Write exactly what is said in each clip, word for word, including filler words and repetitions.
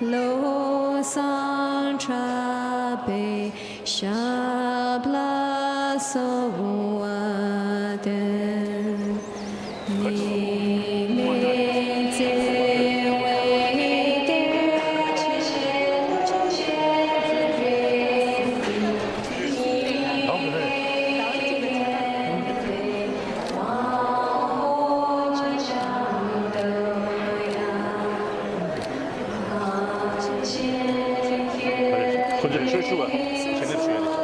བློ་བཟང་གྲགས་པའི་ཞབས་ལ་གསོལ་བ་འདེབས། ཉི་མའི་བརྩེ་བའི་གཏེར་ཆེན་ཆེན་རེ། ཁོ་ཚོས་ཆོས་ཞུ་བ་ཞལ་འདེབས་ཞུ་ཡ་རེད།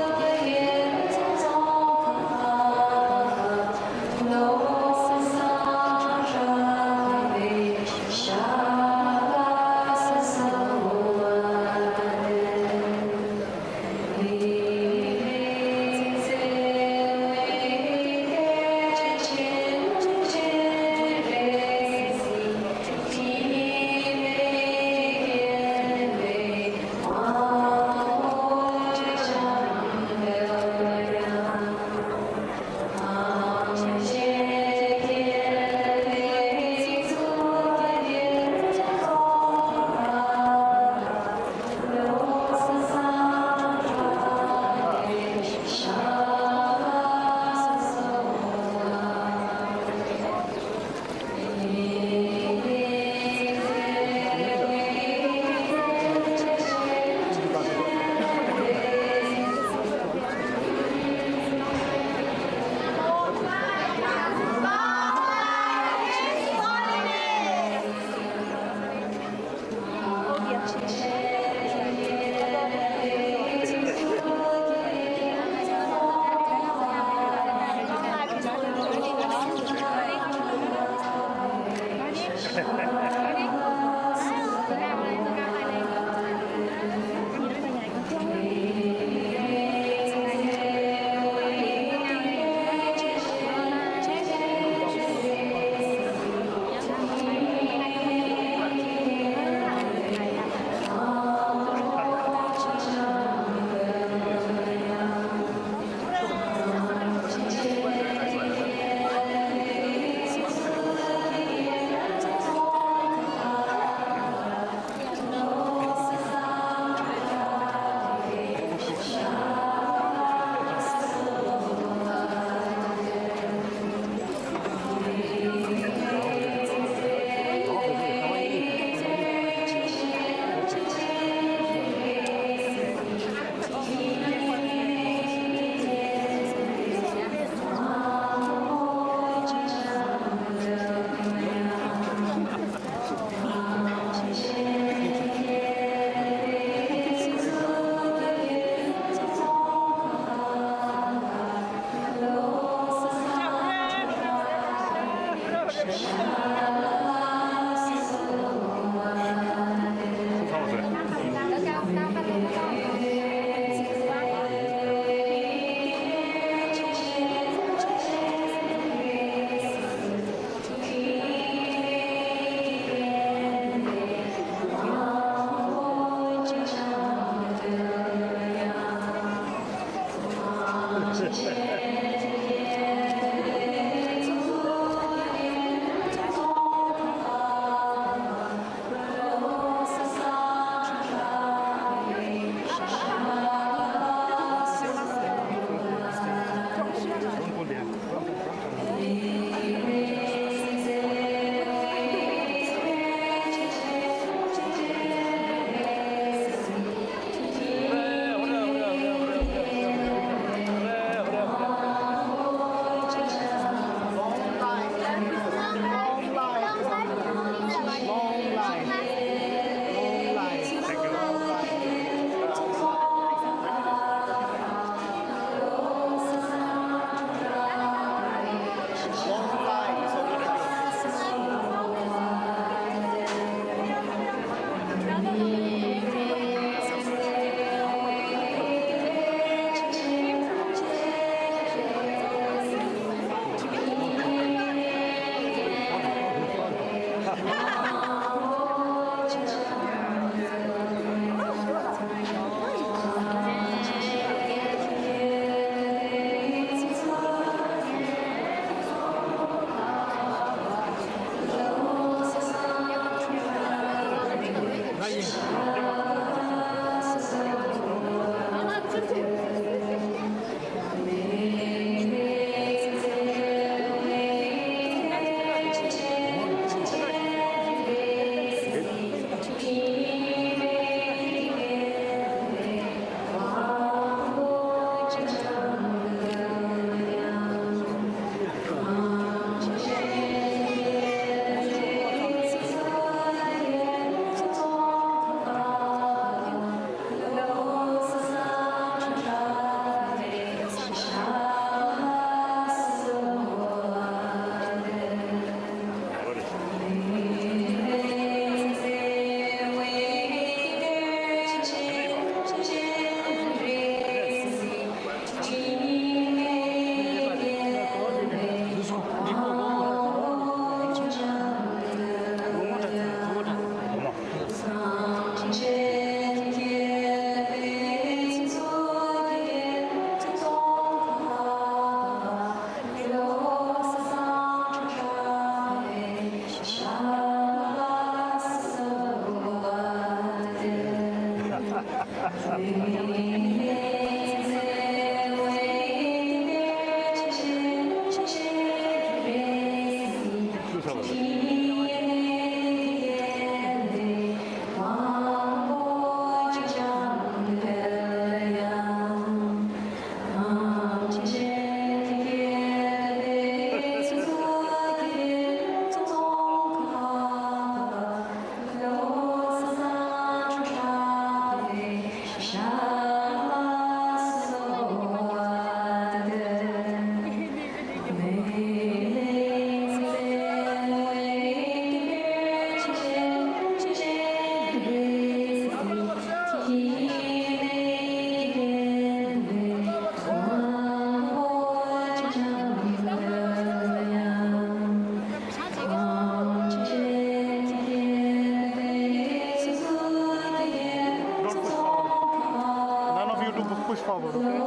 None of you to push forward, okay?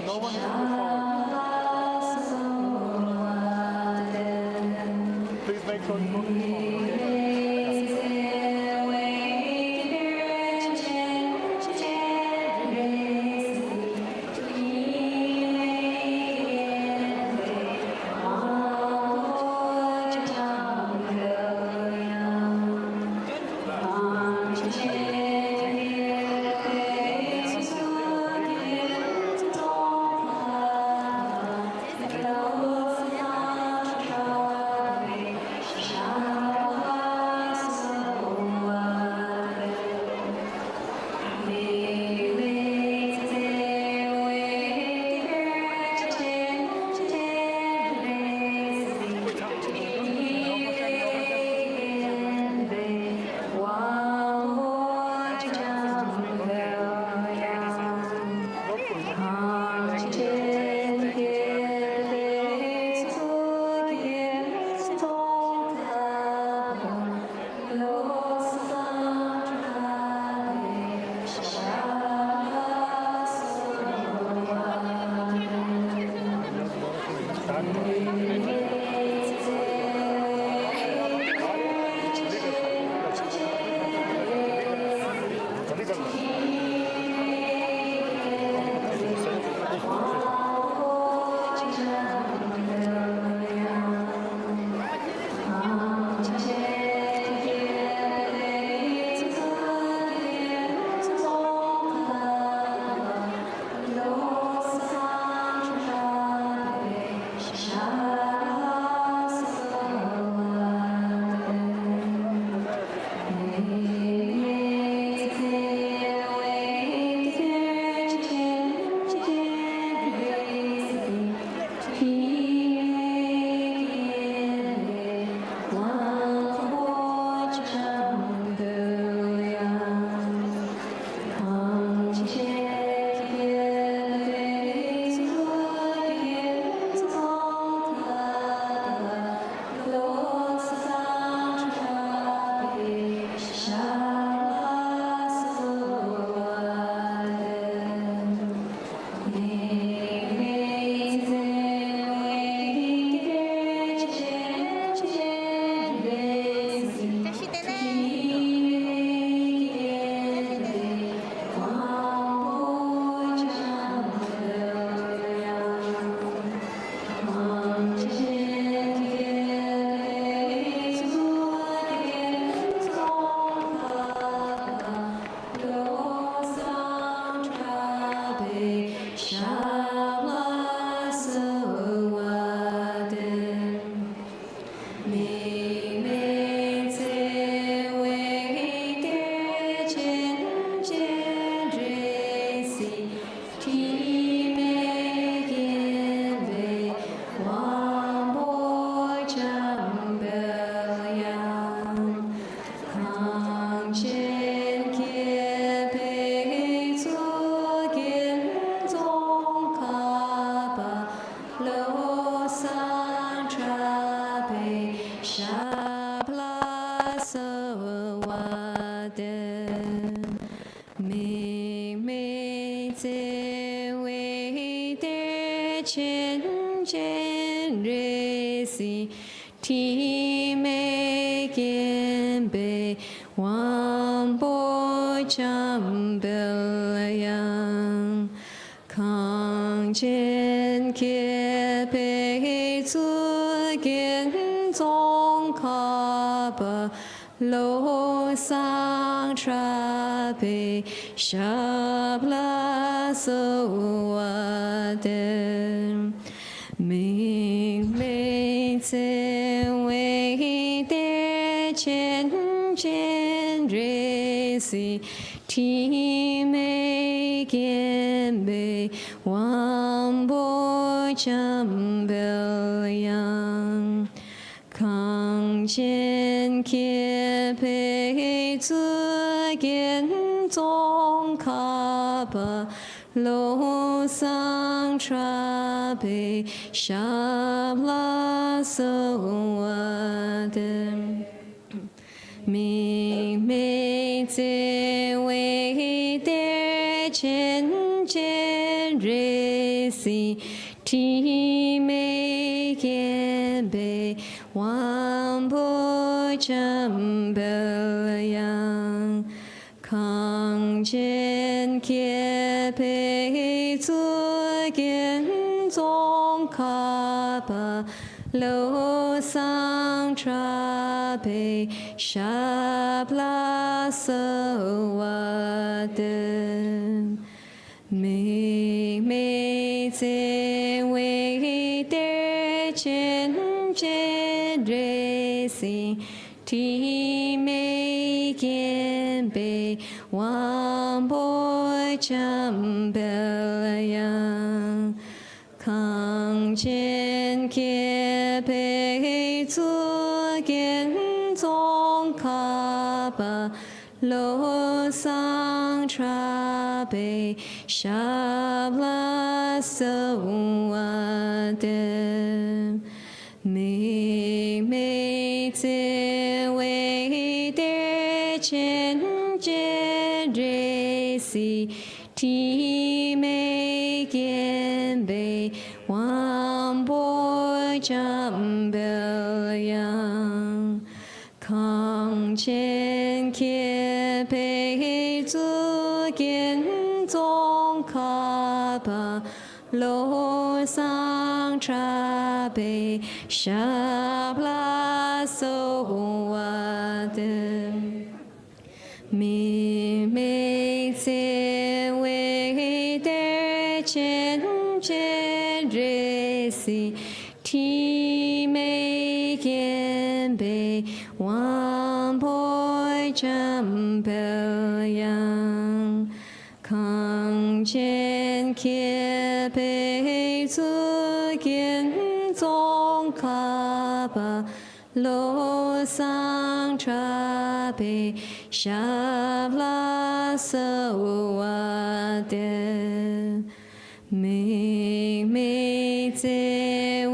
No one is to push forward. Please make sure you don't push forward, okay? འཇམ་དཔལ་དབྱངས། གངས་ཅན་མཁས་པའི་གཙུག་རྒྱན་ཙོང་ཁ་པ་བློ་བཟང་གྲགས་པའི་ཞབས་ལ་གསོལ་བ་འདེབས། དམིགས་མེད་བརྩེ་བའི་གཏེར་ཆེན་སྤྱན་རས་གཟིགས། དྲི་མེད་བརྒྱན་པའི་དབང་པོ་འཇམ་དཔལ་དབྱངས། གངས་ཅན་མཁས་པའི་གཙུག་རྒྱན་ཙོང་ཁ་པ་བློ་བཟང་གྲགས་པའི་ཞབས་ལ་གསོལ་བ་འདེབས། དམིགས་མེད་བརྩེ་བའི་གཏེར་ཆེན་སྤྱན་རས་གཟིགས། དྲི་མེད་བརྒྱན་པའི་དབང་པོ་འཇམ་དཔལ་དབྱངས། གངས་ཅན་མཁས་པའི་གཙུག་རྒྱན་ཙོང་ཁ་པ་བློ་བཟང་གྲགས་པའི་ཞབས་ལ་གསོལ་བ་འདེབས། དམིགས་མེད་བརྩེ་བའི་གཏེར་ཆེན་སྤྱན་རས་གཟིགས། དྲི་མེད་བརྒྱན་པའི་དབང་པོ་འཇམ་དཔལ་དབྱངས། གངས་ཅན་མཁས་པའི་གཙུག་རྒྱན་ཙོང་ཁ་པ་བློ་བཟང་གྲགས་པའི་ཞབས་ལ་གསོལ་བ་འདེབས། དམིགས་མེད་བརྩེ་བའི་གཏེར་ཆེན་སྤྱན་རས་གཟིགས། དྲི་མེད་བརྒྱན་པའི་དབང་པོ་འཇམ་དཔལ་དབྱངས། གངས་ཅན་མཁས་པའི་གཙུག་རྒྱན་ཙོང་ཁ་པ་བློ་བཟང་གྲགས་པའི་ཞབས་ལ་གསོལ་བ་འདེབས། དམིགས་མེད་བརྩེ་བའི་གཏེར་ཆེན་སྤྱན་རས་གཟིགས། དྲི་མེད་བརྒྱན་པའི་དབང་པོ་འཇམ་དཔལ་དབྱངས། གངས་ཅན་མཁས་པའི་གཙུག་རྒྱན་ཙོང་ཁ་པ་བློ་བཟང་གྲགས་པའི་ཞབས་ལ་གསོལ་བ་འདེབས། དམིགས་མེད་བརྩེ་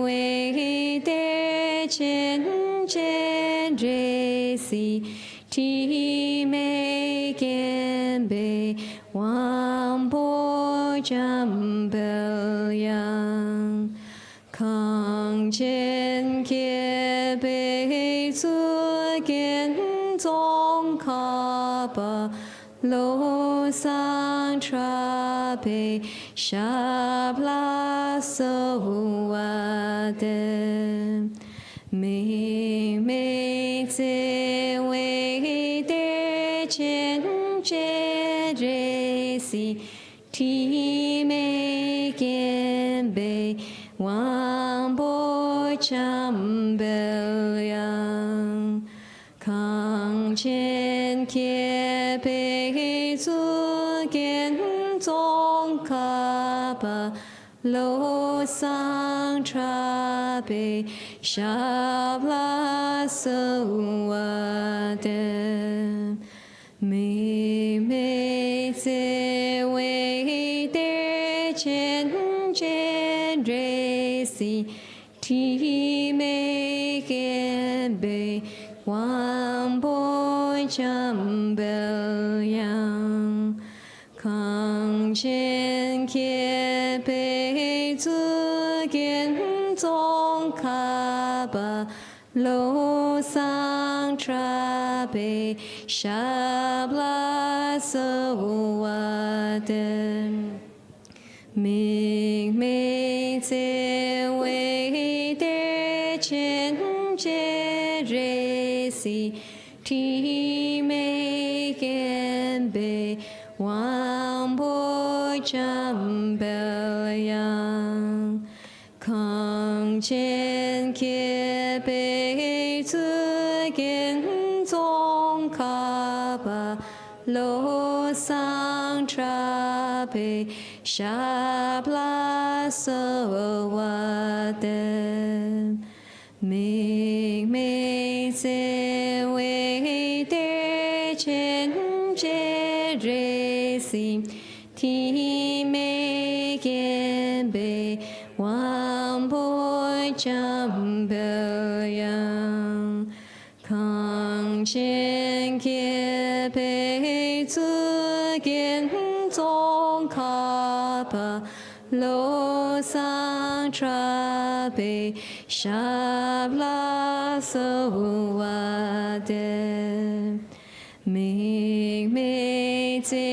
བའི་གཏེར་ཆེན་སྤྱན་རས་གཟིགས། དྲི་མེད་བརྒྱན་པའི་དབང་པོ་འཇམ་དཔལ་དབྱངས། གངས་ཅན་མཁས་པའི་གཙུག་རྒྱན་ཙོང་ཁ་པ་བློ་བཟང་གྲགས་པའི་ཞབས་ལ་གསོལ་བ་འདེབས། དམིགས་མེད་བརྩེ་བའི་གཏེར་ཆེན་སྤྱན་རས་གཟིགས། དྲི་མེད་བརྒྱན་པའི་དབང་པོ་འཇམ་དཔལ་དབྱངས། གངས་ཅན་མཁས་པའི་གཙུག་རྒྱན་ཙོང་ཁ་པ་བློ་བཟང་གྲགས་པའི་ཞབས་ལ་གསོལ་བ་འདེབས། དམིགས་མེད་བརྩེ་བའི་གཏེར་ཆེན་སྤྱན་རས་གཟིགས། དྲི་མེད་བརྒྱན་པའི་དབང་པོ་འཇམ་དཔལ་དབྱངས། གངས་ཅན་མཁས་པའི་གཙུག་རྒྱན་ཙོང་ཁ་པ་བློ་བཟང་གྲགས་ གྲགས་པའི་ཞབས་ལ་གསོལ་བ་འདེབས། དམིགས་མེད་བརྩེ་བའི་གཏེར་ཆེན་སྤྱན་རས་གཟིགས། དྲི་མེད་བརྒྱན་པའི་དབང་པོ་འཇམ་དཔལ་དབྱངས། གངས་ཅན་བསྐལ་པའི་གཙུག་རྒྱན་ཙོང་ཁ་པ། བློ་བཟང་གྲགས་པའི་ཞབས་ལ་གསོལ་བ་འདེབས། དམིགས་མེད་བརྩེ་བའི་གཏེར་ཆེན་སྤྱན་རས་གཟིགས། དྲི་མེད་བརྒྱན་པའི་དབང་པོ་འཇམ་དཔལ་དབྱངས། གངས་ཅན་བསྐལ་པའི་གཙུག་རྒྱན་ཙོང་ཁ་པ། བློ་བཟང་གྲགས་པའི་ཞབས་ལ་གསོལ་བ་འདེབས། དམིགས་མེད་བརྩེ་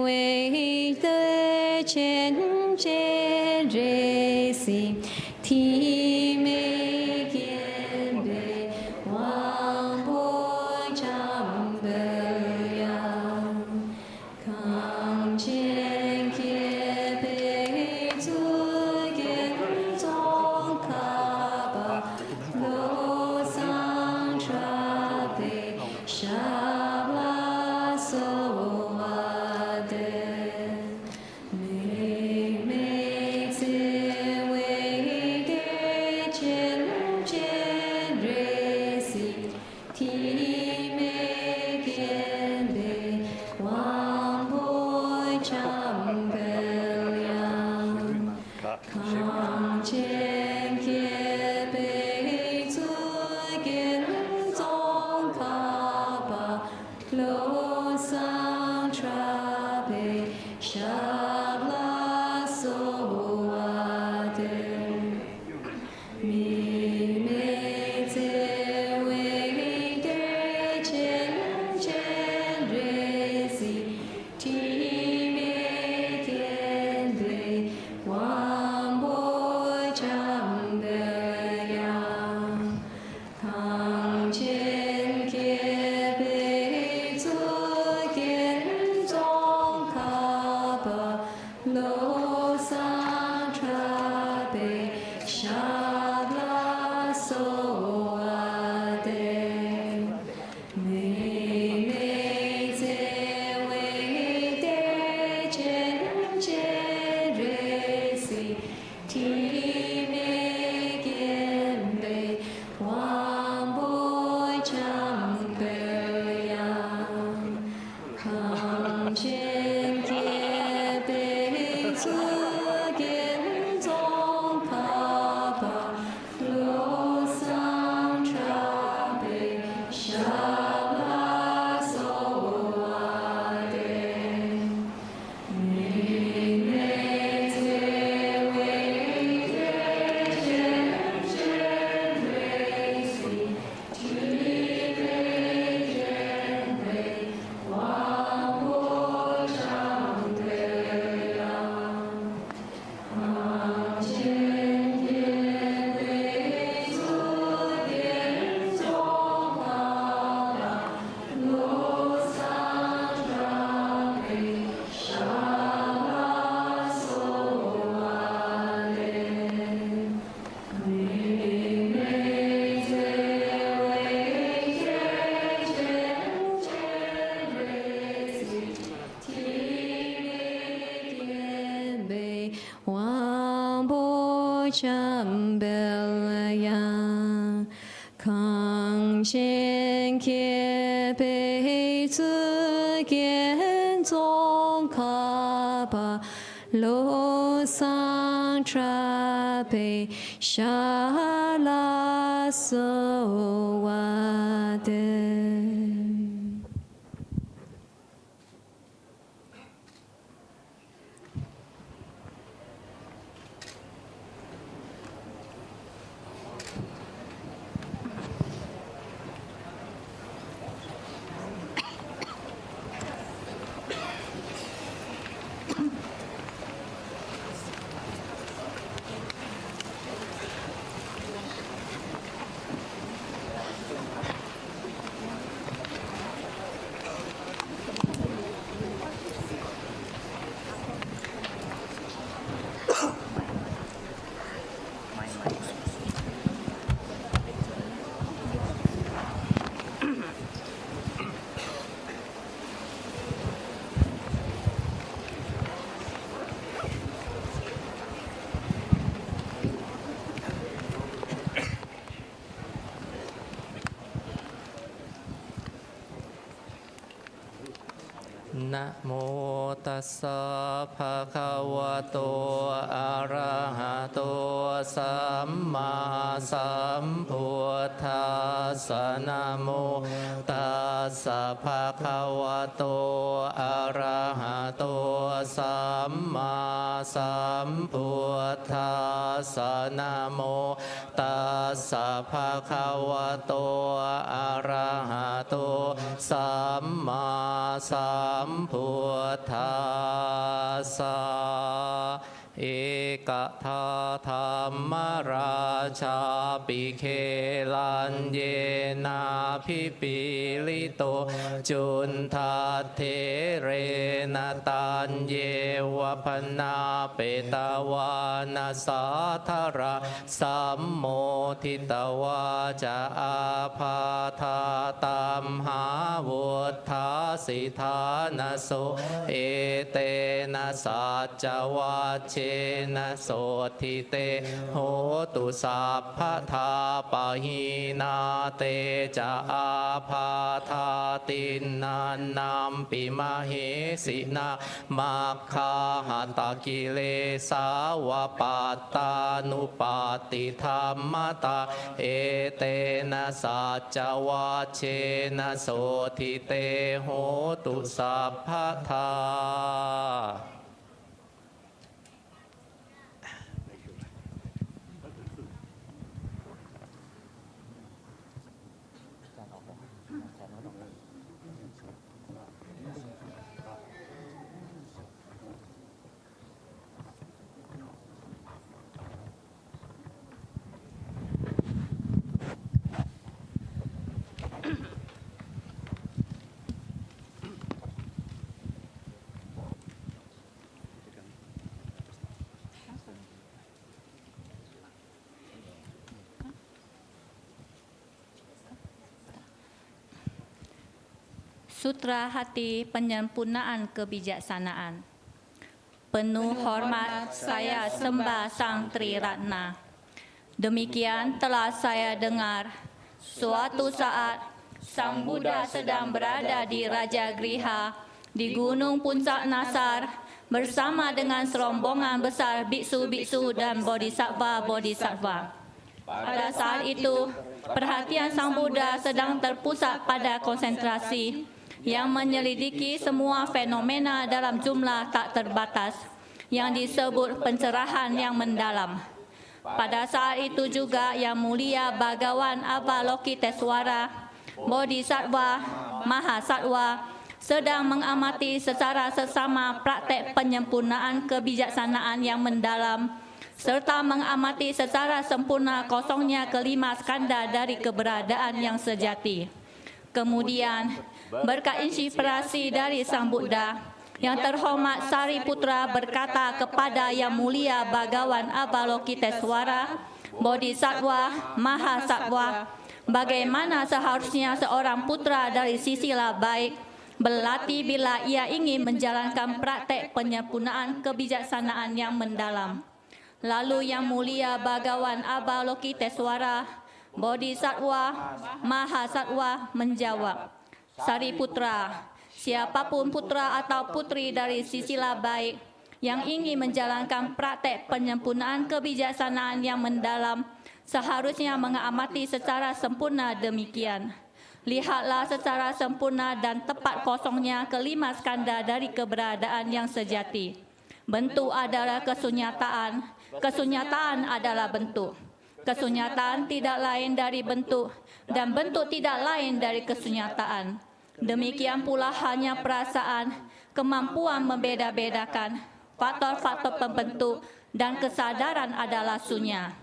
བའི་གཏེར་ཆེན་སྤྱན་རས་གཟིགས། དྲི་མེད་བརྒྱན་པའི་དབང་པོ་འཇམ་དཔལ་དབྱངས། གངས་ཅན་བསྐལ་པའི་གཙུག་རྒྱན་ཙོང་ཁ་པ། བློ་བཟང་གྲགས་པའི་ཞབས་ལ་གསོལ་བ་འདེབས། དམིགས་མེད་བརྩེ་བའི་གཏེར་ཆེན་སྤྱན་རས་གཟིགས། དྲི་མེད་བརྒྱན་པའི་དབང་པོ་འཇམ་དཔལ་དབྱངས། གངས་ཅན་བསྐལ་པའི་གཙུག་རྒྱན་ཙོང་ཁ་པ། བློ་བཟང་གྲགས་པའི་ཞབས་ལ་གསོལ་བ་འདེབས། དམིགས་མེད་བརྩེ་བའི་གཏེར་ཆེན་སྤྱན་རས་གཟིགས། དྲི་མེད་བརྒྱན་པའི་དབང་པོ་འཇམ་དཔལ་དབྱངས། གངས་ཅན་བསྐལ་པའི་གཙུག་རྒྱན་ཙོང་ཁ་པ། བློ་བཟང་གྲགས་པའི་ཞབས་ལ་གསོལ་བ་འདེབས། དམིགས་མེད་བརྩེ་བའི་གཏེར་ཆེན་སྤྱན་རས་གཟིགས། དྲི་མེད་བརྒྱན་པའི་དབང་པོ་འཇམ་དཔལ་དབྱངས། གངས་ཅན་བསྐལ་པའི་གཙུག་རྒྱན་ཙོང་ཁ་པ། བློ་བཟང་གྲགས་པའི་ཞབས་ལ་གསོལ་བ་འདེབས། དམིགས་མེད་བརྩེ་བའི་གཏེར་ཆེན་སྤྱན་རས་གཟིགས། དྲི་མེད་བརྒྱན་པའི་དབང་པོ་འཇམ་དཔལ་དབྱངས། གངས་ཅན་བསྐལ་པའི་གཙུག་རྒྱན་ཙོང་ཁ་པ། བློ་བཟང་གྲགས་པའི་ཞབས་ལ་གསོལ་བ་འདེབས། དམིགས་མེད་བརྩེ་བའི་གཏེར་ཆེན་སྤྱན་རས་གཟིགས། དྲི་མེད་བརྒྱན་པའི་དབང་པོ་འཇམ་དཔལ་དབྱངས། གངས་ཅན་བསྐལ་པའི་གཙུག་རྒྱན་ཙོང་ཁ་པ། བློ་བཟང་གྲགས་པའི་ཞབས་ལ་གསོལ་བ་འདེབས། Namo tassa bhagavato arahato sammāsambuddhassa. Namo tassa bhagavato arahato sammāsambuddhassa. Namo tassa bhagavato arahato sammāsambuddhassa. Ekadā dhammarājāpi gelaññenābhipīḷito cundattherena taññeva bhaṇāpetvāna sādaraṃ sammoditvā ca ābādhā tamhā vuṭṭhāsi ṭhānaso. Etena saccavajjena sotthi te hotu sabbadā. Pahīnā te ca ābādhā tiṇṇannampi mahesinaṃ maggāhatakilesā va pattānuppattidhammataṃ. Etena saccavajjena sotthi te hotu sabbadā. Sutra Hati, penyempurnaan kebijaksanaan. Penuh hormat saya sembah Sang Tri Ratna. Demikian telah saya dengar, suatu saat Sang Buddha sedang berada di Raja Griha, di Gunung Puncak Nasar, bersama dengan serombongan besar biksu-biksu dan bodhisattva-bodhisattva. Pada saat itu, perhatian Sang Buddha sedang terpusat pada konsentrasi yang menyelidiki semua fenomena dalam jumlah tak terbatas yang disebut pencerahan yang mendalam. Pada saat itu juga, Yang Mulia Bhagawan Avalokitesvara, Bodhisattva, Mahasattva, sedang mengamati secara seksama praktek penyempurnaan kebijaksanaan yang mendalam serta mengamati secara sempurna kosongnya kelima skanda dari keberadaan yang sejati. Kemudian, berkat inspirasi dari Sang Buddha, Yang Terhormat Sariputra berkata kepada Yang Mulia Bhagawan Avalokitesvara, Bodhisattva, Mahasattva, bagaimana seharusnya seorang putra dari sisila baik berlatih bila ia ingin menjalankan praktek penyempurnaan kebijaksanaan yang mendalam. Lalu Yang Mulia Bhagawan Avalokitesvara, Bodhisattva, Mahasattva menjawab, Sariputra, siapapun putra atau putri dari sisila baik yang ingin menjalankan praktek penyempurnaan kebijaksanaan yang mendalam seharusnya mengamati secara sempurna demikian. Lihatlah secara sempurna dan tepat kosongnya kelima skanda dari keberadaan yang sejati. Bentuk adalah kesunyataan, kesunyataan adalah bentuk. Kesunyataan tidak lain dari bentuk, dan bentuk tidak lain dari kesunyataan. Demikian pula halnya perasaan, kemampuan membeda-bedakan, faktor-faktor pembentuk, dan kesadaran adalah sunya.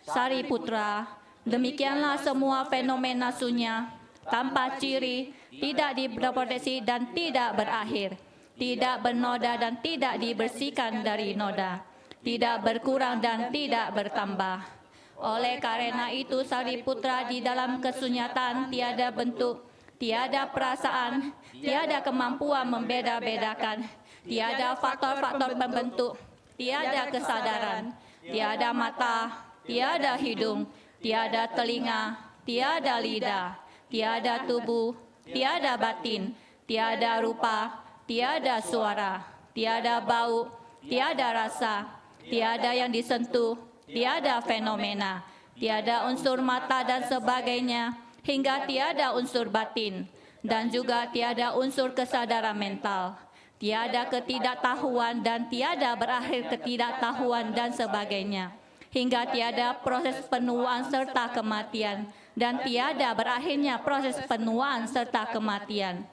Sariputra, demikianlah semua fenomena sunya, tanpa ciri, tidak diproduksi dan tidak berakhir, tidak bernoda dan tidak dibersihkan dari noda, tidak berkurang dan tidak bertambah. Oleh karena itu, Sariputra, di dalam kesunyataan tiada bentuk, tiada perasaan, tiada kemampuan membeda-bedakan, tiada faktor-faktor pembentuk, tiada kesadaran, tiada mata, tiada hidung, tiada telinga, tiada lidah, tiada tubuh, tiada batin, tiada rupa, Tiada suara, tiada bau, tiada rasa, tiada yang disentuh, tiada fenomena, tiada unsur mata dan sebagainya, hingga tiada unsur batin, dan juga tiada unsur kesadaran mental, tiada ketidaktahuan dan tiada berakhir ketidaktahuan dan sebagainya, hingga tiada proses penuaan serta kematian, dan tiada berakhirnya proses penuaan serta kematian.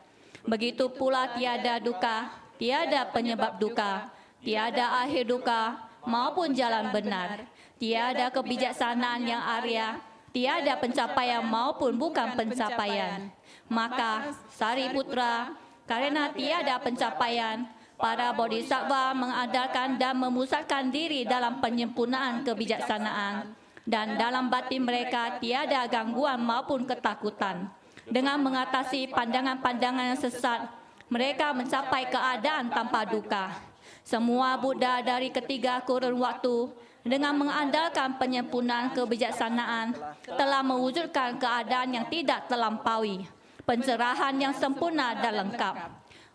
Begitu pula tiada duka, tiada penyebab duka, tiada akhir duka maupun jalan benar, tiada kebijaksanaan yang arya, tiada pencapaian maupun bukan pencapaian. Maka, Sariputra, karena tiada pencapaian, para bodhisattva mengandalkan dan memusatkan diri dalam penyempurnaan kebijaksanaan, dan dalam batin mereka tiada gangguan maupun ketakutan. Dengan mengatasi pandangan-pandangan yang sesat, mereka mencapai keadaan tanpa duka. Semua Buddha dari ketiga kurun waktu, dengan mengandalkan penyempurnaan kebijaksanaan, telah mewujudkan keadaan yang tidak terlampaui, pencerahan yang sempurna dan lengkap.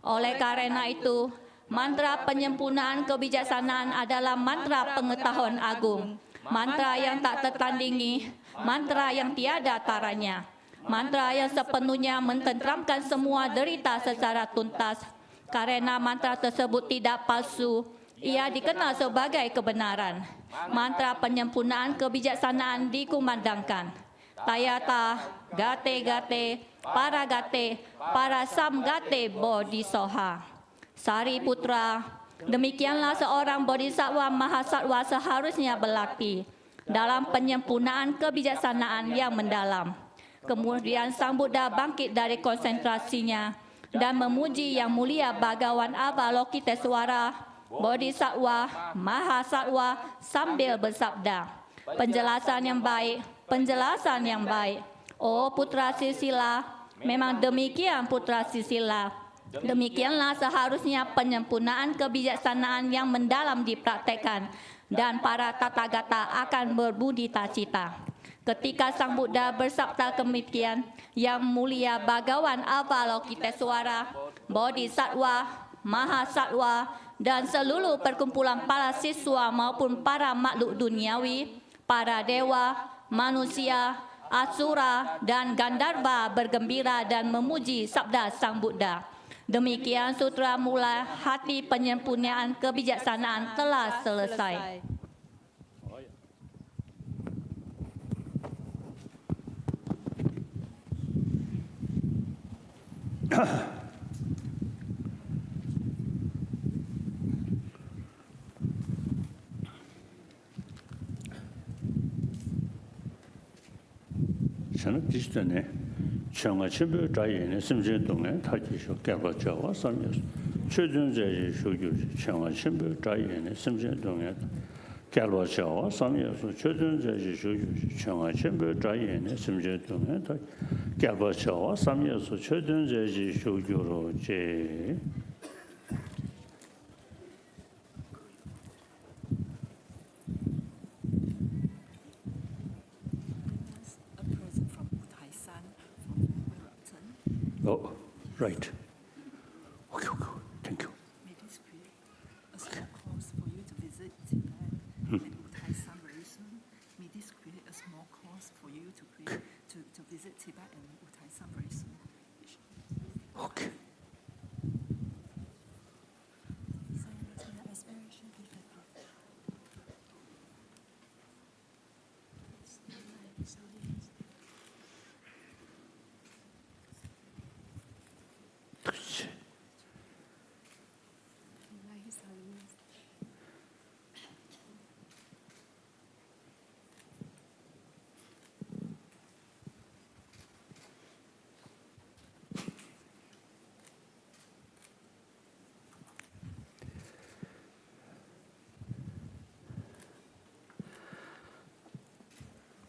Oleh karena itu, mantra penyempurnaan kebijaksanaan adalah mantra pengetahuan agung, mantra yang tak tertandingi, mantra yang tiada taranya, mantra yang sepenuhnya mententeramkan semua derita secara tuntas. Karena mantra tersebut tidak palsu, ia dikenal sebagai kebenaran. Mantra penyempurnaan kebijaksanaan dikumandangkan. Tayatha, gate gate, para gate, para samgate bodhisoha. Sariputra, demikianlah seorang bodhisattva mahasattva seharusnya berlatih dalam penyempurnaan kebijaksanaan yang mendalam. Kemudian Sang Buddha bangkit dari konsentrasinya dan memuji Yang Mulia Bhagawan Avalokiteswara, Bodhisattva, Mahasattva, sambil bersabda, "Penjelasan yang baik, penjelasan yang baik. Oh putra Sisila, memang demikian putra Sisila. Demikianlah seharusnya penyempurnaan kebijaksanaan yang mendalam dipraktekkan, dan para Tathagata akan bermudita cita." Ketika Sang Buddha bersabda demikian, Yang Mulia Bhagawan Avalokiteswara, Bodhisattva, Mahasattva, dan seluruh perkumpulan para siswa maupun para makhluk duniawi, para dewa, manusia, asura, dan gandharva bergembira dan memuji sabda Sang Buddha. Demikian sutra mula hati penyempurnaan kebijaksanaan telah selesai. བྱས་ན་འདི་ལྟ་ནས། ཆོས་རྔ་ཆེན་པོའི་སྒྲ་ཡིས་ནི། སེམས་ཅན་སྡུག་བསྔལ་མཐར་གྱིས་ཤོར། བསྐལ་པ་བྱེ་བ་བསམ་ཡས་སུ། ཆོས་སྟོན་མཛད་ཅིང་བཞུགས་གྱུར་ཅིག། ཆོས་རྔ་ཆེན་པོའི་སྒྲ་ཡིས་ནི། སེམས་ཅན་སྡུག་བསྔལ། བསྐལ་པ་བྱེ་བ་བསམ་ཡས་སུ། ཆོས་སྟོན་མཛད་ཅིང་བཞུགས་གྱུར་ཅིག། ཆོས་རྔ་ཆེན་པོའི་སྒྲ་ཡིས་ནི། སེམས་ཅན་སྡུག་བསྔལ་མཐར། བསྐལ་པ་བྱེ་བ་བསམ་ཡས་སུ། ཆོས་སྟོན་མཛད་ཅིང་བཞུགས་གྱུར་ཅིག། A present from Uthai San from Wellington. Oh, right. Okay, okay, okay. Thank you. May this create a small cost for you to visit Tibet and Uthai San very soon. May this create a small cost for you to create to, to visit Tibet and Uthai San very soon. Okay.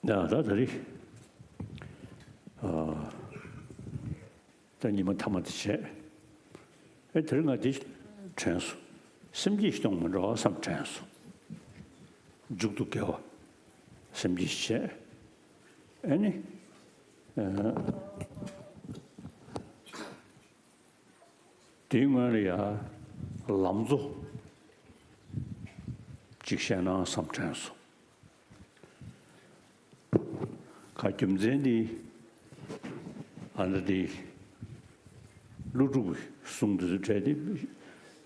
ཡ་ད་ད་རེད། ཨ། ད་ཉི་མ་ཐ་མ་དེ་བྱས། ཨེ་དེ་རིང་ང་འདི་དྲན་སོང་། སེམས་བསྐྱེད་གཏོང་མི་འགྲོ་བསམ་དྲན་སོང་། མཇུག་ཏུ་དགེ་བ་སེམས་བསྐྱེད་བྱས། ཨེ་ནི། ཨ། དེའི་སྔོན་ལ་ཡང་ལམ་གཙོ་གཅིག་བཤད་ན་བསམ་དྲན་སོང་། ཁ་རྒྱུ་མཚན་འདི་ཨ་ནི་འདི་ཀླུ་སྒྲུབ་ཀྱི་གསུང་འདི་ཚོ་གྲས་འདི་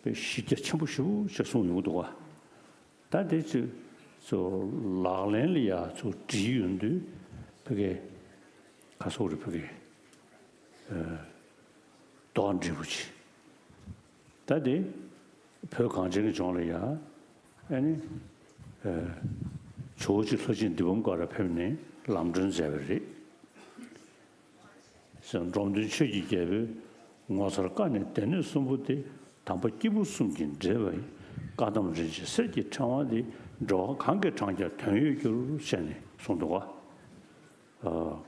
དཔེ་གཞི་རྒྱ་ཆེན་པོ་ཞེ་པོ་ཅིག་གསུངས་ཡོང་གི་འདུག་ག། ད་དེ་ཚོ་ཚོ་ལག་ལེན་ལ་ཡ་ཚོ་བྲིས་ཡོང་དུས་ཕ་གི་ཁ་སོག་རེ་ཕ་གི་རྡོག་འདྲིས་པོ་ཆེ། ད་དེ་བོད་གངས་ཅན་གྱི་ལྗོངས་ལ་ཡ་ཨ་ནི་ཇོ་བོ་རྗེ་ལྷ་ཆེན་འདུས་པའི་སྐོར་ལ་ཕེབས་ནས་ལམ་སྒྲོན་མཛད་པ་རེད། ཟེར། འབྲོམ་སྟོན་ཆོས་ཀྱི་རྒྱལ་པོའི་ངོ་མཚར་བཀའ་ནི་སྡེ་སྣོད་གསུམ་པོ་སྟེ། དམ་པ་སྐྱེས་བུ་གསུམ་གྱི་འབྲེལ་བའི་བཀའ་གདམས་རིན་ཆེན་གསེར་གྱི་ཕྲེང་བ་འདི་འགྲོ་བ་གང་གིས་བགྲངས་ཀྱང་དོན་ཡོད་འགྱུར་ཞེས་ནས་གསུངས་འདུག་ག། ཨ།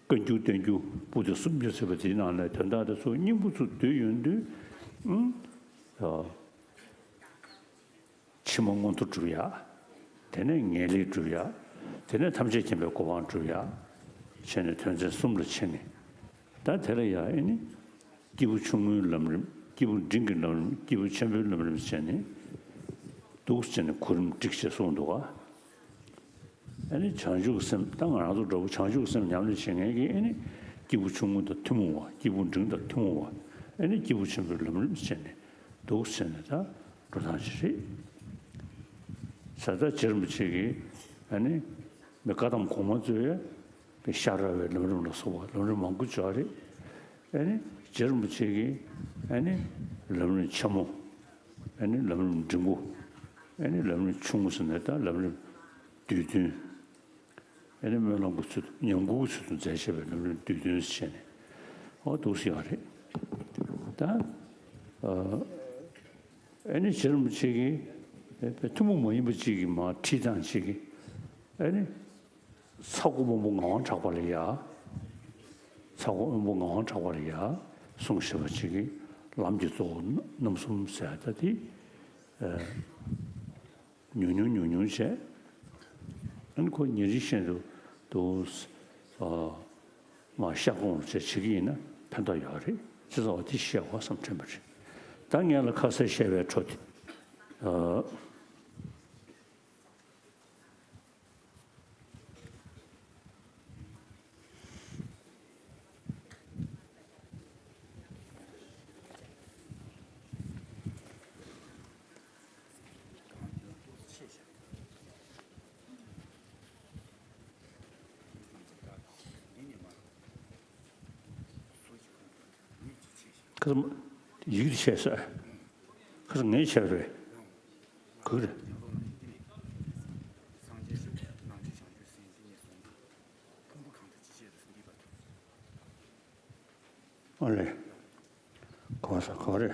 བཀའ་འགྱུར་བསྟན་འགྱུར་པོ་ཏི་གསུམ་གྱིས་ཟེར་བ་དེའི་ནང་ནས་དོན་དག་དེ་ཚོ་སྙིང་པོ་ཚུར་བསྡུས་ཡོང་དུས། ཨ། ཕྱི་མ་མངོན་མཐོ་སྒྲུབ་ཡག། དེ་ནས་ངེས་ལེགས་སྒྲུབ་ཡག། དེ་ནས་ཐམས་ཅད་མཁྱེན་པའི་གོ་འཕང་སྒྲུབ་ཡག་བྱས་ནས་དོན་ཚན་གསུམ་ལ་ཕྱེ་ནས། ད་དེ་ལ་ཡང་ཨེ་ནི་སྐྱེས་བུ་ཆུང་ངུའི་ལམ་རིམ། སྐྱེས་བུ་འབྲིང་གི་ལམ་རིམ། སྐྱེས་བུ་ཆེན་པོའི་ལམ་རིམ་བྱས་ནས་འདུག་བྱས་ནས་གོ་རིམ་སྒྲིག་ཅེས་གསུངས་འདུག་ག། ཨེ་ནི་བྱང་ཆུབ་ཀྱི་སེམས། ད་ང་རང་ཚོ་འདྲ་པོ་བྱང་ཆུབ་ཀྱི་སེམས་ཉམས་ལེན་བྱེད་མཁན་གྱིས་ཨེ་ནི་སྐྱེས་བུ་ཆུང་ངུ་དང་ཐུན་མོང་བ། སྐྱེས་བུ་འབྲིང་དང་ཐུན་མོང་བ། ཨེ་ནི་སྐྱེས་བུ་ཆེན་པོའི་ལམ་རིམ་བྱས་ནས་འདུག་བྱས་ནས་ད་འགྲོ་སྟངས་ཅིག་རེད། ས་ད་རྗེ་རིན་པོ་ཆེ་གིས་ཨ་ནི་མི་བཀའ་གདམས་གོང་མ་ཚོས་ཤ་ར་བའི་ལམ་རིམ་ལ་སོགས་པ་ལམ་རིམ་མང་པོ་ཅིག་ཡོད་རེད། ཨ་ནི་རྗེ་རིན་པོ་ཆེ་གིས་ཨ་ནི་ལམ་རིམ་ཆེན་མོ། ཨ་ནི་ལམ་རིམ་འབྲིང་པོ། ཨ་ནི་ལམ་རིམ་ཆུང་ངུ་ཟེར་ནས་ད་ལམ་རིམ་བསྡུས་དོན། ཨ་ནི་སྨོན་ལམ་གྱི་ཚུལ་དུ་ཉམས་རྒུད་ཀྱི་ཚུལ་དུ་མཛད་བཞག་པའི་ལམ་རིམ་བསྡུས་དོན་ཟེར་ནས་འོ་འདུག་སེ་ཡོད་རེད། ད་ཨ་ནི་རྗེ་རིན་པོ་ཆེ་གིས་ཐུན་མོང་མ་ཡིན་པ་གཅིག་གི་མ་ཁྲིད་སྟངས་གཅིག་གིས་ཨ་ནི། ཚ་སྒོ་སྔོན་པོ་ངག་དབང་གྲགས་པ་ལ་ཡ། ཚ་སྒོ་སྔོན་པོ་ངག་དབང་གྲགས་པ་ལ་ཡ་གསུངས་བཞག་པ་ཅིག་གིས་ལམ་གྱི་གཙོ་བོ་རྣམ་གསུམ་ཟེར་ད་དེ། ཨ། ཉུང་ཉུང་ཉུང་ཉུང་བྱས། ཨ་ནི་ཁོ་ཉིན་རེ་བཞིན་དུ་འདུག་ཨ། མ་ཤ་སྐོང་བྱས་བྱེད་ཀྱི་ཡིན་ན་ཕན་ཐོགས་ཡོད་རེད། ཅི་ཙམ་བ་དེ་བཤད་དགོས་བསམ་དྲན་པ་རེད། ད་ངས་ལ་ཁ་གསལ་བཤད་པའི་འཕྲོ་དེ། ཨ། ཁ་སང་ཡིག་འདི་བྱས་ས། ཁ་སང་ངས་བྱས་པ་རེད། ག་རེ། ཨ་ལེ། ག་ས་ག་རེ།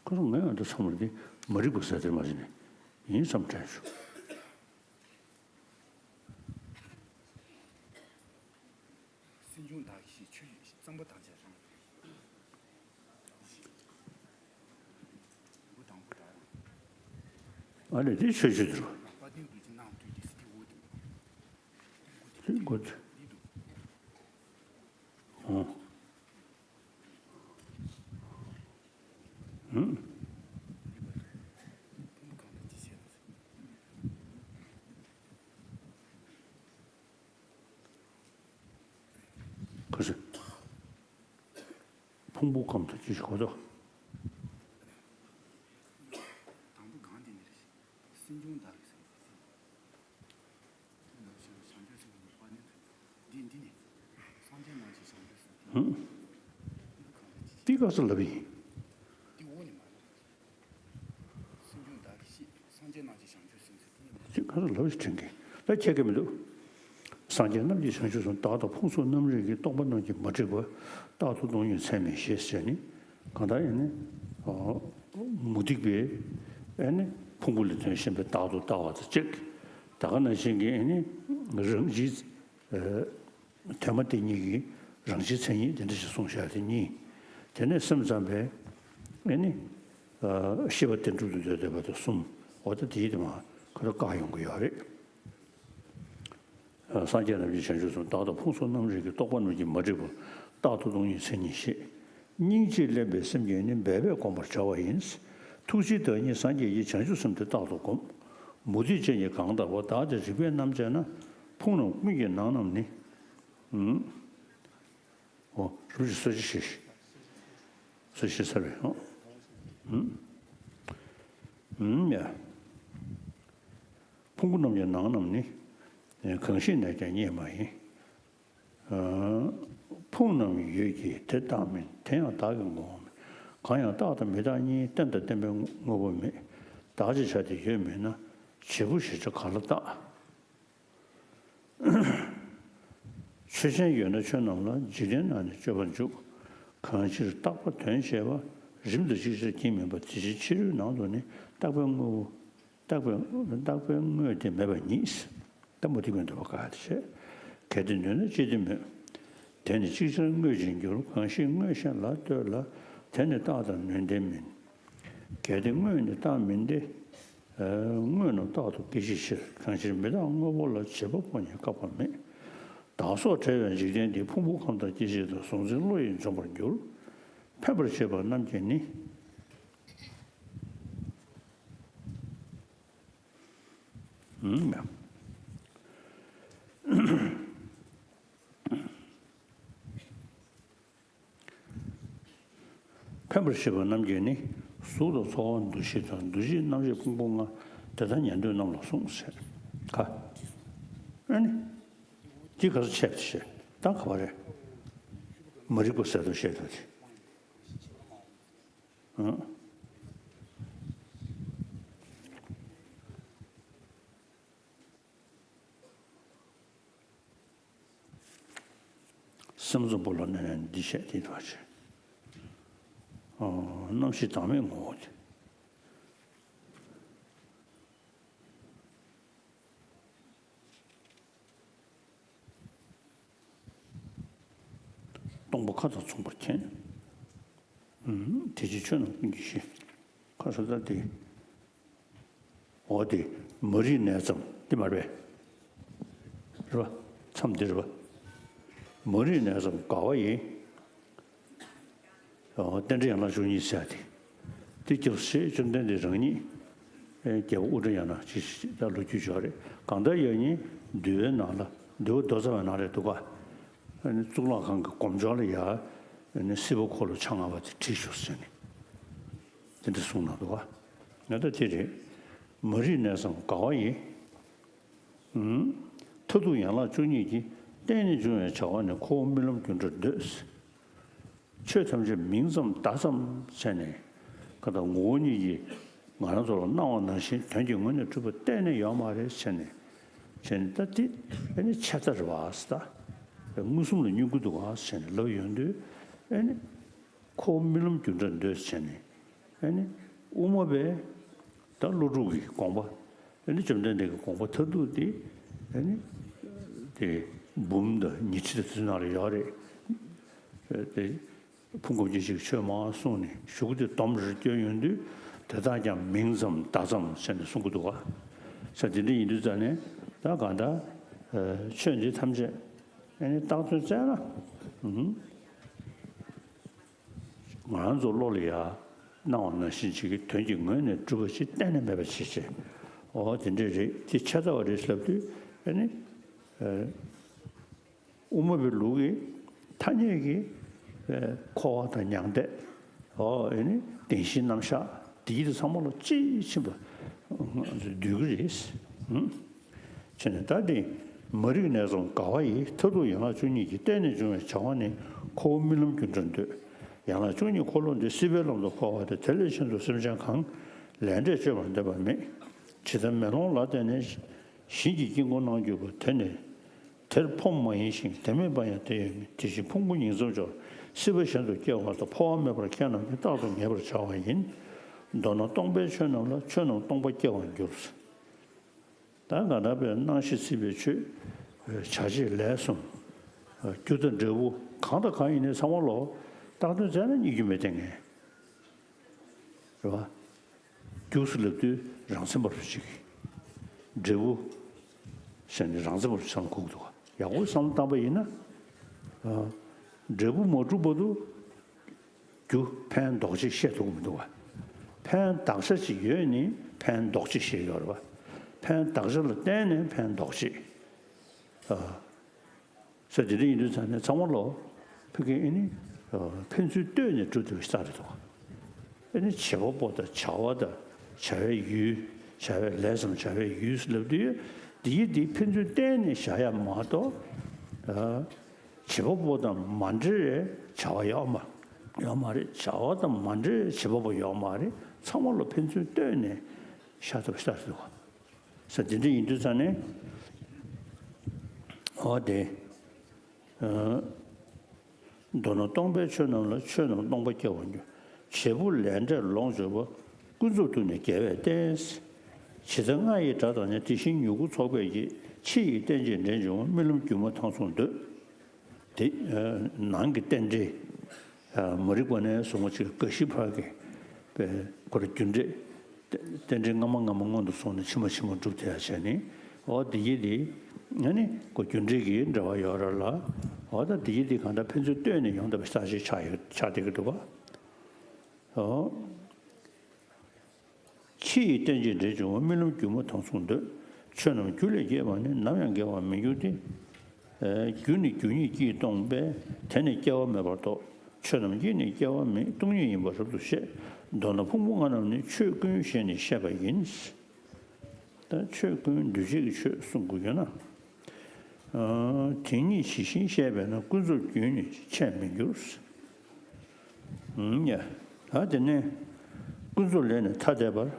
ཁོ་རང་ངས་ཨ་འདི་ཚང་མ་འདི་མ་རིག་པ་ཟེར་དེ་མ་ཟིན་ནས་ཡིན་བསམ་དྲན་བྱུང་། སེམས་བྱུང་བདག་གིས་ཤེས། ཆོས་ཡོད་ཤེས། གཙང་པོ་དང་བཅས་རང་། ཨ་ལས་དེ་ཆོས་ཆོས་དུ་རུ། དེ་མགོ་དེ། ཨོ། ཧུམ། ཁོ་ཚོས་ཕུང་པོ་ཁམས་དང་ཅི་ཞིག་གོ་དོ། དང་པོ་གང་དེ་ནི་རེད། སེམས་བྱུང་བདག་གིས་ཟེར། འདི་འདི་ནི་སངས་རྒྱས་རྣམས་ཀྱི་བྱང་ཆུབ་སེམས། ཏི་ཀ་སུ་ལབ་ཡིན། ཅིག་ག་རེ་ལབ་ཞིག་དྲན་གི། ད་ཁྱད་ཀྱི་མི་འདུག་སངས་རྒྱས་རྣམས་ཀྱི་བྱང་ཆུབ་སེམས། བདག་དང་ཕུང་སོགས་རྣམ་རིག་གི། རྟོག་པ་རྣམས་ཀྱིས་མ་བསྒྲིབས་པ། རྟག་ཏུ་སྟོང་ཉིད་ཚད་མེད་ཞེས་ཟེར་ནི། གང་ལྟར་ཡིན་ནི། མུ་སྟེགས་པས་ཨེ་ནི་ཕུང་པོ་ལ་དོན་ཞེན་པས་བདག་ཏུ་ལྟ་བ་དང་གཅིག་ད་ག་ནང་བཞིན་གྱི་ཨེ་ནི་རང་བཞིན། དོན་སྨྲ་དེ་ཉིད་ཀྱིས་རང་བཞིན་མཚན་ཉིད་དེ་འདྲ་ཞིག་གསུངས་བཞག་དེ་གཉིས། དེ་ནས་སེམས་ཙམ་པས་ཨེ་ནི་ཤེས་པ་དེ་འགྲུབ་ཏུ་འདོད་འདོད་པ་དང་གསུམ། འོ་ད་དེའི་དེ་མ་ཁོ་ར་བཀག་ཡོང་གི་ཡོད་རེད། སངས་རྒྱས་རྣམས་ཀྱིས་བྱང་ཆུབ་སེམས། བདག་དང་ཕུང་སོགས་རྣམ་རིག་གི། རྟོག་པ་རྣམས་ཀྱིས་མ་བསྒྲིབས་པར། རྟག་ཏུ་སྟོང་ཉིད་མཚན་ཉིད་ཤེས། སྙིང་རྗེས་བསླད་པའི་སེམས་ཀྱིས་ནི། འབད་པས་བསྒོམ་པར་བྱ་བ་ཡིན། ཐུགས་རྗེའི་བདག་ཉིད་སངས་རྒྱས་ཀྱིས། བྱང་ཆུབ་སེམས་དེ་རྟག་ཏུ་བསྒོམ། མུ་སྟེགས་ཅན་གྱིས་གང་ལྟར་བ། བདག་དེ་རིག་པས་རྣམ་དཔྱད་ན། ཕུང་རྣམས་ཀུན་གྱི་ནང་རྣམས་ནི། ཨུམ། འོ་རུ་ཅི་སོ་ཅི་ཤེས། སོ་ཅི་ཤེས་ཚར་བས། ཨུམ། ཨུམ་ཡ། ཕུང་པོ་རྣམས་ཀྱི་ནང་རྣམས་ནི། གང་ཞིག་ནས་ཀྱང་རྙེད་མ་ཡིན། ཕུང་རྣམས་ཡོད་ཀྱི་དེ་རྟག་མིན། དེ་ཡང་བདག་གི་ངོ་བོ་མེད། གང་ཡང་རྟག་དང་མི་རྟག་གཉིས། རྟེན་དང་བརྟེན་པའི་དངོས་པོ་མེད། བདག་ཅེས་བྱ་དེ་ཡོད་མིན་ན། བྱེད་པོ་ཞེས་བྱ་གང་ལ་བཏགས། ཆོས་ཅན་ཡོད་ན་ཆོས་རྣམས་ལ། འཇིག་རྟེན་ན་ནི་སྤྱོད་པར་འཇུག། གང་ཕྱིར་རྟག་པ་དོན་བྱེད་པ། རིམ་དང་ཅིག་ཅར་གྱིས་མིན་པ། དེ་ཕྱིར་ཕྱི་རོལ་ནང་དུ་ནི། རྟག་པའི་དངོས་པོ། རྟག་པའི་རྟག་པའི་དངོས་དེ་མེད་པ་ཉིད། ད་མུ་སྟེགས་པའི་འདོད་པ་བཀག་སྟེ་བྱས། གལ་ཏེ་ནུས་ན་ཅི་སྟེ་སྨོས། དེ་ནི་ཅིག་ཅར་དངོས་ཅན་འགྱུར། གང་ཞིག་དངོས་གཞན་ལ་ལྟོས་ལ། དེ་ནི་རྟག་དང་ནུས་ལྡན་མིན། གལ་ཏེ་དངོས་ནི་རྟག་མིན་ཏེ། དངོས་རྣམས་རྟག་ཏུ་སྐྱེ་བྱའི་ཕྱིར། གང་ཕྱིར་མི་རྟག་དངོས་པོ་ལ། བྱེད་པ་པོ་ཉིད་བཀག་པ་མེད། བདག་སོགས་བྲལ་བའི་འཇིག་རྟེན་འདི། ཕུང་པོ་ཁམས་དང་སྐྱེ་མཆེད་དང་། གཟུང་འཛིན་བློ་ཡིས་འཇོམས་པར་འགྱུར། ཕན་པར་བྱེད་པ་རྣམས་ཀྱིས་ནི། ཨུམ། ཕན་པར་བྱེད་པ་རྣམས་ཀྱིས་ནི། གཟུགས་དང་ཚོར་བ་འདུ་ཤེས་དང་། འདུ་བྱེད་རྣམ་ཤེས་ཕུང་པོ་ལྔ། དེ་དག་ཉན་ཐོས་རྣམས་ལ་གསུངས་ཟེར། ག་ཨ་ནི། འདི་ག་ཚོད་ཆད་པ་ཞེས་ད་ག་བ་རེད། མ་རིག་པ་ཟད་དོ་ཞེས་དང་། ཨང་། སེམས་བཟང་པོ་ལ་གནས་ནས་འདི་བཤད་དེ་འདྲ་བ་བྱས། ཨོ། རྣམ་ཤེས་བདག་མེད་ངོ་བོ་དེ། སྟོང་པ་ཁ་དོག་མཚུངས་པར་མཁྱེན། ཨུམ། དེ་ཕྱིར་ཆོས་རྣམས་ཀུན་གྱི་གཞི། ཁ་ས་ད་དེ། འོ་དེ་མ་རིག་ནས་ཙམ་དེ་མ་རེད། རེད་པ། མཚམས་འདི་རེད་པ། མ་རིག་ནས་ཙམ་དགའ་བ་ཡིས། རྟེན་འབྲེལ་ཡན་ལག་བཅུ་གཉིས་ཟེར་ཏེ། དེ་སྐྱབས་སུ་མཆི། བཅོམ་ལྡན་འདས་རང་ཉིད། རྒྱལ་པོ་ཨུ་དྲ་ཡ་ན་ཅིག་ད་ལོ་རྒྱུས་ཅིག་ཡོད་རེད། གང་ལྟར་ཡང་ནི་འདུལ་བའི་ནང་ལ། འདུལ་བ་མདོ་རྩ་བའི་ནང་ལ་འདུག་ག་གཙུག་ལག་ཁང་གི་སྒོ་མཆོག་ལ་ཡ། སྲིད་པ་འཁོར་ལོ་ཆ་ལྔ་པ་དེ་བྲིས་བཞག་ཟེར་ནས། དེ་འདྲ་གསུངས་གནང་འདུག་ག་ང་ད་དེ་རེད། མ་རིག་ནས་ཙམ་དགའ་བ་ཡིས། མཐར་ཐུག་ཡན་ལག་བཅུ་གཉིས་ཀྱི། རྟེན་ནི་འབྱུང་བའི་བྱ་བ་ནི། ཁོ་བོ་རྨི་ལམ་རྒྱུ་འབྲས་འདོད། ཆོས་ཐམས་ཅད་མིང་ཙམ་བརྡ་ཙམ་བྱས་ནས། ཀ་དག་ངོ་བོ་ཉིད་ཀྱིས་ང་རང་ཚོ་ལ་སྣང་བ་ནང་བཞིན་དོན་གྱི་ངོས་ནས་གྲུབ་པ་གཏན་ནས་ཡོད་མ་རེད་བྱས་ནས། བྱས་ནས་ད་དེ་ཨེ་ནི་ཆད་ལྟ་རེད་བ་ཟེར། ད་མངོན་སུམ་ལ་བསྙོན་གྱི་འདུག་བ་བྱས་ནས་ལབ་ཡོང་དུས། ཨེ་ནི་ཁོ་བོ་རྨི་ལམ་རྒྱུ་འབྲས་འདོད་བྱས་ནས། ཨེ་ནི་དབུ་མ་པས་ད་ཀླུ་སྒྲུབ་ཀྱི་དགོངས་པ། ཨེ་ནི་བཅོམ་ལྡན་འདས་ཀྱི་དགོངས་པ་མཐར་ཐུག་དེ། ཨེ་ནི་དེ་འབུམ་དང་ཉི་ཁྲི་དང་དེ་ཚོ་ནང་ལ་ཡོད་རེད། དེ་ཕུང་ཁམས་སྐྱེ་མཆེད་ཀྱི་ཆོས་མང་གསུངས་ནས་གཞུག་གུ་དེ་སྡོམ་རེ་བསྐྱོན་ཡོང་དུས། དེ་དག་ཀྱང་མིང་ཙམ་བརྡ་ཙམ་ཟེར་ནས་གསུང་གི་འདུག་ག་ས་དེ་འདྲ་ཡིན་དུས་ཙང་ནས་ད་གང་ལྟར་ཆོས་འདི་ཐམས་ཅད་ཨེ་ནི་བཏགས་དོན་བཙལ་ན། ང་རང་ཚོ་བློ་ལ་ཡ་སྣང་བ་ནང་བཞིན་ཅིག་གི་དོན་གྱི་ངོས་ནས་གྲུབ་པ་ཞིག་གཏན་ནས་མེད་པ་ཞིག་བྱས། འོ་དེ་འདྲས་རེད། དེ་ཆད་ལྟ་བ་རེད་ལབ་དུས་ཨེ་ནི། དབུ་མ་པའི་ལུགས་ཀྱི་ཐ་སྙད་ཀྱི་འཁོར་བ་དང་མྱང་འདས། འོ་ཨེ་ནི་བདེན་བཞིའི་རྣམ་གཞག་དེ་ཚང་མ་ལ་དཔྱིས་ཕྱིན་པ་འདོད་ཀྱི་རེད། བྱས་ནས་ད་དེ་མ་རིག་ནས་ཙམ་དགའ་བ་ཡི། མཐར་ཐུག་ཡན་ལག་བཅུ་གཉིས་ཀྱི། རྟེན་ནི་འབྱུང་བའི་བྱ་བ་ནི། ཁོ་བོ་རྨི་ལམ་རྒྱུ་འབྲས་འདོད། ཡན་ལག་བཅུ་གཉིས་འཁོར་ལོ་འདི། སྲིད་པའི་ལམ་དུ་འཁོར་བ་སྟེ། དེ་ལས་ཆེད་དུ་སེམས་ཅན་གང་། ལས་འབྲས་སྤྱོད་པར་འདོད་པ་མེད། ཇི་ལྟར་མེ་ལོང་ལ་བརྟེན་ནས། ཞིང་གི་དཀྱིལ་འཁོར་སྣང་གྱུར་པ། དེ་ནི་དེར་ཕོམ་མ་ཡིན་ཞིང་། དེ་མེད་པར་ཡང་དེ་ཡོད་མིན། དེ་བཞིན་ཕུང་པོ་ཉིང་མཚམས་སྦྱོར། སྲིད་པ་གཞན་དུ་སྐྱེ་བ་དང་། འཕོ་བ་མེད་པར་ཁྱེད་རྣམས་ཀྱིས། རྟག་ཏུ་ངེས་པར་བྱ་བ་ཡིན། མདོར་ན་སྟོང་པའི་ཆོས་རྣམས་ལ། ཆོས་རྣམས་སྟོང་པ་སྐྱེ་བར་འགྱུར། ད་ག་ད་པའི་སྣང་ཤས་སྲིད་པའི་ཆོས། བྱ་བྱེད་ལས་གསུམ། རྒྱུ་དང་འབྲས་བུ་གང་དང་གང་ཡིན་ནའི་ཚང་མ་ལོ། བཏགས་དོན་བཙལ་ན་རྙེད་རྒྱུ་མེད་དེ་ངས། རེད་བ། རྒྱུ་ཟེར་ལབ་དུས་རང་མཚན་པར་ཞིག་འབྲས་བུ་ཟེར་ནས་རང་མཚན་པར་བསམ་དགོས་འདུག་ག་ཡག་པོ་བསམ་བློ་བཏང་པ་ཡིན་ན། ཨ། འབྲས་བུ་མ་གྲུབ་བར་དུ་རྒྱུ་ཕན་འདོགས་བྱེད་བཤད་ཐུབ་ཀྱི་མི་འདུག་ག་ཕན་གདགས་བྱ་ཅིག་ཡོད་ནི་ཕན་འདོགས་བྱེད་བཤད་ཡོད་རེད་བ། ཕན་གདགས་བྱ་ལ་བརྟེན་ནས་ཕན་འདོགས་བྱེད། ཨ། ས་དེ་འདྲ་ཡིན་དུས་ཙང་ནས་ཚང་མ་ལོ་ཕ་གི་ཨེ་ནི་ཕན་ཚུན་ལྟོས་ནས་གྲུབ་ཐུབ་པའི་རྩ་རེད་དོ། ཨེ་ནི་བྱེད་པ་པོ་དང་བྱ་བ་དང་བྱ་བའི་ཡུལ། བྱ་བའི་ལས་སམ་བྱ་བའི་ཡུལ་ལབ་དུས་འདི་ཡི་འདི་ཕན་ཚུན་ལྟོས་ནས་བཞག་ཡ་མ་གཏོགས། བྱེད་པ་པོ་དང་མ་འབྲེལ་བའི་བྱ་བ་ཡོད་མ་ཡོད་མ་རེད། བྱ་བ་དང་མ་འབྲེལ་བའི་བྱེད་པ་པོ་ཡོད་མ་རེད། ཚང་མ་ལོ་ཕན་ཚུན་ལྟོས་ནས་བཞག་ཐུབ་པའི་རྩ་རེད་དོ། ས་དེ་འདྲ་ཡིན་དུས་ཙང་ནས། འོ་དེ། མདོར་ན་སྟོང་པའི་ཆོས་རྣམས་ལ་ཆོས་རྣམས་སྟོང་པ་སྐྱེ་བར་འགྱུར། བྱེད་པོ་ལས་འབྲས་ལོངས་སྤྱོད་པ། ཀུན་རྫོབ་ཏུ་ནི་དགེ་བས་བསྟན། ཇི་ལྟར་རྔ་ཡི་སྒྲ་དང་ནི། དེ་བཞིན་མྱུ་གུ་ཚོགས་པས་སྐྱེད། ཕྱི་ཡི་རྟེན་ཅིང་འབྲེལ་འབྱུང་བ། རྨི་ལམ་སྒྱུ་མ་མཐའ་མཚུངས་འདོད། དེ། ནང་གི་རྟེན་འབྲེལ། མ་རིག་པ་ནས་བཟུང་བ་ཅིག་དགའ་ཞིང་འཕགས་ཀྱི། པའི་ཁོ་ར་རྒྱུ་འབྲས། རྟེན་འབྲེལ་སྔ་མ་སྔ་མ་སྔོན་དུ་སོང་ནས་ཕྱི་མ་ཕྱི་མ་འགྲུབ་ཐུབ་ཡ་བྱས་ནས། འོ་དེ་ཡི་དེ། ཨ་ནི་ཁོ་རྒྱུ་འབྲས་ཀྱི་འབྲེལ་བ་ཡོད་ར་ལ། འོ་ད་དེ་ཡི་དེ་གང་ལྟར་ཕན་ཚུན་ལྟོས་ནས་ཡོང་ཐུབ་པའི་རྩ་ཆེ་ཆགས་ཡོད་ཆགས་བསྡད་ཀྱི་འདུག་ག་འོ། ཕྱི་ཡི་རྟེན་ཅིང་འབྲེལ་འབྱུང་བ། རྨི་ལམ་སྒྱུ་མ་མཐའ་མཚུངས་འདོད། ཆོས་རྣམས་རྒྱུ་ལས་སྐྱེས་པ་ནི། ནམ་ཡང་འགལ་བར་མི་འགྱུར་ཏེ། རྒྱུ་ནི་རྒྱུ་ཉིད་ཀྱིས་སྟོང་པས། དེ་ནི་སྐྱེ་བ་མེད་པར་རྟོགས། ཆོས་རྣམས་ཀྱིས་ནི་སྐྱེ་བ་མེད། སྟོང་ཉིད་ཡིན་པར་རབ་ཏུ་ཤེས། མདོར་ན་ཕུང་པོ་ལྔ་རྣམས་ནི། ཆོས་ཀུན་ཞེས་ནི་བཤད་པ་ཡིན། ད་ཆོས་ཀུན་འདུས་བྱས་ཀྱི་ཆོས་གསུང་དགོས་ཡོད་ན། དེ་ཉིད་ཇི་བཞིན་ཤེས་པས་ན། ཀུན་རྫོབ་རྒྱུན་ནི་ཆད་མི་འགྱུར། ཡ། ད་དེ་ནས་ཀུན་རྫོབ་ལས་ནི་ཐ་དད་པར།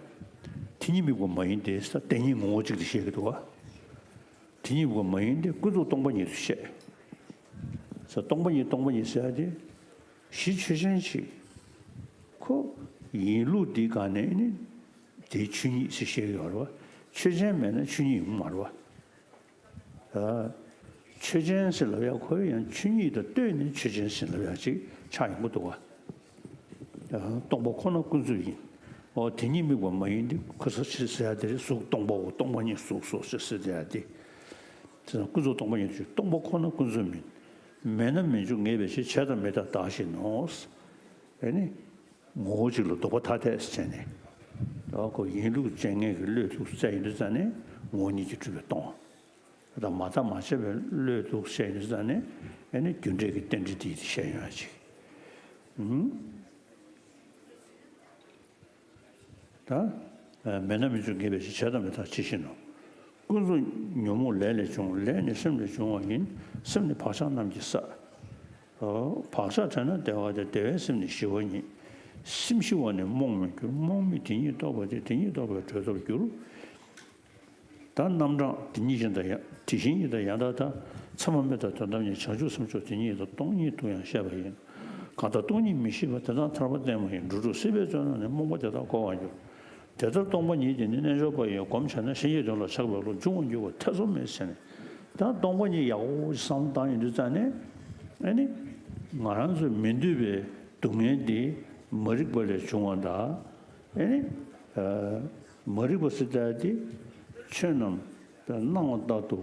དེ་ཉིད་དམིགས་པ་མ་ཡིན་ཏེ། ས་དེ་ཉིད་ངོ་བོ་གཅིག་ཏུ་བཤད་ཀྱི་འདུག་ག་དེ་ཉིད་དམིགས་པ་མ་ཡིན་ཏེ། ཀུན་རྫོབ་སྟོང་པ་ཉིད་དུ་བཤད། ས་སྟོང་པ་ཉིད་སྟོང་པ་ཉིད་ཟེར་ཡ་དེ། གཞི་ཆོས་ཅན་ཞིག་ཁོ་ཡིན་ལུགས་འདི་ག་ནས་ནི། དེའི་ཆོས་ཉིད་ཟེར་བཤད་ཀྱི་ཡོད་རེད་བ། ཆོས་ཅན་མེད་ན་ཆོས་ཉིད་ཡོང་མ་རེད་བ། ཆོས་ཅན་ཟེར་ལབ་ཡ་ཁོ་ཡང་ཆོས་ཉིད་དང་ལྟོས་ནས་ཆོས་ཅན་ཟེར་ལབ་ཡ་ཅིག་ཆགས་ཡོང་གི་འདུག་བ། སྟོང་པ་ཁོ་ན་ཀུན་རྫོབ་ཡིན། འོ་དེ་ཉིད་དམིགས་པ་མ་ཡིན་ཏེ། ཁོ་ས་ཆི་ཟེར་ཡ་དེ་རེད། གཟུགས་སྟོང་པའོ། སྟོང་པ་ཉིད་གཟུགས་སོ་ཞེས་ཟེར་ཡ་དེ། དེ་ཙང་ཀུན་རྫོབ་སྟོང་པ་ཉིད་དུ། སྟོང་པ་ཁོ་ན་ཀུན་རྫོབ་མིན། མེད་ན་མི་འབྱུང་ངེས་པའི་ཕྱིར། བྱས་དང་མི་རྟག་བདག་བཞིན་ནོ། ཨེ་ནི། ངོ་བོ་གཅིག་ལ་ལྡོག་པ་ཐ་དད་ཟེར་ནས། ཨོ་ཁོ་ཡིན་ལུགས་ཅན་ངེས་ཀྱི་བློས་ཐུག་ཚད་ཡིན་དུས་ཙང་ནས་ངོ་བོ་ཉིད་ཀྱིས་གྲུབ་པའི་སྟོང་། ད་མ་བརྟགས་མ་དཔྱད་པའི་བློས་ཐུག་བཤད་ཡིན་དུས་ཙང་ནས་ཨེ་ནི་རྒྱུ་འབྲས་ཀྱི་རྟེན་འབྲེལ་དེ་ཡིན་ཞེས་ཡོང་ཡ་ཅིག་ཨུམ། ད། མེད་ན་མི་འབྱུང་ངེས་པའི་ཕྱིར། བྱས་དང་མི་རྟག་ཇི་བཞིན་ནོ། ཀུན་རྫོབ་ཉོན་མོངས་ལས་ལས་བྱུང་། ལས་ནི་སེམས་ལས་བྱུང་བ་ཡིན། སེམས་ནི་བག་ཆགས་རྣམས་ཀྱིས་བསགས། བག་ཆགས་བྲལ་ན་བདེ་བ་སྟེ། བདེ་བས་སེམས་ནི་ཞི་བ་ཉིད། སེམས་ཞི་བ་ནི་རྨོངས་མི་འགྱུར། རྨོངས་མིན་དེ་ཉིད་རྟོགས་པ་སྟེ། དེ་ཉིད་རྟོགས་པས་གྲོལ་ཐབས་འགྱུར། ད་རྣམ་གྲངས་དེ་ཉིད་བཞིན་དང་ཡང་དེ་བཞིན་ཉིད་དང་ཡང་དག་དང་། མཚན་མ་མེད་དང་དོན་དམ་ཉིད། བྱང་ཆུབ་སེམས་མཆོག་དེ་ཉིད་དང་། སྟོང་ཉིད་དུ་ཡང་བཤད་པ་ཡིན། གང་ལྟར་སྟོང་ཉིད་མི་ཤེས་པ། དེ་དག་ཐར་པ་གཏན་མ་ཡིན། འགྲོ་དྲུག་སྲིད་པའི་བཙོན་ནང་ནས། རྨོངས་པ་དེ་དག་གོ་བར་འགྱུར། དེ་ལྟར་སྟོང་པ་ཉིད་དེ་ནི་རྣལ་འབྱོར་པ་ཡིས་སྒོམ་བྱས་ན། གཞན་གྱི་དོན་ལ་ཆགས་པའི་བློ་འབྱུང་བར་འགྱུར་བ་ཐེ་ཚོམ་མེད་ཟེར་ནས། ད་སྟོང་པ་ཉིད་ཡག་པོ་བསམ་བློ་བཏང་ཡོང་དུས་ཙང་ནས་ཨེ་ནི་ང་རང་ཚོའི་མི་འདོད་པའི་སྡུག་བསྔལ་འདི་མ་རིག་པ་ལས་བྱུང་བ་དང་། ཨེ་ནི་མ་རིག་པ་ཟེར་ཡ་དེ་ཆོས་རྣམས་སྣང་བ་ལྟར་དུ་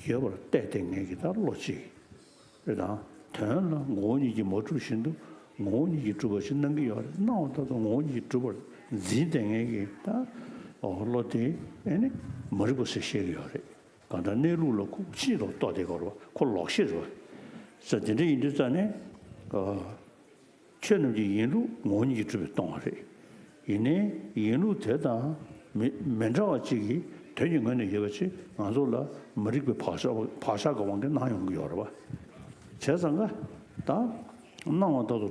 ཡོད་པར་བལྟས་ཏེ་ངེས་ཀྱི་ད་བློ་གཅིག་རེད་དང་། དོན་ལ་ངོ་བོ་ཉིད་ཀྱིས་མ་གྲུབ་བཞིན་དུ། ངོ་བོ་ཉིད་ཀྱིས་གྲུབ་པ་ཞིག་སྣང་གི་ཡོད་རེད། སྣང་བ་ལྟར་དུ་ངོ་བོ་ཉིད་ཀྱིས་གྲུབ་པར་འཛིན་བསྡད་མཁན་གྱི་ད་འོ་བློ་དེ་ཨེ་ནི་མ་རིག་པ་ཟེར་བཤད་ཀྱི་ཡོད་རེད། གང་ལྟར་གནས་ལུགས་ལ་ཁུག་ཕྱིན་ལོག་རྟོགས་བསྡད་ཀྱི་ཡོད་རེད་བ། ཁོ་ལོག་ཤེས་རེད་བ། ས་དེ་འདྲ་ཡིན་དུས་ཙང་ནས། ཆོས་རྣམས་ཀྱི་ཡིན་ལུགས་ངོ་བོ་ཉིད་ཀྱིས་གྲུབ་པའི་སྟོང་པ་རེད། ཡིན་ནའི་ཡིན་ལུགས་དེ་དང་མི་མི་འདྲ་བ་གཅིག་གིས་དོན་གྱི་ངོས་ནས་ཡོད་པ་ཅིག་ང་ཚོ་ལ་མ་རིག་པའི་བག་ཆགས་བག་ཆགས་ཀྱི་དབང་གིས་སྣང་ཡོང་གི་ཡོད་རེད་བ། བྱས་ཙང་ཀ་ད་སྣང་བ་ལྟར་དུ་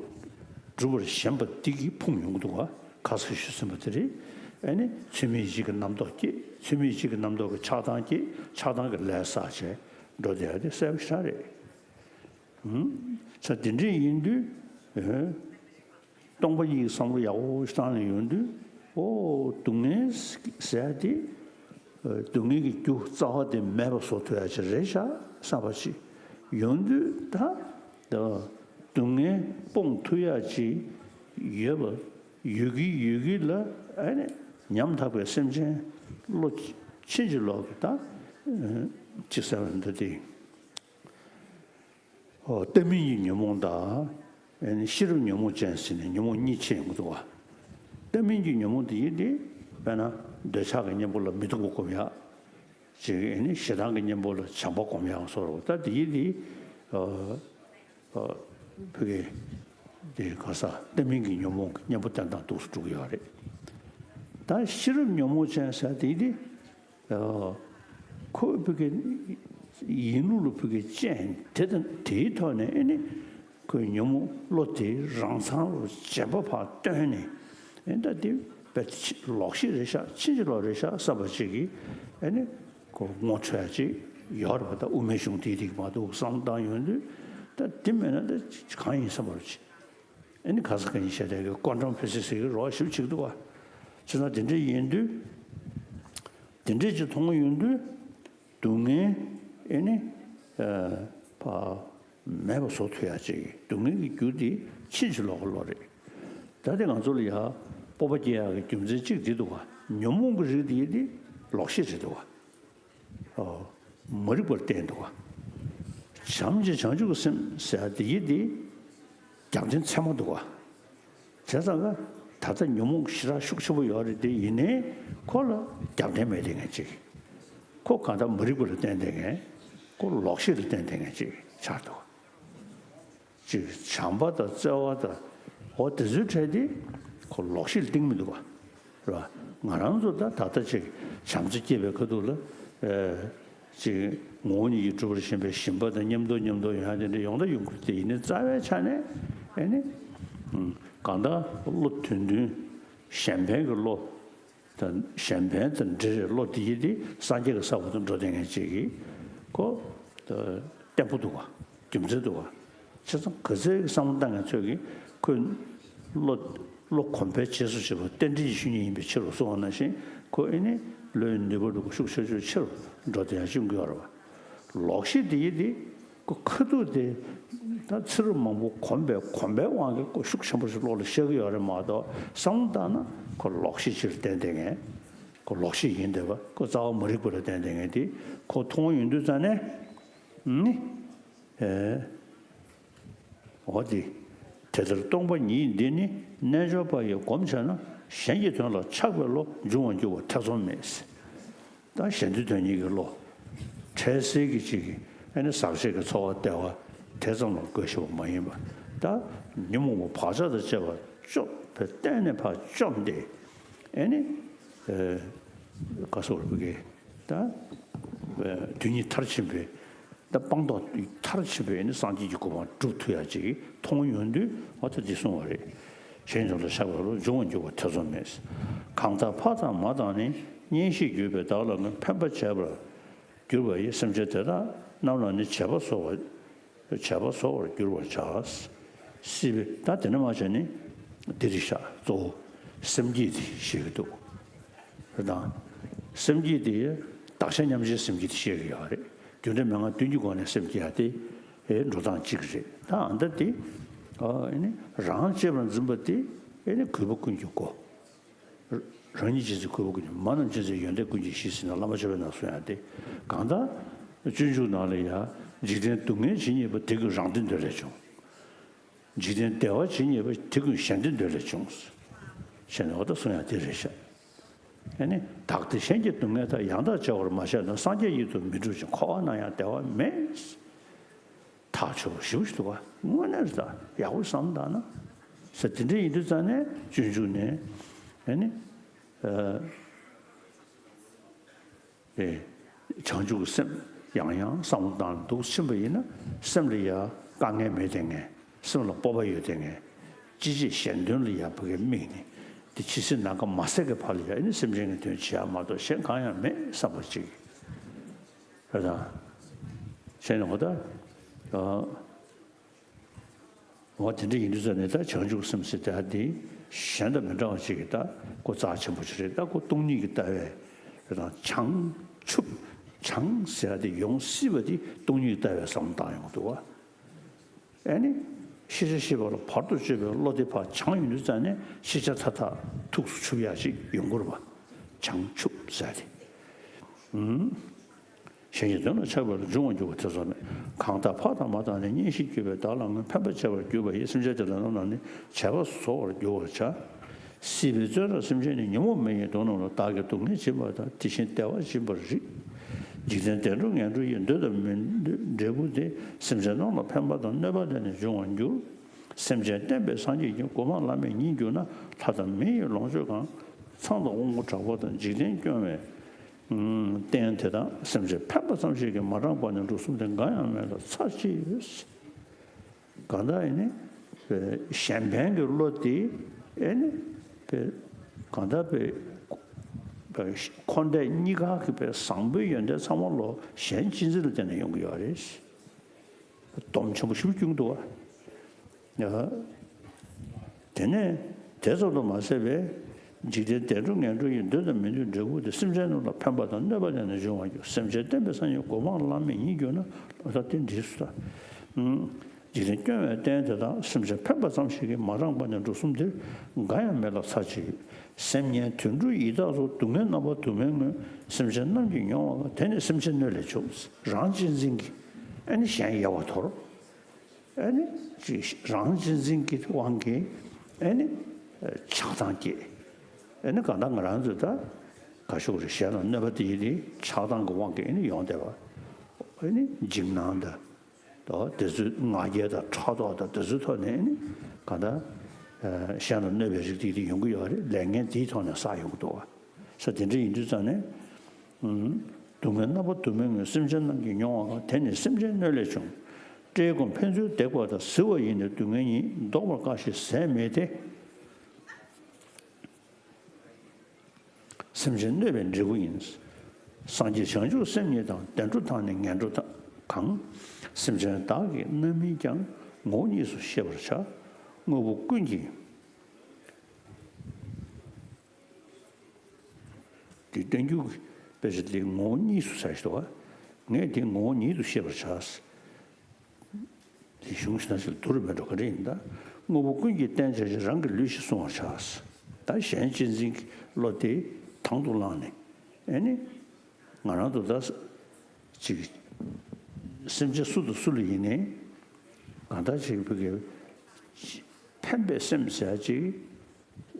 གྲུབ་པར་ཞེན་པ་འདི་གིས་ཕུང་ཡོང་གི་འདུག་བ། ཁ་སང་ཞུས་ཟིན་པ་དེ་རེད། ཨ་ནི་ཚུལ་མིན་ཡིད་བྱེད་ཀྱི་རྣམ་རྟོག་སྐྱེས། ཚུལ་མིན་ཡིད་བྱེད་ཀྱི་རྣམ་རྟོག་གིས་ཆགས་སྡང་སྐྱེས། ཆགས་སྡང་གིས་ལས་བསགས་བྱས་འགྲོ་བསྡད་ཡ་དེ་གསལ་པོ་ཞེ་དྲག་རེད། ས་དེ་འདྲ་ཡིན་དུས། སྟོང་པ་ཉིད་ཀྱི་བསམ་བློ་ཡག་པོ་བཏང་ནས་ཡོང་དུས། ཨོ་སྡུག་བསྔལ་ཟེར་ཡ་དེ། སྡུག་བསྔལ་གྱི་རྒྱུ་རྩ་བ་དེ་མེད་པ་བཟོ་ཐུབ་ཡ་ཅིག་རེད་ཤག་བསམ་པ་ཅིག་ཡོང་དུས་ད། ད་ སྡུག་བསྔལ་སྤོང་ཐུབ་ཡག་ཅིག་ཡོད་པ་ཡོད་ཀྱི་ཡོད་ཀྱི་ལ། ཨ་ནི་ཉམ་ཐག་པའི་སེམས་ཅན་བློ་ཕྱིན་ཅི་ལོག་གི་ད་ཅི་ཟེར་བ་འདི་དེ། ཨོ། ལྟ་མིན་གྱི་ཉོན་མོངས་དང་། ཨ་ནི་ཤེས་རབ་ཉོན་མོངས་ཅན་ཟེར་ནས་ཉོན་མོངས་གཉིས་ཕྱེ་ཡོང་གི་འདུག་བ། ལྟ་མིན་གྱི་ཉོན་མོངས་དེ་ཡིན་ཏེ། དཔེར་ན་འདོད་ཆགས་ཀྱི་གཉེན་པོ་ལ་མི་སྡུག་པ་སྒོམ་ཡག་ཅིག་ཨ་ནི་ཞེ་སྡང་གི་གཉེན་པོ་ལ་བྱམས་པ་སྒོམ་ཡག་སོགས་རེད་བ། ད་དེ་ཡིན་ཏེ། ཨ། ཨ། ཕ་གི་དེ་ག་ས་ལྟ་མིན་གྱི་ཉོན་མོངས་ཀྱི་གཉེན་པོ་བསྟེན་སྟངས་འདུག་སེ་འགྲོ་གི་ཡོད་རེད། ད་ཤེས་རབ་ཉོན་མོངས་ཅན་ཟེར་དེ་ཡིན་ཏེ། ཨ། ཁོ་ཕ་གི་ཡིན་ལུགས་ལ་ཕ་གི་རྐྱེན་དེ་དང་དེའི་ཐོག་ནས་ཨ་ནི་ཁོའི་ཉོན་མོངས་བློ་དེ་རང་མཚང་ལ་བྱེད་པ་ཕར་བཏོན་ནས། ཨ། ད་དེ་དཔེ་ལོག་ཤེས་རེད་ཤག་ཕྱིན་ཅི་ལོག་རེད་ཤག་བསམ་པ་ཅིག་གིས་ཨ་ནི་ཁོ་ངོ་འཕྲོད་ཡག་ཅིག་ཡོད་རེད་བ། ད་དབུ་མའི་གཞུང་དེའི་རིགས་མ་གཏོགས་བསམ་བློ་བཏང་ཡོང་དུས། ད་དེ་མེད་ན་ད་གང་ཡིན་བསམ་པ་རེད། ཨ་ནི་ག་ས་ག་ཡིན་ཤེས་བསྡད་ཀྱི་ཀོན་ཊམ་ཕི་སི་སི་ཟེར་གྱི་རོགས་ཞིབ་བྱེད་ཀྱི་འདུག་བ། བྱས་ཙང་དེ་འདྲ་ཡིན་དུས། དེ་འདྲས་ཅིག་མཐོང་ཡོང་དུས། སྡུག་བསྔལ་ཨེ་ནི། ཨ། ཕ། མེད་པ་བཟོ་ཐུབ་ཡག་ཅིག་སྡུག་བསྔལ་གྱི་རྒྱུ་དེ་ཕྱིན་ཅི་ལོག་གི་བློ་རེད། ད་དེ་ང་ཚོ་ལ་ཡ་སྤོབས་པ་སྐྱེ་ཡག་གི་རྒྱུ་མཚན་གཅིག་འདི་འདུག་བ། ཉོན་མོངས་ཀྱི་རིགས་དེ་ཡིན་ཏེ་ལོག་ཤེས་རེད་འདུག་བ། ཨོ། མ་རིག་པར་བསྟན་འདུག་བ། བྱམས་ཀྱི་བྱང་ཆུབ་ཀྱི་སེམས་ཟེར་ཡག་དེ་ཡིན་ཏེ། རྒྱབ་རྟེན་ཚད་མ་འདུག་བ། བྱས་ཙང་ཀ་ད་ལྟ་ཉོན་མོངས་ཞེ་དྲག་ཤུགས་ཆེན་པོ་ཡོད་རེད་དེ། ཡིན་ནའི་ཁོ་ལ་རྒྱབ་རྟེན་མེད་དེ་ངས་ཅིག་ཁོ་གང་ལྟར་མ་རིག་པ་ལ་བརྟེན་དེ་ངས། ཁོ་ལོག་ཤེས་ལ་བརྟེན་དེ་ངས་ཅིག་ཆགས་འདུག་ཅིག་བྱམས་པ་དང་བརྩེ་བ་དང་། འོ་དེ་ཚོའི་གྲས་དེ་ཁོ་ལོག་ཤེས་ལ་བརྟེན་མི་འདུག་བ། རེད་བ། ང་རང་ཚོ་ད་ད་ལྟ་ཅིག་བྱམས་བརྩེ་སྐྱེས་པའི་ཁ་ཐུག་ལ། ཨེ། ཅིག་ངོ་བོ་ཉིད་ཀྱིས་གྲུབ་པར་ཞེན་པའི་ཞེན་པ་དང་མཉམ་དུ་མཉམ་དུ་ཡོང་ཡག་དེ་འདྲ་ཡོང་ད་ཡོང་གི་རེད་དེ། ཡིན་ནའི་རྩ་བའི་ཆ་ནས་ཨེ་ནི། ཨུམ། གང་ལྟར་བློ་དོན་མཐུན། གཞན་ཕན་གྱི་བློ་དང་། གཞན་ཕན་དང་འབྲེལ་བའི་བློ་དེ་ཡིན་ཏེ་སངས་རྒྱས་ཀྱི་ས་བོན་དུ་འགྲོ་བསྡད་མཁན་ཅིག་གིས་ཁོ་བརྟན་པོ་འདུག་བ། རྒྱུ་མཚན་འདུག་བ། བྱས་ཙང་ག་ཚད་ཀྱི་བསམ་བློ་བཏང་མཁན་ཚོས་ཀྱིས་ཁོས་བློ། བློ་གོམས་པའི་རྗེས་སུ་བྱེད་པ་རྟེན་འབྲེལ་གྱི་ཆོས་ཉིད་ཡིན་པའི་ཕྱིར་རོ་གསུངས་པ་ནང་བཞིན། ཁོ་ཨེ་ནི་བློའི་ནུས་པ་འདུག་གོ་ཤུགས་ཆེ་ཤོས་ཆེ་རུ་འགྲོ་དེ་ཡང་བྱུང་གི་ཡོད་རེད་བ། ལོག་ཤེས་དེ་ཡིན་ཏེ། ཁོ་ཁ་ཐུག་དེ་ད་ཚེ་རབས་མང་པོ་གོམས་པའི་གོམས་པའི་དབང་གིས་ཁོ་ཤུགས་ཆེན་པོ་ཞིག་བློ་ལ་ཤར་གྱི་ཡོད་རེད་མ་གཏོགས། བསམ་བློ་བཏང་ན་ཁོ་ལོག་ཤེས་ཅིག་ལ་བརྟེན་བསྡད་མཁན། ཁོ་ལོག་ཤེས་ཡིན་བསྡད་པ། ཁོ་རྩ་བ་མ་རིག་པ་ལ་བརྟེན་བསྡད་མཁན་དེ་ཁོ་མཐོང་ཡོང་དུས་ཙང་ནས་ནི། ཨེ། འོ་དེ། དེ་ལྟར་སྟོང་པ་ཉིད་འདི་ནི། རྣལ་འབྱོར་པ་ཡིས་བསྒོམས་བྱས་ན། གཞན་གྱི་དོན་ལ་ཆགས་པའི་བློ་འབྱུང་བར་འགྱུར་བ་ཐེ་ཚོམ་མེད། ད་གཞན་དོན་དོན་གཉེར་གྱི་བློ། འཕྲལ་སེལ་གྱི་ཅིག་གི་ཨེ་ནི་ཟག་བཅས་ཀྱི་ཚོར་བ་བདེ་བ་དེ་ཙམ་ལ་དགོས་ཤེས་པ་མ་ཡིན་པ། ད་ཉོན་མོངས་པ་བག་ཆགས་དང་བཅས་པ་བཅོམ་པའི་གཏན་ནས་ཕར་བཅོམ་སྟེ། ཨེ་ནི། ཨེ། ག་སོགས་པའི་གི་ད། ཨེ། དོན་གཉིས་མཐར་ཕྱིན་པའི། ད་སྤངས་རྟོགས་མཐར་ཕྱིན་པའི་ནི་སངས་རྒྱས་ཀྱི་གོ་འཕང་སྒྲུབ་ཐུབ་ཡག་ཅིག་མཐོང་ཡོང་དུས། ཨ་ད་འདི་གསུངས་པ་རེད། གཞན་དོན་ལ་ཆགས་པའི་བློ་འབྱུང་བར་འགྱུར་བ་ཐེ་ཚོམ་མེད། གང་ལྟར་ཕ་དང་མ་དང་ནི། གཉེན་བཤེས་གྱུར་པས་བདག་ལ་ནི། ཕན་པར་བྱེད་པར་གྱུར་པ་ཡི། སེམས་ཅན་དེ་དག་རྣམས་ལ་ནི། བྱེད་པ་གསོག་པར། བྱེད་པ་གསོག་པར་འགྱུར་བར་བྱ། སྲིད་པའི། ད་དེ་ནས་མ་བྱས་ནི་འདི་རེད་ཤག་གཙོ་བོ་སེམས་བསྐྱེད་དེ་བཤད་ཀྱི་འདུག་རེད་དང་། སེམས་བསྐྱེད་དེ་བདག་གཞན་མཉམ་བརྗེའི་སེམས་བསྐྱེད་དེ་བཤད་ཀྱི་ཡོད་རེད། རྒྱུ་འབྲས་མན་ངག་བདུན་གྱི་སྒོ་ནས་སེམས་བསྐྱེད་ཡག་དེ། ཨེ། འགྲོ་སྟངས་གཅིག་རེད། ད་ཨ་ད་དེ། ཨ་ནི་རང་གཅེས་པར་འཛིན་པ་དེ། ཨེ་ནི་གུས་པ་ཀུན་གྱི་སྒོ། རང་ཉིད་ཅན་ཚེ་གུས་པ་ཀུན་གྱི། མ་རྣམས་ཅན་ཚེ་ཡོན་ཏན་ཀུན་གྱི་གཞི་ཟེར་ནས་བླ་མ་མཆོད་པའི་ནང་གསུངས་ཡག་དེ། གང་ལྟར་སྤྱོད་འཇུག་ནང་ལ་ཡང་། འཇིག་རྟེན་སྡུག་བསྔལ་ཇི་སྙེད་པ། དེ་ཀུན་རང་བདེ་འདོད་ལས་བྱུང་། འཇིག་རྟེན་བདེ་བ་ཇི་སྙེད་པ། དེ་ཀུན་གཞན་བདེ་འདོད་ལས་བྱུང་། ཞེས་ནས་འོ་ད་གསུངས་ཡག་དེ་རེད་ཤག་ཨ་ནི་བདག་བདེ་གཞན་གྱི་སྡུག་བསྔལ་དག་ཡང་དག་བརྗེ་བར་མ་བྱས་ན། སངས་རྒྱས་ཡིད་དུ་མི་འགྲུབ་ཅིང་། འཁོར་བ་ན་ཡང་བདེ་བ་མེད། ཐག་ཆོད་པོ་ཞེ་པོ་ཞིག་འདུག་ག་དངོས་གནས་རེད། ད་ཡག་པོ་བསམ་བཏང་ན། ས་དེ་འདྲ་ཡིན་དུས་ཙང་ནས་སྤྱོད་འཇུག་ནས་ཨ་ནི། ཨ། ཨེ། བྱང་ཆུབ་ཀྱི་སེམས་ཡང་ཡང་བསམ་བློ་བཏང་འདུག་ཕྱིན་པ་ཡིན་ན། སེམས་ལ་ཡང་དཀའ་ངལ་མེད་དེ་ངས། སེམས་ལ་སྤོབས་པ་ཡོད་དེ་ངས། ཅི་བྱེད་གཞན་དོན་ལ་ཡང་ཕ་གིར་དམིགས་ནས། དེ་ཇི་སྲིད་ནམ་མཁའ་མ་ཟད་ཀྱི་བར་ལ་ཡང་ཨ་ནི་སེམས་ཅན་གྱི་དོན་བྱེད་ཡག་མ་གཏོགས་གཞན་གང་ཡང་མེད་བསམ་པ་ཅིག་རེད་དང་། བྱས་ནས་འོ་ད། ཨ། འོ་དེ་འདྲ་ཡིན་དུས་ཙང་ནས་ད་བྱང་ཆུབ་སེམས་ཟེར་དེ་ཨ་དེ་གཞན་དང་མི་འདྲ་བ་ཅིག་གི་ད་ཁོ་རྩ་ཆེན་པོ་ཅིག་རེད། ད་ཁོ་སྟོང་ཉིད་ཀྱི་ལྟ་བས་རེད་དང་། བྱང་ཆུབ། བྱང་ཟེར་ཨ་དེ་ཡོང་སྲིད་པ་དེ་སྟོང་ཉིད་ཀྱི་ལྟ་བས་བསམ་བློ་བཏང་ཡོང་གི་འདུག་བ། ཨ་ནི། ཤེས་བྱ་ཤེས་པ་ལ་བར་དུ་གཅོད་པའི་བློ་དེ་ཕར་སྦྱངས་ཡོང་དུས་ཙང་ནས་ཤེས་བྱ་མཐའ་དག་ཐུགས་སུ་ཆུད་ཡག་ཅིག་ཡོང་གི་རེད་པ། བྱང་ཆུབ་ཟེར་ཏེ། ཨུམ། གཞན་གྱི་དོན་ལ་ཆགས་པ་ལ་འབྱུང་བར་འགྱུར་བ་དེ་ཚོ་མེད། གང་དག་ཕར་དང་མ་བཏང་ནས་གཉེན་བཤེས་བརྒྱུད་པས་བདག་ལའང་ཕན་པར་བྱེད་པར་གྱུར་པ་ཡི་སེམས་ཅན་དེ་དག་རྣམས་ལ་ནི་བྱ་བ་བཟོ་བར་འགྱུར་བར་བྱ། སྲིད་པའི་བཙོན་རར་སེམས་ཅན་ནི་ཉོན་མོངས་མེ་ཡི་སྡུག་བསྔལ་ལ་བདག་གིས་སྡུག་བསྔལ་བྱེད་པ་དང་དེ་བཞིན་བདེ་བ་སྦྱིན་པར་རིགས། འཇིག་རྟེན་བདེ་འགྲོ་ངན་འགྲོ་ཡི་འདོད་དང་མི་འདོད་འབྲས་བུ་དེ་སེམས་ཅན་རྣམས་ལ་ཕན་པ་དང་གནོད་པ་ལས་ནི་འབྱུང་བར་འགྱུར། སེམས་ཅན་བསྟན་པའི་སངས་རྒྱས་ཀྱིས། མགོ་མང་བླ་མེད་ཉིད་གྱུར་ན། ལྷ་དང་མི་ཡི་ལོངས་སྤྱོད་གང་། ཚངས་དང་དབང་པོ་དྲག་པོ་དང་། འཇིག་རྟེན་སྐྱོང་བའི་རྟེན་དེ་དག་སེམས་ཅན་ཕན་པ་ཙམ་ཞིག་གིས་མ་འགྲངས་པ་ནི་འབྲུ་གསུམ་དེ་འགའ་ཡང་མེད་ལ་ཚར་གཅིག་ཡོད། གང་ལྟར་ཨེ་ནི། གཞན་ཕན་གྱི་བློ་དེ་ཨེ་ནི། གང་ལྟར་འཁོར་འདས་གཉིས་ཀ་གི་བཟང་པོའི་ཡོན་ཏན་ཚང་མ་ལོ་གཞན་གཅེས་འཛིན་ལ་བརྟེན་ནས་ཡོང་གི་ཡོད་རེད། སྡོམ་ཆེན་པོ་ཞིག་བསྐྱུར་འདུག་བ། དེ་ནས་དེ་ཙམ་དུ་མ་ཟད་པའི་འཇིག་རྟེན་བདེ་འགྲོ་ངན་འགྲོ་ཡི་འདོད་དང་མི་འདོད་འབྲས་བུ་དེ་སེམས་ཅན་རྣམས་ལ་ཕན་པ་དང་གནོད་པ་ལས་ནི་འབྱུང་བར་འགྱུར། སེམས་ཅན་བསྟན་པའི་སངས་རྒྱས་མགོ་མང་བླ་མེད་ཉིད་གྱུར་ན། ལོ་ཟླ་སྟེ་འདྲིས་སུ་ལྟ། འཇིག་རྟེན་སྐྱོང་བའི་རྟེན་དེ་དག་སེམས་ཅན་ཕན་པ་ཙམ་ཞིག་གིས་མ་འགྲངས་པ་ནི་འབྲུ་གསུམ་དེ་འགའ་ཡང་མེད་ལ་ཚར་གཅིག་ཡོད། སེམས་ངན་དུད་འགྲོ་ཡི་དྭགས་སོགས་སྡུག་བསྔལ་རྣམ་པ་དུ་མའི་ངོས་སེམས་ཅན་རྣམས་ཀྱིས་མྱོང་བ་དེ་ནི་སེམས་ཅན་གནོད་ལས་བྱུང་། རང་གཅེས་འཛིན་གྱིས་ཨ་ནི་གཞན་ཡལ་བར་དོར། ཨ་ནི་ཅིག་རང་གཅེས་འཛིན་གྱི་དབང་གིས་ཨ་ནི་ཆགས་སྡང་སྐྱེས། ཨ་ནི་གང་ལྟར་ང་རང་ཚོས་ད་ག་ཞུ་དགོས་རེད། གཞན་ལ་གནོད་པ་དེ་ཡིན་ཏེ་ཆགས་སྡང་གི་དབང་གིས་ཨ་ནི་ཡོང་བསྡད་པ། ཨ་ནི་འཇིགས་སྣང་དང་དེ་ཚོའི་ང་རྒྱལ་དང་ཕྲག་དོག་དང་དེ་ཚོའི་ཐོག་ནས་ཨ་ནི་གང་ལྟར་གཞན་ལ་གནོད་པའི་རིགས་དེ་ཡིན་ཏེ་ཡོང་གི་ཡོད་རེད། ལས་ངན་དེའི་ཐོག་ནས་བསགས་ཡོང་གི་འདུག་བ། ས་དེ་འདྲ་ཡིན་དུས་ཙང་ནས། སྡུག་བསྔལ་རྣམ་པ་དུ་མའི་ངོས་སེམས་ཅན་རྣམས་ཀྱིས་མྱོང་བ་དེ་ནི་སེམས་ཅན་གནོད་ལས་བྱུང་། བཀྲེས་སྐོམ་ཕན་ཚུན་བརྡེག་པ་དང་གཟིར་བ་ཡིས་ནི་སྡུག་བསྔལ་ཉིད། བཟློག་པར་དཀའ་ཞིང་ཟད་མེད་དེ། སེམས་ཅན་གནོད་པའི་འབྲས་བུ་ཡིན། སངས་རྒྱས་བྱང་ཆུབ་སེམས་ཉིད་དང་། བདེ་འགྲོ་དང་ནི་ངན་འགྲོ་གང་། སེམས་ཅན་བདག་གིས་རྣམ་སྨིན་ཀྱང་། ངོ་བོ་གཉིས་སུ་ཤེས་པར་བྱ། དངོས་པོ་ཀུན་གྱི། དེ་བསྟན་འགྱུར་གྱི་དཔེ་ཆ་དེ་ངོ་བོ་གཉིས་སུ་ཟེར་ཞིག་འདུག་བ། ངས་དེ་ངོ་བོ་ཉིད་དུ་ཤེས་པར་བྱ། དེ་གཞུང་ཞིག་ན་ཞིག་བསྡུར་མི་འགྲོ་ག་རེ་ཡིན་ད། དངོས་པོ་ཀུན་གྱི་རྟེན་བྱ་ཞིང་རང་གི་ལུས་ཤེས་བསྲུང་བར་བྱ། ད་གཞན་གཅེས་འཛིན་གྱི་བློ་དེ་དང་དུ་བླངས་ནས་ཨེ་ནི། ང་རང་ཚོ་ད་ཅིག་སེམས་ཅན་སུ་དང་སུ་ལ་ཡིན་ནའི་གང་ལྟར་ཅིག་བོད་ཀྱི་ཕན་པའི་སེམས་ཟེར་ཅིག་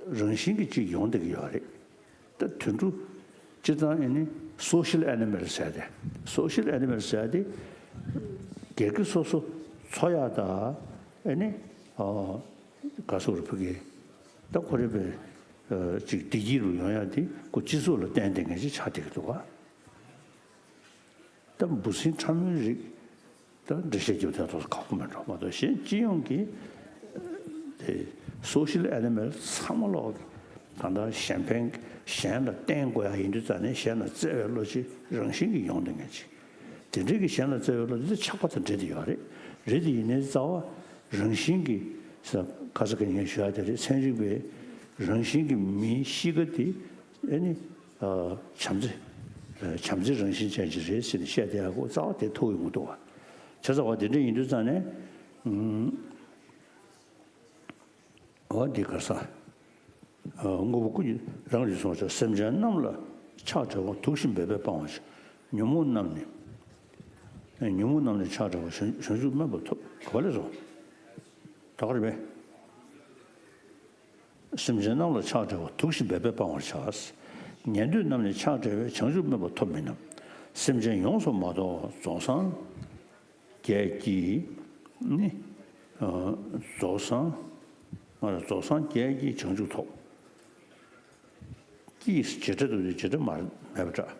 རང་བཞིན་གྱིས་ཅིག་ཡོང་བསྡད་ཀྱི་ཡོད་རེད། ད་དུད་འགྲོ་སྤྱིར་བཏང་ཨེ་ནི་སོ་ཤལ་ཨེ་ནི་མལ་ཟེར་ཏེ། སོ་ཤལ་ཨེ་ནི་མལ་ཟེར་ཏེ་སྒེར་གྱི་སོ་སོ་འཚོ་ཡག་དང་ཨེ་ནི་ག་སོ་རུ་ཕུག་གི་ད་ཁོ་རེ་པའི་ཅིག་བདེ་སྐྱིད་རུ་ཡོང་ཡག་དེ་ཁོ་སྤྱི་ཚོགས་ལ་བརྟེན་བསྡད་མཁན་ཅིག་ཆགས་བསྡད་ཀྱི་འདུག་ག། ད་འབུ་སྲིན་ཕྲ་མོའི་རིགས་ད་འགྲེལ་བཤད་རྒྱབ་དེ་ཐོག་ཁག་པོ་མེད་འགྲོ་མ་གཏོགས་གཞན་སྤྱི་ཡོངས་ཀྱི་དེ་སོ་ཤལ་ཨེ་ནི་མལ་ཚང་མ་ལོག་གི་གང་ལྟར་གཞན་ཕན་གཞན་ལ་བརྟེན་དགོས་ཡ་ཡིན་དུས་ཙང་ནས་གཞན་ལ་བརྩེ་བའི་བློ་ཅིག་རང་བཞིན་གྱིས་ཡོང་བསྡད་མཁན་ཅིག་དེ་འདྲའི་གི་གཞན་ལ་བརྩེ་བའི་བློ་དེ་ཆགས་པ་དང་འདྲེས་ཏེ་ཡོད་རེད། རེད་དེ་ཡིན་ནའི་རྩ་བ་རང་བཞིན་གྱིས་ཁ་ས་ཁ་ཉིན་ཞུ་ཡ་དེ་རེད། ཚན་རིག་པའི་རང་བཞིན་གྱི་མིའི་གཤིས་ཀ་དེ། ཨེ་ནི། བྱམས་བརྩེ། བྱམས་བརྩེ་རང་བཞིན་ཅན་ཅིག་རེད་ཟེར་ནས་བཤད་བསྡད་ཡག་གོ་རྩ་བ་དེ་ཐུག་ཡོང་གི་འདུག་བ། བྱས་ཙང་བ་དེ་འདྲ་ཡིན་དུས་ཙང་ནས། འོ་འདི་ག་ས། དངོས་པོ་ཀུན་གྱི་རང་ལུས་སོང་ཞིང་སེམས་ཅན་རྣམས་ལ་ཆགས་བྲལ་བ་དུག་བཞིན་འབད་པས་སྤང་བར་བྱ། ཉོན་མོངས་རྣམས་ནི། ཉོན་མོངས་རྣམས་ནི་ཆགས་བྲལ་བ་བྱང་ཆུབ་སྨོན་པ་ཐོབ་ག་ལས་སོ། ད་ག་རེ་བས། སེམས་ཅན་རྣམས་ལ་ཆགས་བྲལ་བ་དུག་བཞིན་འབད་པས་སྤང་བར་བྱ། ཉན་ཐོས་རྣམས་ནི་ཆགས་བྲལ་བས་བྱང་ཆུབ་སྨོན་པ་ཐོབ་མིན་ནམ། སེམས་ཅན་ཡོངས་སུ་མ་དོར་བར་རྫོགས་སངས་རྒྱས་ཀྱིས་ནི། རྫོགས་སངས་རྫོགས་སངས་རྒྱས་ཀྱིས་བྱང་ཆུབ་ཐོབ། ཀྱིས་བྱེ་བྲག་ཏུ་དེ་བྱེ་བྲག་མ་མེད་པ་འདྲ།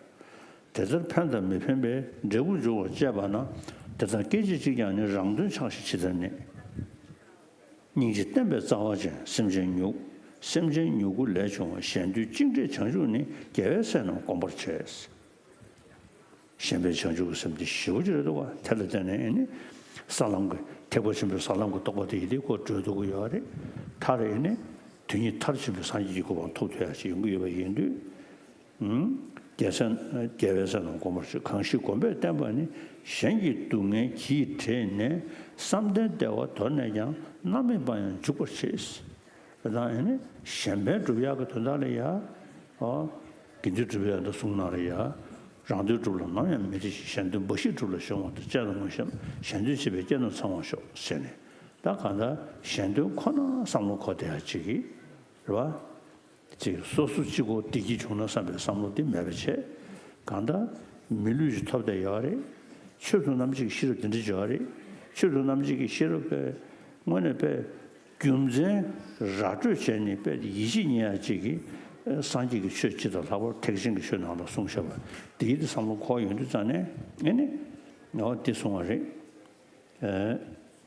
དེ་ལྟར་ཕན་དང་མི་ཕན་པའི་འབྲས་བུ་འབྱུང་བར་བཅས་པ་ན། དེ་དག་སྐད་ཅིག་གཅིག་ཀྱང་ནི་རང་དོན་ཆགས་ཤིང་ཇི་ལྟར་གནས། སྙིང་རྗེ་བསྟན་པའི་རྩ་བ་ཅན། སེམས་ཅན་མྱུ། སེམས་ཅན་མྱུ་གུ་ལས་བྱུང་བ། གཞན་དོན་གཅིག་འབྲས་བྱང་ཆུབ་ནི། རྒྱལ་བའི་སྲས་རྣམས་བསྒོམ་པར་བྱས། གཞན་ཕན་བྱང་ཆུབ་ཀྱི་སེམས་དེ་ཞེ་པོ་ཅིག་རེད་འདུག་བ། དེ་ལ་བརྟེན་ནས་ཨེ་ནི། ས་ལམ་གྱི་ཐེག་པ་ཆེན་པོའི་ས་ལམ་གྱི་རྟོགས་པ་དེ་ཡི་དེ་ཁོ་གྲོལ་ཐུབ་ཀྱི་ཡོད་རེད། མཐར་ཨེ་ནི། དོན་གཉིས་མཐར་ཕྱིན་པའི་སངས་རྒྱས་ཀྱི་གོ་འཕང་ཐོབ་ཐུབ་ཡ་ཞིག་ཡོང་གི་ཡོད་པ་ཡིན་དུས། ཨུམ། རྒྱལ་སྲས་རྒྱལ་བའི་སྲས་རྣམས་བསྒོམ་པར་བྱ། གང་ཞིག་བསྒོམས་པས་བསྟེན་པ་ནི། གཞན་གྱི་སྡུག་བསྔལ་གྱིས་བྲེད་ནས། བསམ་གཏན་བདེ་བ་དོར་ནས་ཀྱང་། མནར་མེད་པ་ཡང་འཇུག་པར་བྱེད། དེ་དང་ཨེ་ནི་གཞན་ཕན་སྒྲུབ་ཡག་གི་དོན་དག་ལ་ཡ། ཨོ། དགེ་འདུན་སྒྲུབ་ཡག་འདི་གསུངས་གནང་རེད་ཡ། རང་དོན་སྒྲུབ་ལ་ནམ་ཡང་མི་བྲེལ་ཞིང་། གཞན་དོན་འབའ་ཞིག་སྒྲུབ་ལ་ཞེན་པ་དང་། བཅས་ལ་ངོ་ཤེས་པ། གཞན་དོན་བྱེད་པའི་སྐྱེས་རྣམས་ཚང་བར་ཤོག་ཟེར་ནས། ད་གང་ལྟར་གཞན་དོན་ཁོ་ན་བསམ་བློ་འཁོར་བསྡད་ཡག་ཅིག་གི་རེད་བ། ཅིག་སོ་སོ་གཅིག་པོ་བདེ་སྐྱིད་བྱུང་ན་བསམ་པའི་བསམ་བློ་འདི་མེད་པ་བྱས། གང་ལྟར་མི་ལུས་ཤིག་ཐོབ་བསྡད་ཡོད་རེད། ཆོས་གྲོགས་རྣམ་གཅིག་གི་ཤེས་རབ་འདི་འདྲ་ཡོད་རེད། ཆོས་གྲོགས་རྣམ་གཅིག་གི་ཤེས་རབ་པས་དངོས་གནས་པས་རྒྱུ་མཚན་ར་སྤྲོད་བྱས་ནས་པས་ཡིད་ཆེས་རྙེད་ཡག་ཅིག་གིས་སངས་རྒྱས་ཀྱི་ཆོས་སྤྱི་དང་ལྷག་པར་ཐེག་ཆེན་གྱི་ཆོས་ནང་ལ་གསུངས་བཞག་པ་འདི་ཡིད་དུ་བསམ་བློ་འཁོར་ཡོང་དུས་ཙང་ནས་ཨེ་ནི་ངོ་འདི་གསུང་བ་རེད།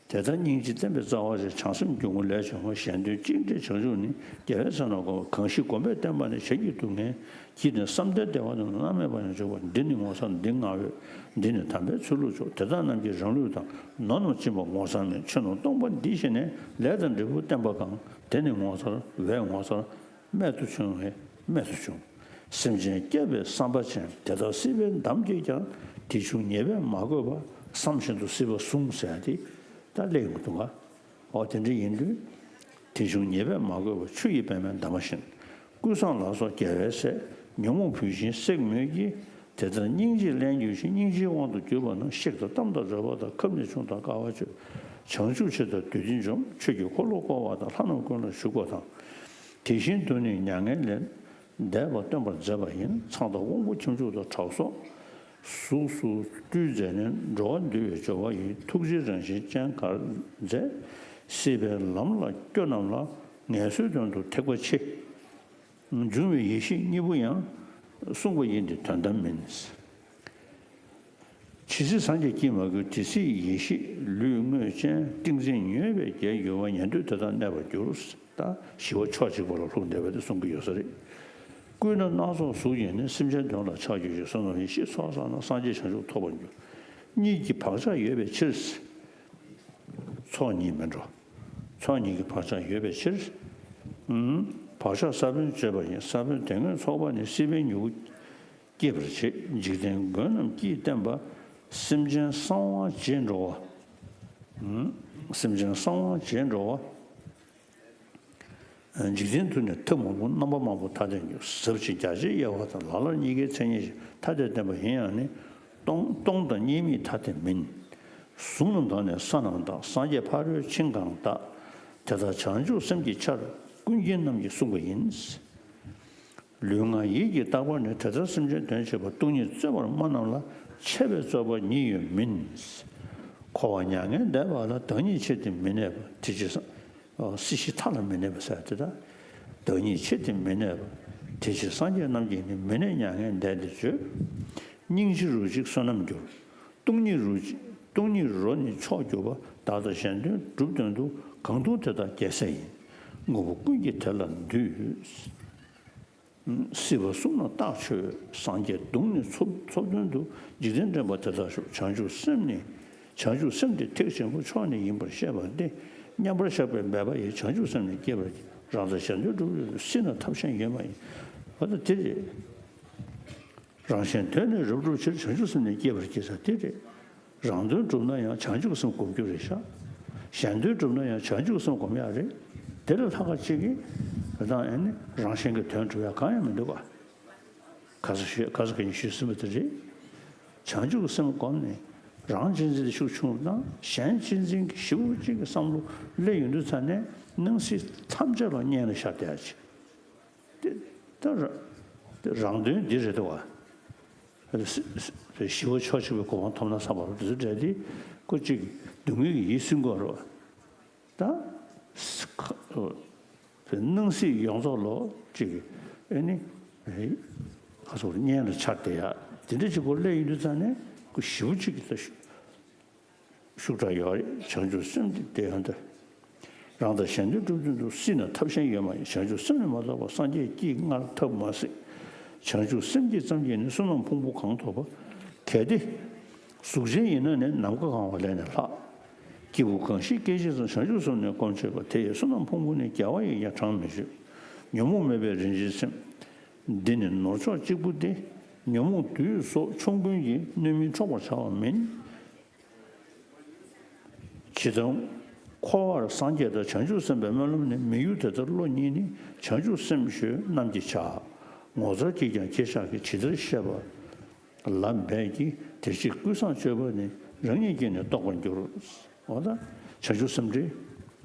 དེ་ལྟར་སྙིང་རྗེ་བསྟན་པའི་རྩ་བ་ཆེ། བྱང་སེམས་སྐྱེ་དངོས་ལས་བྱུང་བ། གཞན་དོན་གཅིག་འབྲེལ་བྱང་ཆུབ་ནི། རྒྱལ་བའི་སྲས་རྣམས་བསྒོམ་པ། གང་ཞིག་བསྒོམས་པས་བསྟེན་པ་ནི། གཞན་གྱི་སྡུག་བསྔལ་གྱིས་བྲེད་ནས། བསམ་གཏན་བདེ་བ་དང་། མནར་མེད་པ་ཡང་འཇུག་པ། འདི་ནི་ངོ་མཚར་འདི་ངག་འོད། འདི་ནི་དམ་པའི་ཆོས་ལུགས་མཆོག་དེ་དག་རྣམས་ཀྱིས་རང་ལུས་དང་། ནོར་རྣམས་སྦྱིན་པ་ངོ་མཚར་མིན། ཆོས་རྣམས་སྟོང་པ་འདི་ཤེས་ནས། ལས་དང་འབྲས་བུ་བསྟེན་པ་གང་། དེ་ནི་ངོ་མཚར་བས་ངོ་མཚར། རྨད་དུ་བྱུང་བས་རྨད་དུ་བྱུང་། སེམས་ཅན་བསྐྱབ་པའི་བསམ་པ་ཅན། དེ་དག་སྲིད་པའི་འདམ་གྱིས་ཀྱང་། དེ་ཕྱུག་ཉེས་པས་མ་གོས་པ། བསམ་བཞིན་དུ་སྲིད་པ་ཟུངས་ཟེར་ཡ་དེ་ད་སླེབས་ཡོང་གི་འདུག་ག་འོ་དེ་འདྲ་ཡིན་དུས། དེ་ཕྱུག་ཉེས་པས་མ་གོས་པ། ཆུ་ཡི་པདྨའི་འདབ་མ་བཞིན། ཀུན་བཟང་ལ་སོགས་རྒྱལ་བའི་སྲས། ཉོན་མོངས་བུད་ཤིང་བསྲེགས་མོད་ཀྱི། དེ་ལྟར་སྙིང་རྗེས་བརླན་གྱུར་ཅིང་། སྙིང་རྗེའི་དབང་དུ་གྱུར་པ་རྣམས། གཤེགས་དང་བལྟམས་དང་བགྲོད་པ་དང་། ཁབ་ནས་ཕྱུང་དང་དཀའ་བ་སྤྱོད། བྱང་ཆུབ་ཕྱིར་དང་འདུད་འདི་འཇོམས། ཆོས་ཀྱི་འཁོར་ལོ་བསྐོར་བ་དང་། ལྷ་རྣམས་ཀུན་ལ་བཞུགས་པ་དང་། དེ་བཞིན་དུ་ནི་མྱ་ངན་ལས་འདས་པ་སྟོན་པར་མཛད་པ་ཡིན། ཚངས་དང་དབང་པོ་ཁྱབ་འཇུག་དང་། དྲག་སོགས་གཟུགས་སུ་སྤྲུལ་མཛད་ནས། འགྲོ་བ་འདུལ་བའི་སྦྱོར་བ་ཡིས། ཐུགས་རྗེའི་རང་བཞིན་ཅན་གར་མཛད། སྲིད་པའི་ལམ་ལ་སྐྱོ་རྣམས་ལ། ངལ་གསོའི་དོན་དུ་ཐེག་པ་ཆེ། འབྱུང་བའི་ཡེ་ཤེས་གཉིས་པོ་ཡང་། གསུངས་པ་ཡིན་ཏེ་དོན་དམ་མིན། ཇི་སྲིད་སངས་རྒྱས་ཀྱིས་མ་གོས། དེ་སྲིད་ཡེ་ཤེས་ལུས་དངོས་ཅན། ཏིང་འཛིན་མྱོས་པས་བརྒྱལ་འགྱུར་བ། ཉན་ཐོས་དེ་དག་གནས་པར་འགྱུར། ད་ཞི་བ་ཕྱོགས་གཅིག་པ་ལ་ལྷུང་བསྡད་པ་དེ་གསུང་གི་ཡོད་ས་རེད། ཀུན་ནས་སྣ་ཚོགས་གཟུགས་ཡིས་ནི། སེམས་ཅན་དོན་ལ་ཕྱག་བགྱིད་ཅིང་། བསོད་ནམས་ཡེ་ཤེས་ཚོགས་བསགས་ན། སངས་རྒྱས་བྱང་ཆུབ་ཐོབ་པར་འགྱུར། གཉིས་ཀྱི་བག་ཆགས་ཡོད་པའི་ཕྱིར། ཚོགས་གཉིས་མི་འགྲོ། ཚོགས་གཉིས་ཀྱི་བག་ཆགས་ཡོད་པའི་ཕྱིར། ཨུམ། བག་ཆགས་ས་བོན་བཅད་པ་ཡིན། ས་བོན་དེ་སྔོན་ཚོགས་པ་ནི། སྲིད་པའི་མྱུ་གུ་སྐྱེད་པར་བྱེད། འཇིག་རྟེན་མགོན་རྣམས་ཀྱིས་བསྟན་པ། སེམས་ཅན་གསང་བ་བྱེད་འགྲོ་བ། ཨུམ། སེམས་ཅན་གསང་བ་བྱེད་འགྲོ་བ། འཇིག་རྟེན་དུ་ནི་ཐབས་མང་པོ། རྣམ་པ་མང་པོ་ཐ་དད་འགྱུར། ཟབ་ཅིང་རྒྱ་ཆེའི་དབྱེ་བ་དང་། ལ་ལར་གཉིས་ཀའི་མཚན་ཉིད་ཅན། ཐ་དད་བསྟན་པ་ཡིན་ཡང་ནི། སྟོང་སྟོང་དང་གཉིས་མེད་ཐ་དད་མིན། གཟུགས་རྣམས་དང་ནི་ས་རྣམས་དག། སངས་རྒྱས་ཕ་རོལ་ཕྱིན་གང་དག། དེ་དག་བྱང་ཆུབ་སེམས་ཀྱི་ཆར། ཀུན་མཁྱེན་རྣམས་ཀྱིས་གསུངས་པ་ཡིན། ལུས་ངག་ཡིད་ཀྱི་རྟག་པར་ནི། དེ་ལྟར་སེམས་ཅན་དོན་བྱེད་པ། སྟོང་ཉིད་རྩོད་པར་སྨྲ་རྣམས་ལ། འཆད་པའི་རྩོད་པ་ཉིད་ཡོད་མིན། འཁོར་བ་མྱ་ངན་འདས་པ་ལ། བདག་ཉིད་ཆེད་དུ་མི་གནས་པ། དེ་ཕྱིར་སངས། ཨོ། སྲིད་ཞི་མཐའ་ལ་མི་གནས་པ་ཟེར་དེ་དག་བདག་ཉིད་ཆེད་དུ་མི་གནས་པ། དེ་ཕྱིར་སངས་རྒྱས་རྣམས་ཀྱིས་ནི། མི་གནས་མྱ་ངན་འདས་འདི་བརྗོད། སྙིང་རྗེ་རུ་གཅིག་བསོད་ནམས་འགྱུར། སྟོང་ཉིད་རུ་གཅིག་སྟོང་ཉིད་རོ་ནི་མཆོག་གྱུར་པ། བདག་དང་གཞན་དོན་སྒྲུབ་དོན་དུ། གང་ཐུག་དེ་དག་རྒྱལ་སྲས་ཡིན། དངོས་པོ་ཀུན་གྱིས་དེ་ལ་འདུད། སྲིད་པ་གསུམ་ན་རྟག་ཆོད། སངས་རྒྱས་གདུང་ནི་འཚོབ་འཚོབ་དོན་དུ། འཇིག་རྟེན་འདྲེན་པ་དེ་དག་ཤོག་བྱང་ཆུབ་སེམས་ནི། བྱང་ཆུབ་སེམས་དེ་ཐེག་ཆེན་པོ། མཆོག་ནི་ཡིན་པར་ཤེས་པ་སྟེ། མཉམ་པར་བཞག་པའི་མོས་པ་ཡིས། བྱང་ཆུབ་སེམས་ནི་བསྐྱེད་པར་བགྱི། རང་དང་གཞན་དོན་སྒྲུབ་དོན་དུ། སྲིད་ན་ཐབས་གཞན་ཡོད་མ་ཡིན། འོ་ད་དེ་རེད། རང་གཞན་དོན་ནི་རབ་བསྒྲུབ་ཕྱིར། བྱང་ཆུབ་སེམས་ནི་བསྐྱེད་པར་བགྱི་ཟེར་དེ་རེད། རང་དོན་བསྒྲུབ་ན་ཡང་བྱང་ཆུབ་སེམས་སྒོམ་རྒྱུ་རེད་ཤག་གཞན་དོན་བསྒྲུབ་ན་ཡང་བྱང་ཆུབ་སེམས་སྒོམ་ཡག་རེད། དེ་ལས་ལྷག་ག་ཅིག་གིས་རང་ཨེ་ནི་རང་གཞན་གྱི་དོན་སྒྲུབ་ཡག་གང་ཡང་མི་འདུག་ག་ག་ས་ཞུས་ག་ས་ག་ཡིན་ཞུས་ཟིན་པ་དེ་རེད། བྱང་ཆུབ་སེམས་སྒོམ་ནས་རང་གཅེས་འཛིན་དེ་ཤུགས་ཆུང་རུ་བཏང་། གཞན་གཅེས་འཛིན་གྱི་ཞེ་པོ་ཅིག་གི་བསམ་བློ་སླེབས་ཡོང་དུས་ཙ་ནས་སྣང་སྲིད་ཐམས་ཅད་ལ་གཉེན་ལ་ཤར་བསྡད་ཡག་ཅིག་དེ་ད་ར་དེ་རང་དོན་འདི་རེད་དོ་བ། ཞི་བ་ཕྱོགས་གཅིག་པའི་གོ་འཕང་ཐོབ་ན་བསམ་པ་རུ་དེ་ཚོ་འདྲ་དེ་ཁོ་གཅིག་སྡུག་བསྔལ་གྱི་ཡིད་སྲིན་གོ་རོ། ད་སྣང་སྲིད་ཡོངས་རྫོགས་ལོ་གཅིག་ཨེ་ནི་ཁ་སོགས་གཉེན་ལ་ཆགས་བསྡད་ཡ་དེ་འདྲ་གཅིག་གོ་སླེབས་ཡོང་དུས་ཙ་ནས་ཁོ་ཞི་བ་གཅིག་གི་ད་ཤུགས་དྲག་ཡོད་རེད། བྱང་ཆུབ་སེམས་དེ་དེ་ཡང་དེ། རང་དང་གཞན་དོན་སྒྲུབ་དོན་དུ། སྲིད་ན་ཐབས་གཞན་ཡོད་མ་ཡིན། བྱང་ཆུབ་སེམས་ལས་མ་ལྡོག་པར། སངས་རྒྱས་ཀྱིས་སྔར་ཐབས་མ་གཟིགས། བྱང་ཆུབ་སེམས་ཀྱིས་ཙམ་གྱིས་ནི། བསོད་ནམས་ཕུང་པོ་གང་ཐོབ་པ། གལ་ཏེ་གཟུགས་ཅན་ཡིན་ན་ནི། ནམ་མཁའ་གང་བ་ལས་ནི་ལྷག་སྐྱེས་བུ་གང་ཞིག་སྐྱེ་ཕྱིར་ཟེར། བྱང་ཆུབ་སེམས་ནི་སྒོམ་བྱེད་པ། དེ་ཡི་བསོད་ནམས་ཕུང་པོ་ནི། རྒྱལ་བ་ཡིས་ཀྱང་གྲངས་མི་ཆོད། ཉོན་མོངས་མེད་པའི་རིན་ཆེན་སེམས། འདི་ནི་ནོར་མཆོག་གཅིག་པུ་སྟེ། ཉོན་མོངས་བདུད་སོགས་ཆོམ་རྐུན་གྱིས། གནོད་མིན་འཕྲོག་པར་བྱ་བ་མིན། ཇི་ལྟར་འཁོར་བར་སངས་རྒྱས་དང་། བྱང་ཆུབ་སེམས་དཔའི་སྨོན་ལམ་ནི། མི་ཡུལ་དེ་ལྟར་བློ་གཉིས་ནི། བྱང་ཆུབ་སེམས་ཞེས་རྣམས་ཀྱིས་བྱ། ངོ་མཚར་གྱིས་ཀྱང་གྱིས་ཤག་གི། ཇི་ལྟར་ཤེས་པ་ལམ་འབད་ཀྱིས། དེ་ཕྱིར་ཀུན་བཟང་སྤྱོད་པ་ནི། རང་ཉིད་ཀྱིས་ནི་རྟོགས་པར་འགྱུར། འོ་ད་བྱང་ཆུབ་སེམས་འགྲེལ།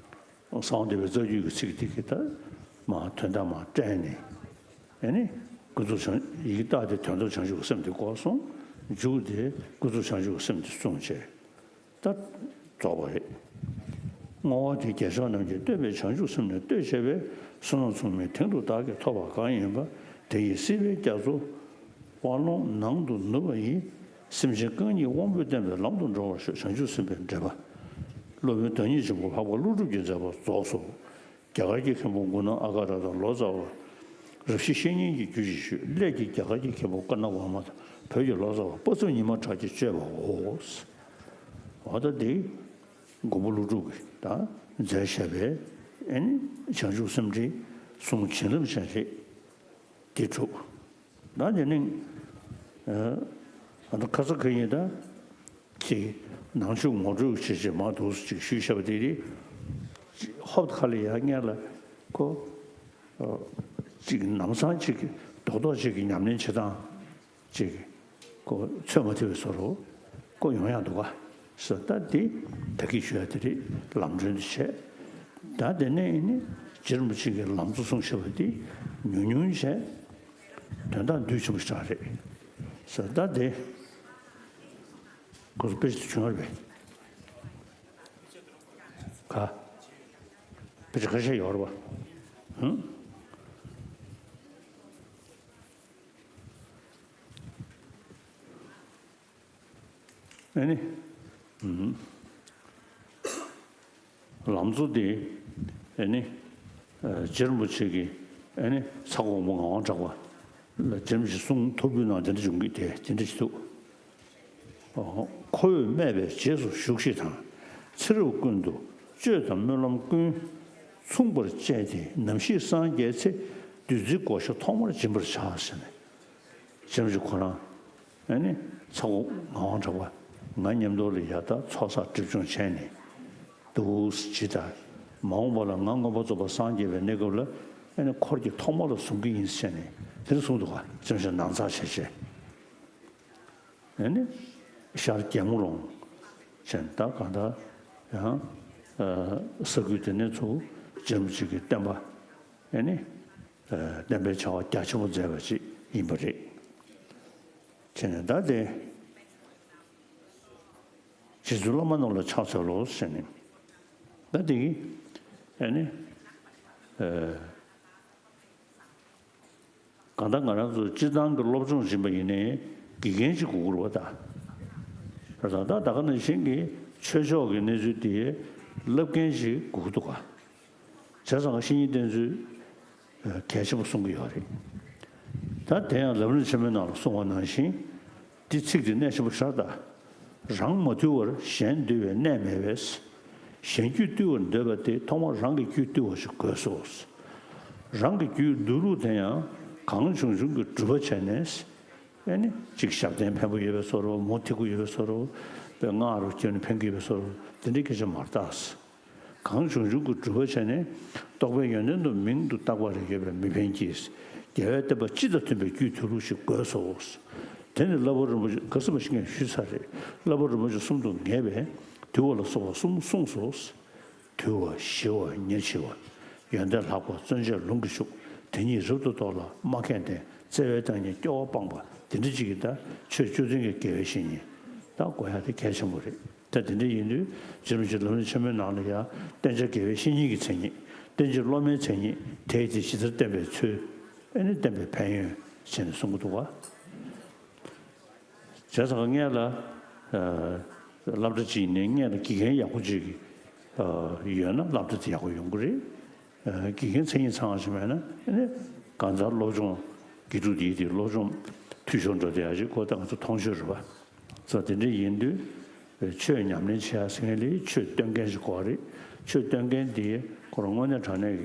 གསང་བ་འདུས་པའི་རྩ་རྒྱུད་ཀྱི་ཚིག་དེ་གི་ད་མ་དོན་དག་མ་བཀྲལ་ནས། ཨེ་ནི། ཀུན་རྫོབ་བྱང་། ཡི་གེ་བཏགས་ཏེ་དོན་དམ་བྱང་ཆུབ་ཀྱི་སེམས་དེ་བཀོད་སོང་། མཇུག་དེ་ཀུན་རྫོབ་བྱང་ཆུབ་ཀྱི་སེམས་དེ་གསུངས་བྱས། ད་རྫོགས་པ་རེད། བསྔོ་བ་དེ་རྒྱལ་མཆོག་རྣམས་ཀྱིས། བསྟོད་པའི་བྱང་ཆུབ་སེམས་ནི་བསྟོད་བྱས་པས། བསོད་ནམས་མཚུངས་མེད་དེང་དུ་བདག་གིས་ཐོབ་པ་གང་ཡིན་པ། དེ་ཡི་སྲིད་པའི་རྒྱ་མཚོ་དབའ་ཀློང་ནང་དུ་ནུབ་པ་ཡི། སེམས་ཅན་རྐང་གཉིས་དབང་པོས་བསྟན་པའི་ལམ་དུ་འགྲོ་བར་ཤོག། བྱང་ཆུབ་སེམས་དཔའི་འགྲེལ་པ། སློབ་དཔོན་བདག་ཉིད་ཆེན་པོ་འཕགས་པ་ཀླུ་སྒྲུབ་ཀྱིས་མཛད་པ་རྫོགས་སོ། རྒྱ་གར་གྱི་མཁན་པོ་མགུ་ནག་ཨ་ག་ར་དང་ལོ་ཙཱ་བ་རབ་ཞི་བཤེས་གཉེན་གྱི་རྒྱུད་ཀྱི་ཤུལ་ལས་ཀྱི་རྒྱ་གར་གྱི་མཁན་པོ་ཀ་ན་ཝར་མ་དང་བོད་ཀྱི་ལོ་ཙཱ་བ་དཔལ་འཛོམས་ཉི་མ་གྲགས་ཀྱིས་བཅོས་པའོ། འོ་ད་འདི་མགོན་པོ་ཀླུ་སྒྲུབ་ཀྱིས་ད་མཛད་བཞག་པའི་ཨེ་ནི་བྱང་ཆུབ་སེམས་འགྲེལ་གསུང་བྱིན་རླབས་ཅན་རེད། འདི་གྲུབ། ད་དེ་ནི་ཨ་ད་ཁ་ས་ཁ་ཡིན་ད། ཅིག་ནང་ཆོས་ངོ་སྤྲོད་བྱེད་ཅིག་མ་འདུག་ཅིག་ཞུས་བཞག་པ་དེ་རེད། ཅིག་ཧོབ་ཁ་ལ་ཡ་སྔས་ལ་ཁོ་ཅིག་ནམ་སང་ཅིག་རྡོག་རྡོག་ཅིག་གི་ཉམས་ལེན་བྱེད་སྟངས་ཅིག་ཁོ་ཚོད་མ་ཐིག་པའི་བཟོ་འདྲ་ཁོ་ཡོང་ཡག་འདུག་ག་ཟེར། ད་དེ་ད་གིན་ཞུ་ཡ་དེ་རེད། ལམ་སྒྲོན་དེ་བྱས། ད་དེ་ནས་ནི་རྗེ་རིན་པོ་ཆེ་གི་ལམ་གཙོ་གསུངས་བཞག་པ་དེ་ཉུང་ཉུང་བྱས། དོན་དག་འདུས་ཆེན་པོ་ཞེ་དྲག་རེད་ཟེར། ད་དེ། ཁོ་ཚོ་དཔེ་ཆ་བྱུང་བ་རེད་པས། ག་དཔེ་ཆ་ཁ་ཤས་ཡོད་རེད་པ། ཧུམ། ཨེ་ནི། ཧུམ། ལམ་གཙོ་དེ་ཨེ་ནི། ཨ་རྗེ་རིན་པོ་ཆེ་གིས་ཨེ་ནི་ཚ་ཁོག་མོ་ངག་དབང་གྲགས་པ་ལ་རྗེ་རིན་པོ་ཆེ་གསུང་ཐོར་བུའི་ནང་དེ་འདྲ་བྱུང་གི། དེ་དེ་འདྲ་ཞིག་འདུག། ཨོ། ཁོ་བོས་སྨྲས་པའི་རྗེས་སུ་ཞུགས་ཤིག་དང་། ཚེ་རབས་ཀུན་ཏུ་སྤྱོད་དང་སྨོན་ལམ་ཀུན། མཚུངས་པར་བཅས་ཏེ་ནམ་ཞིག་སངས་རྒྱས་ཚེ། བདུད་རྩིའི་བགོ་བཤའ་ཐོག་མར་སྦྱིན་པར་བྱ་ཟེར་ནས། རྗེ་རིན་པོ་ཆེ་ཁོ་རང་ཨེ་ནི་ཚ་ཁོག་ངག་དབང་གྲགས་པ་ང་མཉམ་དུ་ལ་ཡ་ད་ཚོགས་བསགས་སྒྲིབ་སྦྱོང་བྱས་ནས་འདུག་ཟེར་ད། མ་འོངས་པ་ལ་ང་མངོན་པར་རྫོགས་པར་སངས་རྒྱས་པའི་གནས་སྐབས་ལ་ཨེ་ནི་འཁོར་གྱི་ཐོག་མ་ལ་བཟུང་གི་ཡིན་ཟེར་ནས་དེ་འདྲ་གསུངས་འདུག་ག། རྗེ་རིན་པོ་ཆེ་ནང་ཚགས་བྱས་བྱས། ཨེ་ནི་ཤར་རྒྱལ་མོ་རོང་ཅན་ད་གང་ལྟར་ཡང་ས་ཁུལ་དེ་ནས་ཚུར་རྗེ་རིན་པོ་ཆེ་གི་བསྟན་པ་ཨེ་ནི་བསྟན་པའི་བྱ་བ་རྒྱ་ཆེན་པོ་མཛད་པ་ཅིག་ཡིན་པ་རེད། བྱས་ནས་ད་དེ་རྗེ་བཙུན་བླ་མ་རྣམས་ལ་ཕྱག་འཚལ་ལོ་ཟེར་ནས་ད་དེ་གི་ཨེ་ནི། གང་ལྟར་ང་རང་ཚོ་སྤྱིར་བཏང་གི་སློབ་སྦྱོང་ཡིན་པ་ཡིན་ནའི་དགེ་རྒན་ཅིག་དགོས་ཀྱི་རེད་པ་ད། ད་ད་ད་ག་ནང་བཞིན་གྱི་ཆོས་ཕྱོགས་ཀྱི་གནས་ཚུལ་དེ་བསླབ་མཁན་ཅིག་དགོས་ཀྱི་འདུག་ག། བྱས་ཙང་བཤེས་གཉེན་བསྟེན་ཚུལ་གལ་ཆེན་པོ་གསུང་གི་ཡོད་རེད། ད་དེ་ཡང་ལམ་རིམ་ཆེན་མོའི་ནང་ལ་གསུངས་པ་ནང་བཞིན། འདི་ཚིག་འདི་གནད་ཆེན་པོ་ཞེ་དྲག་ད། རང་མ་དུལ་བར་གཞན་དུལ་བའི་གནས་མེད་པས། གཞན་རྒྱུད་བཏུལ་བར་འདོད་པ་དེས་ཐོག་མར་རང་གི་རྒྱུད་བཏུལ་བ་ཞིག་དགོས་སོ། རང་གི་རྒྱུད་བཏུལ་ལུགས་དེ་ཡང་གང་བྱུང་བྱུང་གི་སྒྲུབ་པ་བྱས་ནས། ཨེ་ནི་གཅིག་ཞབས་བརྟན་ཕན་པོ་ཡོད་པའི་བཟོ་འདྲ། མུ་མཐུད་དགོས་ཡོད་པའི་བཟོ་འདྲ། དཔེ་སྔགས་རུ་བསྐྱོན་ནས་ཕན་གྱི་ཡོད་པའི་བཟོ་འདྲ། དེ་འདྲའི་སྐད་ཆ་མ་རེད་ད། གང་བྱུང་བྱུང་གི་སྒྲུབ་པ་བྱས་ནས་རྟོག་པའི་ཡོན་ཏན་དུ་མིང་དུ་བཏགས་པ་རེ་ཡོད་པས་མི་ཕན་གྱི། རྒྱལ་བའི་བསྟན་པ་སྤྱི་དང་མཐུན་པའི་རྒྱུད་བཏུལ་ལུགས་ཤིག་དགོས་སོ། དེ་ནི་བསླབ་པ་རིན་པོ་ཆེ་ག་ཟེར་བ་ཞིག་ངས་ཞུས་ཚར་རེད། བསླབ་པ་རིན་པོ་ཆེ་གསུམ་དུ་ངེས་པས་དུལ་བ་ལ་སོགས་པ་གསུམ་གསུངས་སོ། དུལ་བ་ཞི་བ་ཉེར་ཞི་བ། ཡོན་ཏན་ལྷག་པ་བརྩོན་བཅས་ལུང་གིས་ཕྱུག། དེ་ཉིད་རབ་ཏུ་རྟོགས་ལ་སྨྲ་མཁས་ལྡན། བརྩེ་བའི་བདག་ཉིད་སྐྱོ་བ་སྤངས་པ། དེ་འདྲ་ཅིག་གིས་ད་ཆོས་བཅུ་ལྡན་གྱི་དགེ་བའི་བཤེས་གཉེན་ད་དགོས་ཡ་དེ་གལ་ཆེན་པོ་རེད། ད་དེ་འདྲ་ཡིན་དུས་རྗེ་རིན་པོ་ཆེ་ལམ་རིམ་ཆེན་མོའི་ནང་ལ་ཡང་བསྟེན་བྱ་དགེ་བའི་བཤེས་གཉེན་གྱི་མཚན་ཉིད། བསྟེན་བྱ་སློབ་མའི་མཚན་ཉིད། དེས་དེ་ཇི་ལྟར་བསྟེན་པའི་ཚུལ། ཨེ་ནི་བསྟེན་པའི་ཕན་ཡོན་བྱས་ནས་གསུང་གི་འདུག་བ། བྱས་ཙང་སྔོན་ལ་སློབ་གྲྭ་གཅིག་ནས་སྔོན་ལ་དགེ་རྒན་ཡག་པོ་ཅིག་ཡོད་ན་སློབ་གྲྭ་དེ་ཡག་པོ་ཡོང་གི་རེད། དགེ་རྒན་མཚན་ཉིད་ཚང་བ་ཞིག་མེད་ན་ཨེ་ནི་གང་ལྟར་སློབ་སྦྱོང་དགེ་ཕྲུག་དེའི་དེ་སློབ་སྦྱོང་འཐུས་ཤོར་འགྲོ་བསྡད་ཡ་ཅིག་ཁོ་ད་ང་ཚོ་མཐོང་ཆོས་རེད་པ། ཙང་དེ་འདྲ་ཡིན་དུས་ཆོས་ཉམས་ལེན་བྱེད་ཡ་ཟེར་མཁན་ལ་ཆོས་སྟོན་མཁན་ཞིག་དགོས་རེད། ཆོས་སྟོན་མཁན་དེ་ཁོ་རང་དངོས་གནས་དྲང་གནས་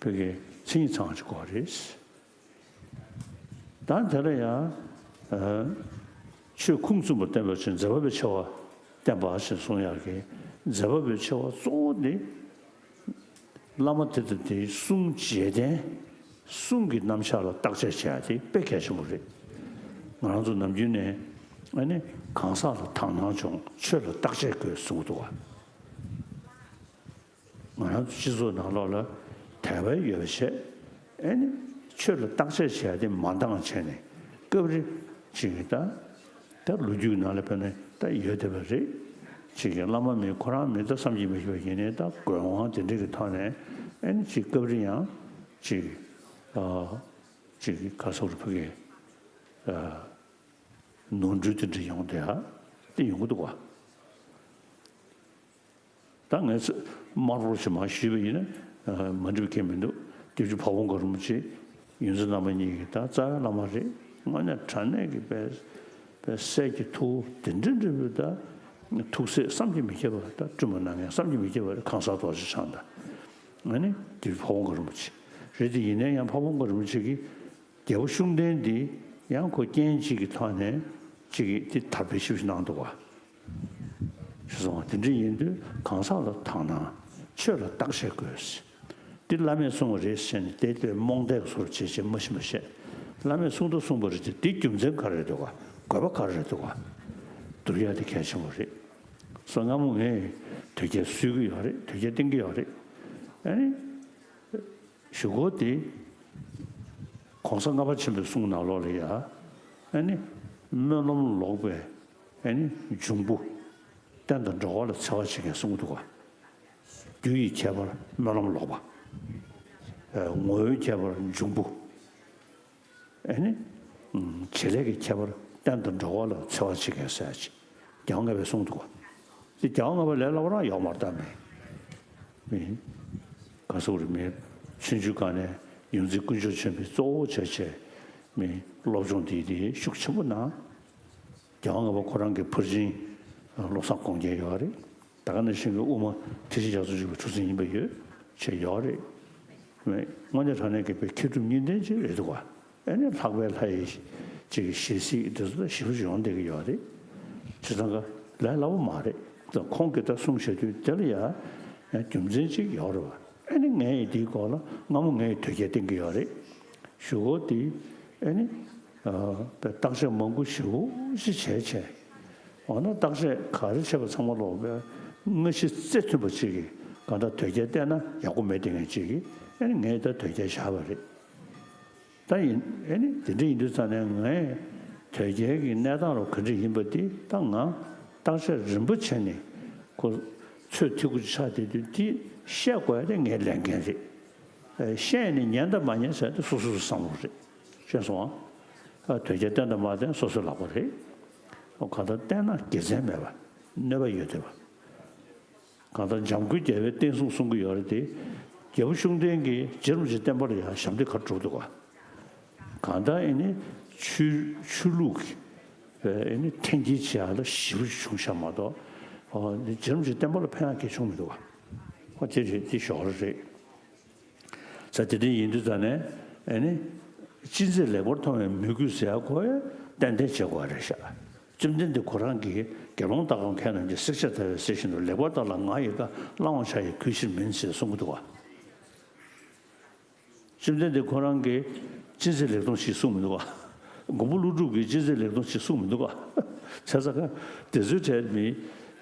ཀྱི་བོད་ཀྱི་མཚན་ཉིད་ཚང་བ་ཞིག་དགོས་རེད། ད་དེ་ལ་ཡང་ ཆོས་ཁུངས་བཙུན་པ་བསྟན་པ་ཆེ། མཛད་པ་པོའི་ཆེ་བ་བསྟན་པ་ཞེས་གསུང་ཡག་གི་མཛད་པ་པོའི་ཆེ་བ་གཙོ་བོ་ནི། བླ་མ་དེ་དང་དེའི་གསུང་བྱས་ཏེ། གསུང་གི་རྣམ་གཞག་ལ་བརྟག་དཔྱད་བྱེད་ཡ་དེ་དཔེ་གལ་ཆེན་པོ་རེད། ང་རང་ཚོ་ནམ་རྒྱུན་ནས་ཨ་ནི་གང་ཟག་ལ་དག་སྣང་སྦྱོང་། ཆོས་ལ་བརྟག་དཔྱད་དགོས་གསུང་གི་འདུག་བ། ང་རང་ཚོ་སྤྱི་ཚོགས་ནང་ལོགས་ལ་དད་པ་ཡོད་པ་བྱས། ཨ་ནི་ཆོས་ལ་བརྟག་དཔྱད་བྱེད་ཡ་དེ་མ་འདང་བྱས་ནས་སྐབས་རེ་ཅིག་གི་ད། ད་ལོ་རྒྱུས་ནང་ལ་དཔེར་ན་ད་ཡོད་བསྡད་པ་རེད། ཅིག་གི་བླ་མ་མེད་ཁོ་རང་མེད་ད་བསམ་གྱིས་མི་ཁྱབ་པ་ཡིན་ནའི་ད་དགོས་དབང་དེ་འདྲ་གི་ཐོག་ནས་ཨ་ནི་ཅིག་སྐབས་རེ་ཡང་ཅིག་ཨ་ཅིག་ག་སོགས་རུ་ཕ་གི་ཨ་ནོར་འཁྲུལ་དེ་འདྲ་ཡོང་བསྡད་ཡ་དེ་ཡོང་གི་འདུག་བ། ད་ངས་དམར་པོ་ཞིག་མར་ཞུས་པ་ཡིན་ན་མ་འགྲིག་པ་གང་ཡང་མི་འདུག་སྐྱབས་རྗེ་ཕ་བོང་ཁ་རིན་པོ་ཆེ་ཡོངས་འཛིན་རྣམ་པ་གཉིས་ཀྱི་ད་རྩ་བའི་བླ་མ་རེད། དངོས་གནས་དྲང་གནས་ཀྱི་དཔེ་དཔེ་སྲས་ཀྱི་ཐུ་བོ་དེ་འདྲ་འདྲ་བོ། ད་ཐུགས་སྲས་བསམ་གྱིས་མི་ཁྱབ་པ། ད་སྤྲིན་པ་སྣ་ལྔའི་བསམ་གྱིས་མི་ཁྱབ་པ་རེད། ཁང་གསར་རྡོ་རྗེ་འཆང་དང་། ཨ་ནི་སྐྱབས་རྗེ་ཕ་བོང་ཁ་རིན་པོ་ཆེ་རེད། དེ་ཡིན་ན་ཡང་ཕ་བོང་ཁ་རིན་པོ་ཆེ་གིས། རྒྱལ་པོ་ཤུགས་ལྡན་འདི་ཡང་ཁོ་རྐྱེན་གཅིག་གི་ཐོག་ནས་གཅིག་གིས་འདི་དར་སྤེལ་ཞེ་པོ་ཅིག་གནང་འདུག་བ། ཞེས་གསུངས་པ་དེ་འདྲ་ཡིན་དུས་གང་ཟག་ལ་དག་སྣང་། ཆོས་ལ་བརྟག་དཔྱད་དགོས། འདི་བླ་མས་གསུངས་པ་རེད་ཟེར་ནས་དེ་ལྟར་རྨོངས་དད་བཟོ་འདྲ་བྱས་བྱས་མ་ཤེས་མ་ཤེས། བླ་མས་གསུངས་ད་གསུངས་པ་རེད་དེ། འདི་རྒྱུ་མཚན་ག་རེ་རེད་འདུག་ག་དགོས་པ་ག་རེ་རེད་འདུག་ག་བསྡུར་ཡ་དེ་གལ་ཆེན་པོ་རེད། སོ་སྔ་མོ་ངས་དོལ་རྒྱལ་གསོད་ཀྱི་ཡོད་རེད། དོལ་རྒྱལ་བསྟེན་གྱི་ཡོད་རེད། ཨ་ནི། གཞུག་གུ་དེ་གོང་ས་ལྔ་པ་ཆེན་པོའི་གསུང་ནང་ལོགས་ལ་ཡ། ཨ་ནི་སྨོན་ལམ་ལོག་པའི་ཨ་ནི་འབྱུང་པོ། རྟེན་དང་འབྲེལ་བ་ལ་འཚེ་བ་བྱེད་མཁན་གསུང་གི་འདུག་ག་རྒྱུ་ཡི་ཁྱད་པར་སྨོན་ལམ་ལོག་པ། ཨ་ངོ་བོའི་ཁྱད་པར་འབྱུང་པོ། ཨ་ནི་བྱེད་ལས་ཀྱི་ཁྱད་པར། རྟེན་དང་འབྲེལ་བ་ལ་འཚེ་བ་བྱེད་མཁན་ཟེར་ཡ་ཅིག་རྒྱལ་བ་ལྔ་པས་གསུངས་འདུག་ག་དེ་རྒྱལ་བ་ལྔ་པ་ལས་སླ་པོ་རང་ཡོད་མ་རེད་ད། མི། མི། ག་ཟེར་དགོས་རེད། མི། ཆུང་ཆུང་སྒང་ནས་ཡོངས་འཛིན་དཀོན་མཆོག་ཆེན་པོས་གཙོ་བོ་བྱས་བྱས། མི། སློབ་སྦྱོང་དེ་དེ་ཤུགས་ཆེན་པོ་གནང་། རྒྱལ་བ་ལྔ་པ་ཁོ་རང་གི་ཕར་ཕྱིན་བློ་བཟང་དགོངས་རྒྱན་ཡོད་རེད། ད་ག་ནང་བཞིན་གྱི་དབུ་མ་ཐེག་ཆེན་རྒྱ་མཚོ་འཇུག་པའི་གྲུ་གཟིངས་ཡིན་པ་ཡོད་བྱས་ཡོད་རེད། མི། དངོས་གནས་དྲང་གནས་ཀྱི་དཔེ་མཁས་གྲུབ་གཉིས་ལྡན་ཅིག་རེད་འདུག་ག་ཨ་ནི་ལྷག་པའི་ལྷ་ཡི་ཅིག་གི་ཞལ་གཟིགས་དེ་ཚོ་ད་ཞེ་པོ་ཅིག་ཡོང་བསྡད་ཀྱི་ཡོད་རེད། བྱས་ཙང་ཀ་ལས་སླ་པོ་མ་རེད། ད་ཁོང་གིས་ད་གསུང་བྱ་དུས་དེ་ལ་ཡ་ཡང་རྒྱུ་མཚན་ཅིག་ཡོད་རེད་བ། ཨ་ནི་ངས་འདིའི་སྐོར་ལ་སྔ་མོ་ངས་དོལ་རྒྱལ་བསྟེན་གྱི་ཡོད་རེད། གཞུག་གུ་དེ་ཨ་ནི་བརྟག་དཔྱད་མང་པོ་ཞེ་པོ་ཅིག་བྱས་བྱས། འོ་ན་བརྟག་དཔྱད་ག་རེ་བྱས་པ་ཚང་མ་ལོག་པའི་སྔ་ཕྱི་རྩིས་མཐུན་པ་ཅིག་གིས་གང་ལྟར་དོལ་རྒྱལ་བསྟེན་ན་ཡག་པོ་མེད་དེ་ངས་ཅིག་གིས་ཨ་ནི་ངས་ད་དོལ་རྒྱལ་བཞག་པ་རེད། ད་ཡིན། ཨ་ནི་དེ་འདྲ་ཡིན་དུས་ཙང་ནས་ངས་དོལ་རྒྱལ་གྱི་གནས་སྟངས་ལ་ག་འདྲ་ཡིན་པ་དེ་ད་ང་བརྟག་དཔྱད་རིམ་པ་བྱས་ནས་ཁོ་ཚོད་ཐིག་པོ་ཆགས་བསྡད་དུས་དེ་བཤད་དགོས་ཡ་དེ་ངའི་ལས་འགན་རེད། ཨ་བཤད་ནས་ཉན་དང་མ་ཉན་ཟེར་དེ་སོ་སོ་སོའི་བསམ་བློ་རེད། ཤེས་སོང་ཨ། ཨ་དོལ་རྒྱལ་བསྟེན་དང་མ་བསྟེན་སོ་སོའི་ལག་པ་རེད། ཨོ་གང་ལྟར་བསྟེན་ན་དགེ་མཚན་མེད་པ། གནོད་པ་ཡོད་བསྡད་པ། གང་ལྟར་འཇམ་མགོན་རྒྱལ་བའི་བསྟན་སྲུང་གསུང་གི་ཡོད་རེད་དེ། རྒྱལ་པོ་ཤུགས་ལྡན་གྱིས་རྗེ་རིན་པོ་ཆེ་བསྟན་པ་ལ་ཡང་ཞབས་འདེགས་ག་རེ་སྒྲུབ་འདུག་ག་གང་ལྟར་ཨེ་ནི་ཆོས་ཆོས་ལུགས་ཀྱི་ཨེ་ནི་འཐེན་འཁྱེར་བྱེད་ཡག་ལ་ཞེ་པོ་ཅིག་བྱུང་ཤག་མ་གཏོགས། ཨོ་རྗེ་རིན་པོ་ཆེ་བསྟན་པ་ལ་ཕན་ཡག་གང་ཡང་བྱུང་མི་འདུག་ག་ཨོ་དེ་རེད། དེ་ཞོར་རེད། ས་དེ་འདྲ་ཡིན་དུས་ཙང་ནས་ཨེ་ནི། ཅི་མཛད་ལེགས་པར་མཐོང་བའི་མོས་གུས་ཟེར་ཡག་ཁོ་ཡ་ཏན་ཏན་བྱེད་དགོས་རེད་ཤག་བཅོམ་ལྡན་འདས་ཁོ་རང་གིས་དགེ་སློང་དག་གམ་མཁས་རྣམས་ཀྱིས་བསྲེགས་བཅད་བརྡར་བའི་གསེར་བཞིན་དུ། ལེགས་པར་བལྟ་ལ་ང་ཡི་བཀའ། བླང་བར་བྱ་ཡི་གུས་ཕྱིར་མིན་ཞེས་གསུང་གི་འདུག་ག་བཅོམ་ལྡན་འདས་ཁོ་རང་གིས་ཅི་མཛད་ལེགས་མཐོང་ཞིག་གསུངས་མི་འདུག་ག་མགོན་པོ་ཀླུ་སྒྲུབ་ཀྱིས་ཅི་མཛད་ལེགས་མཐོང་ཞིག་གསུངས་མི་འདུག་ག་བྱས་ཙང་ཀ་དེ་ཚོའི་གྲས་མི་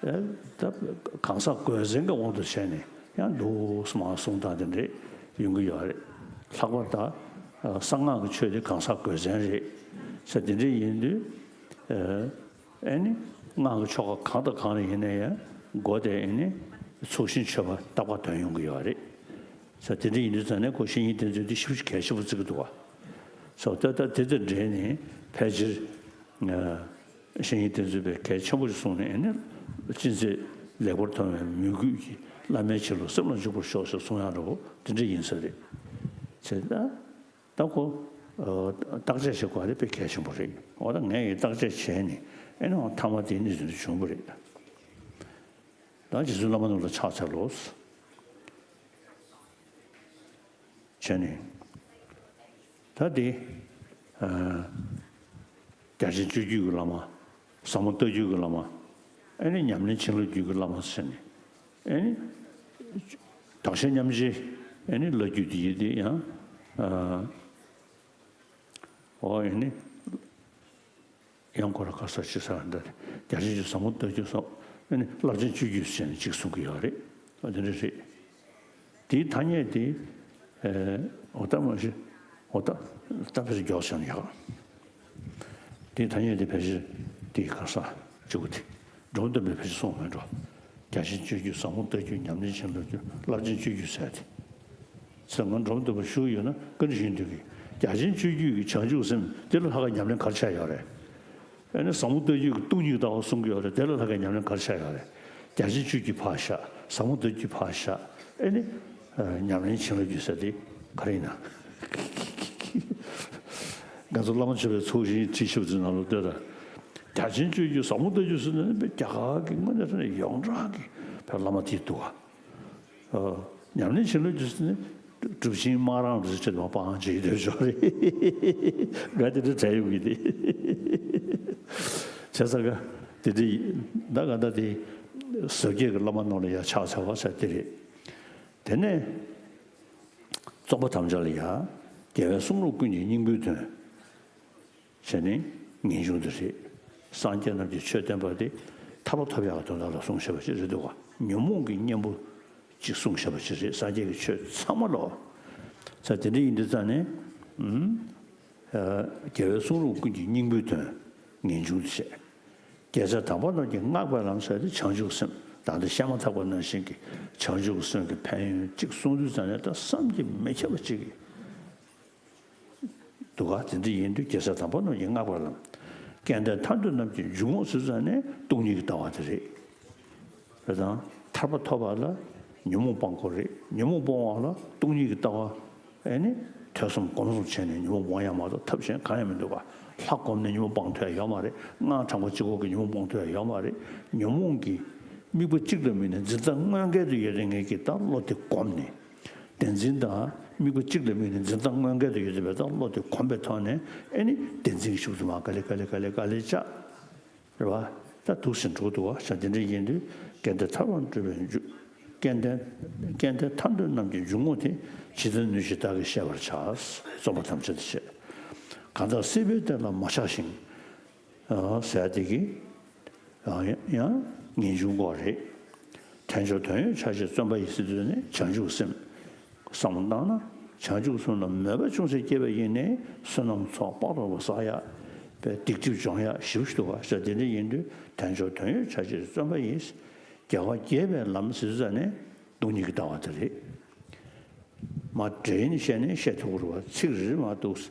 ད་གང་ཟག་དགོས་མཚན་གྱི་དབང་དུ་བྱས་ནས་ཡང་འདུག་སེ་མར་གསུང་སྟངས་དེ་འདྲས་ཡོང་གི་ཡོད་རེད། ལྷག་པར་ད་གསང་སྔགས་ཀྱི་ཆོས་དེ་གང་ཟག་དགོས་མཚན་རེད་ཟེར། དེ་འདྲས་ཡིན་དུས། ཨེ་ནི། སྔགས་ཀྱི་ཆོ་ག་གང་དང་གང་ལ་ཡིན་ན་ཡང་སྒོ་དེ་ཨེ་ནི། ཚོགས་ཞིང་མཆོད་པ་རྟག་པར་འདོན་ཡོང་གི་ཡོད་རེད། ས་དེ་འདྲ་ཡིན་དུས་ཙང་ནས་ཁོ་བཤེས་གཉེན་བསྟེན་ཚུལ་དེ་ཞེ་པོ་ཅིག་གལ་ཆེན་པོ་བརྩི་གི་འདུག་ག་ས་ད་ལྟ་དེ་དང་འབྲེལ་ནས་ཕལ་ཆེར་བཤེས་གཉེན་བསྟེན་ཚུལ་བས་གལ་ཆེན་པོ་ཞིག་གསུངས་ནས་ཨེ་ནི། ཅི་མཛད་ལེགས་པར་མཐོང་བའི་མོས་གུས་ཀྱིས། བླ་མའི་ཆེད་དུ་སེམས་ལ་འཇུག་པར་ཤོག་ཟེར་གསུང་ཡག་འདྲ་བོ་དེ་འདྲ་ཡིན་ས་རེད། བྱས་ད། ད་ཁོ་བརྟག་དཔྱད་བྱེད་དགོས་པ་དེ་དཔེ་གལ་ཆེན་པོ་རེད། འོ་ད་ངས་ཡི་བརྟག་དཔྱད་བྱས་ནས་ཨེ་ནི་འོ་མཐའ་མ་དེ་གནས་ཚུལ་འདི་བྱུང་བ་རེད། ད་རྗེ་བཙུན་བླ་མ་རྣམས་ལ་ཕྱག་འཚལ་ལོ། བྱས་ནས་ད་དེ་ཨ། རྒྱ་ཆེན་སྤྱོད་བརྒྱུད་ཀྱི་བླ་མ། ཟབ་མོ་ལྟ་བརྒྱུད་ཀྱི་བླ་མ། ཨེ་ནི་ཉམས་ལེན་བྱིན་རླབས་རྒྱུད་ཀྱི་བླ་མ་ཟེར་ནས། ཨེ་ནི་དག་ཆེན་མཉམ་རྗེ། ཨེ་ནི་བླ་བརྒྱུད་དེ་ཡིན་དེ་ཡང་། ཨ། ཨོ་ཨེ་ནི། ཡང་ཁོ་ར་ག་ས་ཅི་ས་འདི་རྒྱ་ཆེན་སྤྱོད་ཟབ་མོ་ལྟ་བརྒྱུད་སོགས། ཨེ་ནི་རླབས་ཆེན་སྤྱོད་བརྒྱུད་ཟེར་ནས་གཅིག་གསུང་གི་ཡོད་རེད། ཨ་དེ་འདྲ་རེད། དེའི་ཐ་སྙད་དེ། ཨེ། འོ་ད་མ་གཞི། འོ་ད། ད་ཕལ་ཆེར་མགྱོགས་ཆགས་ནས་ཡག་དེའི་ཐ་སྙད་དེ་ཕལ་ཆེར་དེའི་ག་ས་གཅིག་པུ་དེ། འབྲོམ་སྟོན་པས་ཕལ་ཆེར་གསུངས་མེད་འགྲོ། རྒྱ་ཆེན་སྤྱོད་བརྒྱུད་ཟབ་མོ་ལྟ་བརྒྱུད་ཉམས་ལེན་བྱིན་རླབས་རྒྱུད་རླབས་ཆེན་སྤྱོད་བརྒྱུད་ཟེར་ཏེ། ཚེ་སྔོན་འབྲོམ་སྟོན་པ་བཞུགས་ཡོད་ན་བཀའ་འདྲི་ཞུ་འདོད་ཀྱི། རྒྱ་ཆེན་སྤྱོད་བརྒྱུད་ཀྱི་བྱང་ཆུབ་སེམས་དེ་ལ་ལྷག་དཀར་ཉམས་ལེན་ག་རེ་བྱས་ཡོད་རེད། ཨ་ནི་ཟབ་མོ་ལྟ་བརྒྱུད་ཀྱི་སྟོང་ཉིད་ཀྱི་ལྟ་བ་གསུང་གི་ཡོད་རེད། དེ་ལ་ལྷག་དཀར་ཉམས་ལེན་ག་རེ་བྱས་ཡོད་རེད། རྒྱ་ཆེན་སྤྱོད་བརྒྱུད་ཕར་བཞག་ཟབ་མོ་ལྟ་བརྒྱུད་ཕར་བཞག་ཨ་ནི། ཨ། ཉམས་ལེན་བྱིན་རླབས་རྒྱུད་ཟེར་དེ་ག་རེ་ཡིན་ན། ང་ཚོ་བླ་མ་མཆོད་པའི་ཚོགས་ཞིང་བྲིས་ཞབས་ཚུལ་ནང་ལ་ལྟོས་དང་། རྒྱ་ཆེན་སྤྱོད་བརྒྱུད་ཟབ་མོ་ལྟ་བརྒྱུད་ཟེར་ནས་རྒྱ་གར་གྱི་དངོས་གནས་ཡོངས་གྲགས་ཀྱི་བོད་བླ་མ་དེ་འདུག་ག་ཨ། ཉམས་ལེན་བྱིན་རླབས་རྒྱུད་ཟེར་ནས་གྲུབ་ཆེན་སྨག་རམས་རེད་ཟེར་བྱས་མ་སྤང་བྱེད་ཀྱི་འདོད་ཆོག་རེད། ང་དེ་འདྲ་བྲལ་ཡོང་གི་དེ། བྱས་ཙང་ག་དེ་འདྲ་ཡིན་ད་ག་ད་དེ་ཟབ་རྒྱས་ཀྱི་བླ་མ་རྣམས་ལ་ཡང་ཕྱག་འཚལ་བ་ཟེར་དེ་རེད། དེ་ནས་རྩོམ་པ་དམ་བཅའ་ལ་ཡང་རྒྱལ་བའི་གསུང་རབ་ཀུན་གྱི་སྙིང་པོའི་དོན། བྱས་ནས་ངེས་འབྱུང་དེ་རེད། སངས་རྒྱས་རྣམས་ཀྱིས་ཆོས་བསྟན་པ་དེ་ཐར་པ་ཐོབ་ཡག་གི་དོན་དག་ལ་གསུངས་བཞག་པ་ཅིག་རེད་འདུག་ག་ཉོན་མོངས་ཀྱི་གཉེན་པོ་ཅིག་གསུངས་བཞག་པ་ཅིག་རེད། སངས་རྒྱས་ཀྱི་ཆོས་ཚང་མ་ལོ། ས་དེ་འདྲ་ཡིན་དུས་ཙང་ནས། ཨུམ། ཨ། རྒྱལ་བའི་གསུང་རབ་ཀུན་གྱི་སྙིང་པོའི་དོན། ངེས་འབྱུང་དུ་བྱས། རྒྱལ་སྲས་དམ་པ་རྣམས་ཀྱིས་བསྔགས་པའི་ལམ་ཟེར་ཏེ་བྱང་ཆུབ་སེམས། ད་ལྟ་བཤད་མ་ཐག་པ་ནང་བཞིན་གྱི་བྱང་ཆུབ་སེམས་ཀྱི་ཕན་ཡོན་གཅིག་གསུང་དུས་ཙང་ནས་ད་བསམ་གྱིས་མི་ཁྱབ་པ་གཅིག་གི་འདུག་ག་དེ་འདྲ་ཡིན་དུས་རྒྱལ་སྲས་དམ་པ་རྣམས་ཀྱིས་བསྔགས་པའི་ལམ། སྐལ་ལྡན་ཐར་འདོད་རྣམས་ཀྱི་འཇུག་ངོགས་ཟེར་ཙང་ནས་སྟོང་ཉིད་ཀྱི་ལྟ་བ་དེ་རེད། རེད་དང་། ཐར་པ་ཐོབ་པ་ལ་ཉོན་མོངས་སྤང་དགོས་རེད། ཉོན་མོངས་སྤོང་བ་ལ་སྟོང་ཉིད་ཀྱི་ལྟ་བ། ཨེ་ནི། ཐོས་བསམ་སྒོམ་གསུམ་བྱས་ནས་ཉོན་མོངས་སྤོང་ཡ་མ་གཏོགས་ཐབས་གཞན་གང་ཡང་མི་འདུག་ག་ལྷ་བསྒོམས་ནས་ཉོན་མོངས་སྤང་ཐུབ་ཡ་ཡོད་མ་རེད། སྔགས་བགྲང་བ་གཅིག་པོ་གིས་ཉོན་མོངས་སྤོང་ཐུབ་ཡ་ཡོད་མ་རེད། ཉོན་མོངས་ཀྱི་དམིགས་པ་གཅིག་ལ་དམིགས་ནས་འཛིན་སྟངས་དངོས་འགལ་དུ་ཡོད་དེ་ངེས་ཀྱི་ད་བློ་དེ་བསྒོམས་ནས། བདེན་འཛིན་དང་དམིགས་པ་གཅིག་ལ་དམིགས་ནས་འཛིན་སྟངས་དངོས་འགལ་དུ་ཡོད་དེ་བས་ད་བློ་དེ་གོམས་པའི་ཐོག་ནས་ཨེ་ནི་བདེན་འཛིན་གྱི་ཤུགས་དུ་མ་ག་ལེ་ག་ལེ་ག་ལེ་ག་ལེ་བཅག་རེད་བ། ད་འདུག་སེ་འགྲོ་འདུག་བ་ཤ་དེ་འདྲ་ཡིན་དུས་སྐལ་ལྡན་ཐར་པར་འགྲོ་བའི་མཇུག་སྐལ་ལྡན། སྐལ་ལྡན་ཐར་འདོད་རྣམས་ཀྱི་འཇུག་ངོགས་དེ། ཇི་ལྟར་ནུས་ཤིང་བདག་གིས་ཤེས་པར་བྱ། རྩོམ་པ་དམ་བཅའ་དེ་བྱས། གང་དག་སྲིད་པའི་གཏན་ལ་མ་ཆགས་ཤིང་། ཟེར་དེ་གི་ཡང་ངེས་འབྱུང་དགོས་རེད། དལ་འབྱོར་དོན་ཡོད་ཆ་ཤས་བརྩོན་པ་ཡིས་ཟེར་དུས་ནས་བྱང་ཆུབ་སེམས། བསམ་བློ་བཏང་ན་བྱང་ཆུབ་སེམས་ལ་མོས་པ་ཅུང་ཟད་སྐྱེས་པ་ཡིན་ནའི་བསོད་ནམས་ཚོགས་དཔག་ཏུ་མེད་པ་བསགས་ཡ། པའི་སྡིག་སྒྲིབ་སྦྱོང་ཡ་ཞིབ་ཏུ་བ་ཤ་དེ་འདྲ་ཡིན་དུས་དལ་འབྱོར་དོན་ཡོད་ཆ་ཤས་བརྩོན་པ་ཡིས། རྒྱལ་བ་དགྱེས་པའི་ལམ་ཟེར་ཙ་ནས་སྟོང་ཉིད་ཀྱི་ལྟ་བ་དེ་རེད། མ་འདྲེས་ནས་བཤད་ནས་བཤད་ཐུབ་ཀྱི་རེད་བ། ཚིག་རེ་རེ་མ་གཏོགས་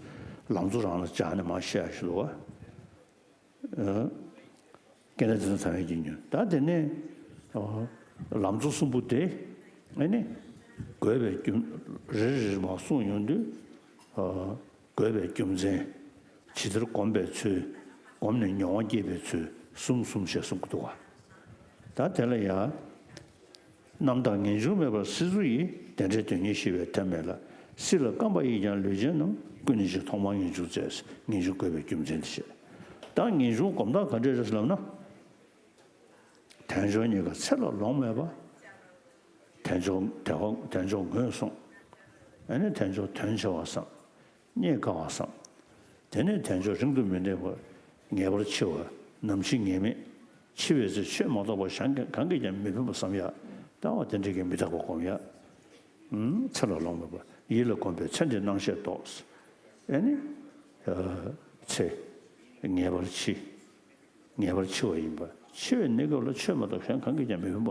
ལམ་གཙོ་རང་ལ་སྦྱར་ནས་མ་བཤད་ཡ་ཞིག་འདུག་བ། སྐལ་ལྡན་དེ་ཚོ་ཚང་མས་ཀྱི་ཉོན། ད་དེ་ནས་ལམ་གཙོ་གསུམ་པོ་དེ་ཨེ་ནི་དགོས་པའི་རྒྱུ་རེ་རེ་རེ་མ་གསུངས་ཡོང་དུས་དགོས་པའི་རྒྱུ་མཚན། ཇི་ལྟར་བསྒོམ་པའི་ཚུལ། བསྒོམས་ནས་མྱོང་བ་སྐྱེད་པའི་ཚུལ་གསུམ་གསུམ་ཞེས་གསུང་གི་འདུག་བ། ད་དེ་ལ་ཡང་། རྣམ་དག་ངེས་འབྱུང་མེད་པར་སྲིད་མཚོ་ཡི། བདེ་འབྲས་དོན་གཉེར་ཞི་བའི་ཐབས་མེད་ལ། སྲིད་ལ་རྐང་པ་ཡིས་ཀྱང་ལུས་ཅན་རྣམས། ཀུན་ནས་འཇིག་ཐོག་མར་ངེས་འབྱུང་བཙལ། ངེས་འབྱུང་དགོས་པའི་རྒྱུ་མཚན་དེ་བཤད། ད་ངེས་འབྱུང་སྒོམ་ཐབས་ག་འདྲས་རེད་ལབ་ན། དལ་འབྱོར་རྙེད་དཀའ་ཚེ་ལ་ལོང་མེད་པ། དལ་འབྱོར་དལ་བ་དལ་འབྱོར་ངོས་བཟུང་། ཨ་ནི་དལ་འབྱོར་དོན་ཆེ་བ་བསམ། རྙེད་དཀའ་བ་བསམ། དེ་ནས་དལ་འབྱོར་རིང་དུ་མི་གནས་པར། ངེས་པར་འཆི་བ་ནམ་འཆི་ངེས་མེད། འཆི་བའི་ཚེ་ཆོས་མ་གཏོགས་པ་གཞན་གང་གིས་ཀྱང་མི་ཕན་པ་བསམ་ཡ། ལྟ་བ་དེ་འདྲ་གིས་མི་རྟག་པ་སྒོམ་ཡ། ཚེ་ལ་ལོང་མེད་པ་ཡིད་ལ་གོམས་པས་ཚེ་འདིའི་སྣང་ཤས་རྟོགས། ཨེ་ནི། ཚེ། ངེས་པར་འཆི། ངེས་པར་འཆི་བ་ཡིན་པ། འཆི་བའི་གནས་སྐབས་ལ་ཆོས་མ་གཏོགས་གཞན་གང་གིས་ཀྱང་མི་ཕན་པ།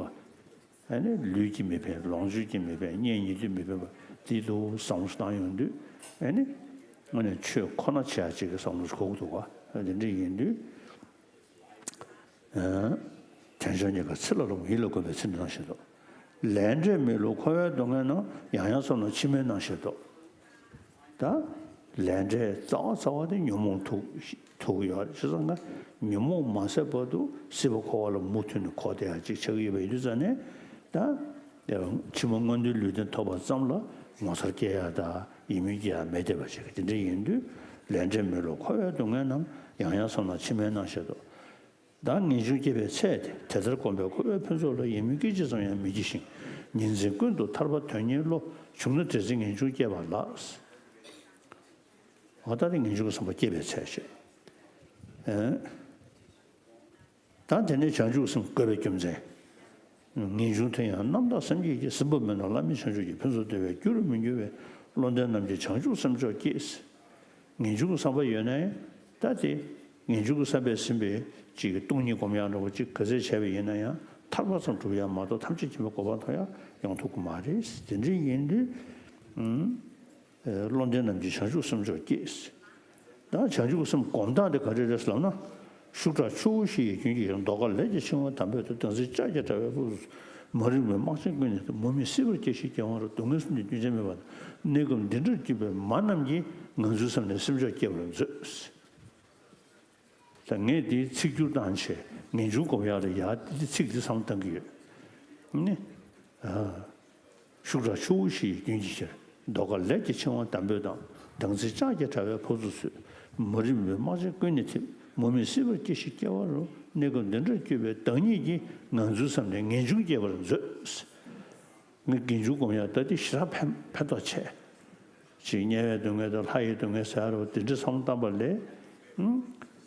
ཨ་ནི་ལུས་ཀྱིས་མི་ཕན། ལོངས་སྤྱོད་ཀྱིས་མི་ཕན། གཉེན་ཉེ་དུས་མི་ཕན་པ་དེ་འདུག་བསམ་བློ་བཏང་ཡོང་དུས་ཨ་ནི་དངོས་གནས་ཆོས་ཁོ་ན་བྱེད་ཡ་གཅིག་གི་བསམ་བློ་ཞིག་དགོས་ཀྱི་འདུག་ག་དེ་འདྲ་ཡིན་དུས། དལ་འབྱོར་རྙེད་དཀའ་ཚེ་ལ་ལོང་། ཡིད་ལ་གོམས་པས་ཚེ་འདིའི་སྣང་ཤས་རྟོགས། ལས་འབྲས་མི་བསླུ་འཁོར་བའི་སྡུག་བསྔལ་རྣམས། ཡང་ཡང་བསམས་ན་ཕྱི་མའི་སྣང་ཤས་རྟོགས། ད་ལས་འབྲས་རྩ་བ་རྩ་བ་དེ་ཉོན་མོངས་ཐུག་ཐུག་ཡོད་རེད། བྱས་ཙང་ང་ཉོན་མོངས་མ་ཟད་བར་དུ་སྲིད་པ་འཁོར་བ་ལ་མུ་མཐུད་ནས་འཁོར་བསྡད་ཡ་ཅིག་ཆགས་ཀྱི་ཡོད་པ་ཡིན་དུས་ཙང་ནས། ད་ཕྱི་མ་མངོན་མཐོའི་ལུས་རྟེན་ཐོབ་པ་ཙམ་ལ་ངོ་མཚར་སྐྱེ་ཡ་དང་ཡིད་སྨོན་སྐྱེ་ཡ་མེད་བསྡད་པ་ཅིག་དེ་འདྲ་ཡིན་དུས། ལས་འབྲས་མི་བསླུ་འཁོར་བའི་སྡུག་བསྔལ་རྣམས། ཡང་ཡང་བསམས་ན་ཕྱི་མའི་སྣང་ཤས་སུ། བདག་ངེས་འབྱུང་སྐྱེས་པའི་ཚེ་སྟེ། དེ་ལྟར་བསྒོམས་པས་འཁོར་བའི་ཕུན་ཚོགས་ལ། ཡིད་སྨོན་སྐད་ཅིག་ཙམ་ཡང་མི་སྐྱེ་ཞིང་། ཉིན་མཚན་ཀུན་ཏུ་ཐར་པ་དོན་གཉེར་བློ། བྱུང་ན་དེ་ཚེ་ངེས་འབྱུང་སྐྱེ་བ་ལགས། འོ་ད་དེ་ངེས་འབྱུང་གི་བསམ་པ་སྐྱེས་པའི་ཚེ་ཞེས། ཨེ། ད་དེ་ནས་བྱང་ཆུབ་སེམས་བསྐོས་པའི་རྒྱུ་མཚན། ངེས་འབྱུང་དེ་ཡང་རྣམ་དག་སེམས་བསྐྱེད་ཀྱིས། ཟིན་པ་མིན་ནོ་བླ་མེད་བྱང་ཆུབ་ཀྱི། ཕུན་སུམ་བདེ་བའི་རྒྱུ་རུ་མི་འགྱུར་བའི། བློ་ལྡན་རྣམས་ཀྱིས་བྱང་ཆུབ་སེམས་མཆོག་བསྐྱེད། ངེས་འབྱུང་གི་བསམ་པ་ཡོད་ན་ཡང་ད་དེ་ངེས་འབྱུང་གི་བསམ་པས་ཟིན་པའི་ཅིག་སྟོང་ཉིད་སྒོམ་ཡག་འདྲ་བོ་ཅིག་ག་ཚད་བྱས་པ་ཡིན་ན་ཡང་ཐར་པ་ཙམ་སྒྲུབ་ཡག་མ་གཏོགས་ཐམས་ཅད་མཁྱེན་པའི་གོ་འཕང་ཐོབ་ཡག་ཡོང་ཐུབ་ཀྱི་མ་རེད། དེ་འདྲ་ཡིན་དུས། བློ་ལྡན་རྣམས་ཀྱིས་བྱང་ཆུབ་སེམས་མཆོག་བསྐྱེད། ད་བྱང་ཆུབ་སེམས་སྒོམ་སྟངས་དེ་ག་རེ་རེད་ལབ་ན། ཤུགས་དྲག་ཆུ་བོ་བཞི་ཡི་རྒྱུན་གྱིས་ཤར། མདོ་ཁམས་ལས་ཀྱི་ཆུ་བོ་དམ་པའི་མཐུ། བདག་འཛིན་ལྕགས་ཀྱུ་དྲ་བའི་ཕུག་ཏུ་སོང་། མ་རིག་པའི་རྨག་ཆེན་ཀུན་ནས་ཐེབས། མུ་མེད་སྲིད་པར་སྐྱེ་ཞིང་སྐྱེ་བ་རུ། སྡུག་བསྔལ་གསུམ་གྱི་རྒྱུན་ཆད་མེད་པ་དང་། གནས་སྐབས་འདི་འདྲར་གྱུར་པའི་མ་རྣམས་ཀྱིས། ངང་ཚུལ་བསམ་ནས་སེམས་མཆོག་བསྐྱེད་པར་མཛོད། ད་ངས་འདིའི་ཚིག་སྒྱུར་བཏང་བྱས་ངེས་འབྱུང་སྒོམ་ཡག་ལ་ཡག་འདི་ཚིག་འདི་བསམ་བཏང་གི་ཡོད། ནི། ཨ། ཤུགས་དྲག་ཆུ་བོ་བཞི་ཡི་རྒྱུན་གྱིས་ཤར། མདོ་ཁམས་ལས་ཀྱི་ཆུ་བོ་དམ་པའི་མཐུ། བདག་འཛིན་ལྕགས་ཀྱུ་དྲ་བའི་ཕུག་ཏུ་སོང་། མ་རིག་པའི་རྨག་ཆེན་ཀུན་ནས་ཐེབས། མུ་མེད་སྲིད་པར་སྐྱེ་ཞིང་སྐྱེ་བ་རུ། གནས་སྐབས་འདི་འདྲར་གྱུར་པའི་བདག་ཉིད་ཀྱིས། ངང་ཚུལ་བསམ་ནས་ངེས་འབྱུང་སྐྱེད་པར་མཛོད། ངས་ངེས་འབྱུང་སྒོམ་ཡག་ད་དེ་ཞེ་དྲག་ཕན་ཕན་ཐོགས་ཆེ། ཅིག་དམྱལ་བའི་སྡུག་བསྔལ་དང་ལྷ་ཡི་སྡུག་བསྔལ་ཟེར་རོ་དེ་འདྲ་བསམ་བཏང་པ་ལས། ཨང་།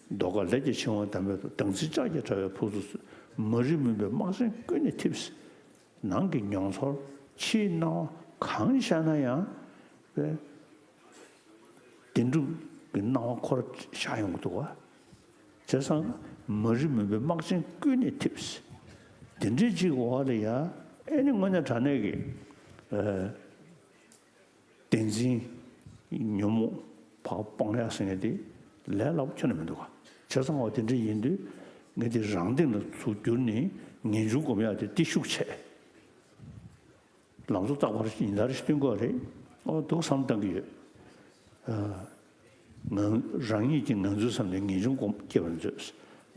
མདོ་ཁམས་ལས་ཀྱི་ཆུ་བོ་དམ་པའི་མཐུ། བདག་འཛིན་ལྕགས་ཀྱུ་དྲ་བའི་ཕུག་ཏུ་སོང་། མ་རིག་མུན་པའི་རྨག་ཆེན་ཀུན་ནས་ཐེབས། ནང་གི་མྱོང་ཚོར་ཕྱིའི་སྣང་བ་གང་བཞག་ན་ཡང་། བདེན་གྲུབ་ཀྱི་སྣང་བ་ཁོ་རང་ཤར་ཡོང་གི་འདུག་བ། བྱས་ཙང་མ་རིག་མུན་པའི་རྨག་ཆེན་ཀུན་ནས་ཐེབས། དེ་འདྲའི་ཅིག་འོག་ལ་ཡ། ཨེ་ནི་དངོས་གནས་དྲང་གནས་ཀྱི། ཨ། བདེན་འཛིན་ཉོན་མོངས་ཕར་སྤང་ཡག་ཟེར་མཁན་དེ་ལས་སླ་པོ་ཁྱོན་ནས་མི་འདུག་ག། བྱས་ཙང་འོ་དེ་འདྲ་ཡིན་དུས་ངས་དེ་རང་སྟེང་ལ་ཚུར་བསྒྱུར་ནས་ངེས་འབྱུང་སྒོམ་ཡག་དེ་དེ་ཤུགས་ཆེ། ལམ་གཙོ་རྟག་པར་ཡིན་ད་རེ་ཞིག་སྟོན་དགོས་རེད། ཨོ་འདུག་བསམ་བཏང་གི་ཡོད། ཨ། ང་རང་ཉིད་ཀྱིས་ངང་ཚུལ་བསམ་ནས་ངེས་འབྱུང་སྒོམ་སྐྱེ་བར་མཛོད།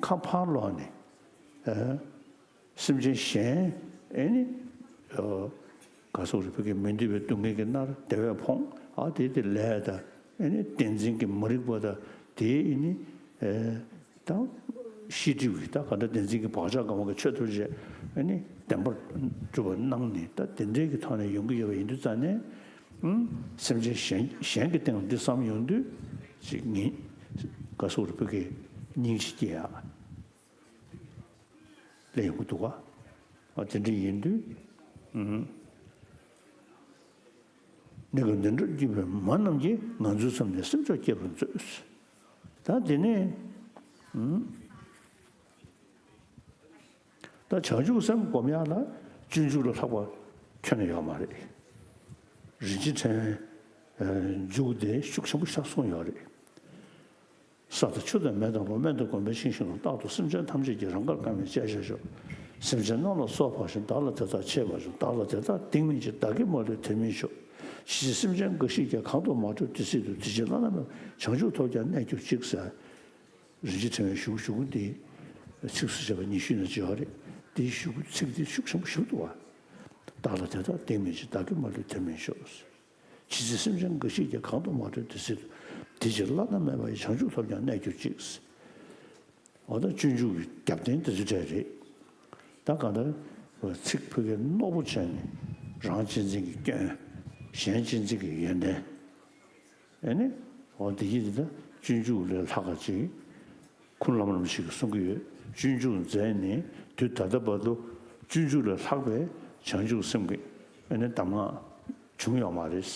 ཁ་ཕར་ལོག་ནས། ཨ། སེམས་ཅན་གཞན། ཨེ་ནི། ཨ། ག་སོགས་རེ་ཕ་གི་མི་འདོད་པའི་སྡུག་བསྔལ་གྱིས་མནར་བདེ་བས་ཕོངས། ཨ་དེ་དེ་ལས་ད། ཨེ་ནི་བདེན་འཛིན་གྱི་མ་རིག་པ་ད་དེ་ཨེ་ནི། ཨེ། ད་ཤེས་སྒྲིབ་ཀྱི་ད་ག་འདྲ་བདེན་འཛིན་གྱི་བག་ཆགས་གང་བ་གི་ཆོས་ཐོབ་བྱས་ཨེ་ནི་བདེན་པར་གྲུབ་པ་གནང་ནས་ད་དེ་འདྲའི་གི་ཐོག་ནས་ཡོང་གི་ཡོད་པ་ཡིན་དུས་ཙང་ནས། ཨང་། སེམས་ཅན་གཞན་གཞན་གྱི་སྟེང་ལ་འདི་བསམ་ཡོང་དུས་ཅིག་ངེས། ག་སོགས་རེ་ཕ་གི་སྙིང་རྗེ་སྐྱེ་ཡག་ལས་ཡོང་གི་འདུག་ག། ཨ་དེ་འདྲ་ཡིན་དུས། ཨང་། གནས་སྐབས་འདི་འདྲར་གྱུར་པའི་མ་རྣམས་ཀྱིས། ངང་ཚུལ་བསམ་ནས་སེམས་མཆོག་བསྐྱེད་པར་མཛོད། ད་དེ་ནས། ཨང་། ད་བྱང་ཆུབ་སེམས་སྒོམ་ཡག་ལ་སྤྱོད་འཇུག་ལས་ལྷག་པ་ཁྱོན་ནས་ཡོད་མ་རེད། རིན་ཆེན་ཕྲེང་བའི་མཇུག་དེ་ཤུགས་ཆེན་པོ་ཞིག་གསུངས་ཡོད་རེད། ས་དང་ཆུ་དང་མེ་དང་རླུང་། སྨན་དང་སྒོམ་པས་ཤིང་བཞིན་ནོ། རྟག་ཏུ་སེམས་ཅན་ཐམས་ཅད་ཀྱི། རང་དགར་དཀའ་བའི་དཔྱད་བྱ་ཤོག། སེམས་ཅན་རྣམས་ལ་སོགས་འཕགས་ཤིང་། བདག་ལ་དེ་དག་མཆིས་པ་བཞིན། བདག་ལ་དེ་དག་སྡིག་མིན་འབྱུང་། བདག་གིས་མ་ལུས་དེར་མི་ཤོག། ཇི་སྲིད་སེམས་ཅན་འགའ་ཞིག་ཀྱང་། གང་དུ་མ་གྲོལ་དེ་སྲིད་དུ། དེ་ཕྱིར་བླ་ན་མེད་པ་བྱང་ཆུབ་ཐོབ་ཀྱང་གནས་གྱུར་ཅིག་ཟེར། རིན་ཆེན་ཕྲེང་བའི་གཞུག་གུ་གཞུག་གུ་འདི་ཚིགས་སུ་བཅད་པ་ཉི་ཤུ་ནང་བརྗོད་པ་རེད། འདིའི་གཞུག་གུ་ཚིག་འདི་ཤུགས་ཆེན་པོ་ཞིག་འདུག་བ། བདག་ལ་དེ་དག་སྡིག་མིན་འབྱུང་། བདག་གིས་མ་ལུས་དེར་མི་ཤོག། ཇི་སྲིད་སེམས་ཅན་འགའ་ཞིག་ཀྱང་། གང་དུ་མ་གྲོལ་དེ་སྲིད་དུ། དེ་ཕྱིར་བླ་ན་མེད་པ་ཡི། བྱང་ཆུབ་ཐོབ་ཀྱང་གནས་གྱུར་ཅིག། འོ་ད་སྤྱོད་འཇུག་གི་རྒྱབ་རྟེན་དེ་ཚོ་གྲས་རེད། ད་གང་ལྟར་ཚིག་ཕ་གིར་རྣོ་པོ་བྱས་ནས་རང་གཅེས་འཛིན་གྱི་སྐྱོན། གཞན་གཅེས་འཛིན་གྱི་ཡོན་ཏན། ཨེ་ནི། འོ་དེ་ཡིན་དེ་ད་སྤྱོད་འཇུག་ལས་ལྷག་ག་ཅིག་ཁུངས་ལམ་ལམ་ཞིག་གིས་གསུང་གི་ཡོད། སྤྱོད་འཇུག་མཛད་ནས་དུས་ད་ལྟ་བར་དུ་སྤྱོད་འཇུག་ལས་ལྷག་པའི་བྱང་ཆུབ་སེམས་ཀྱི་ཨེ་ནི་གདམས་ངག་བྱུང་ཡོད་མ་རེད།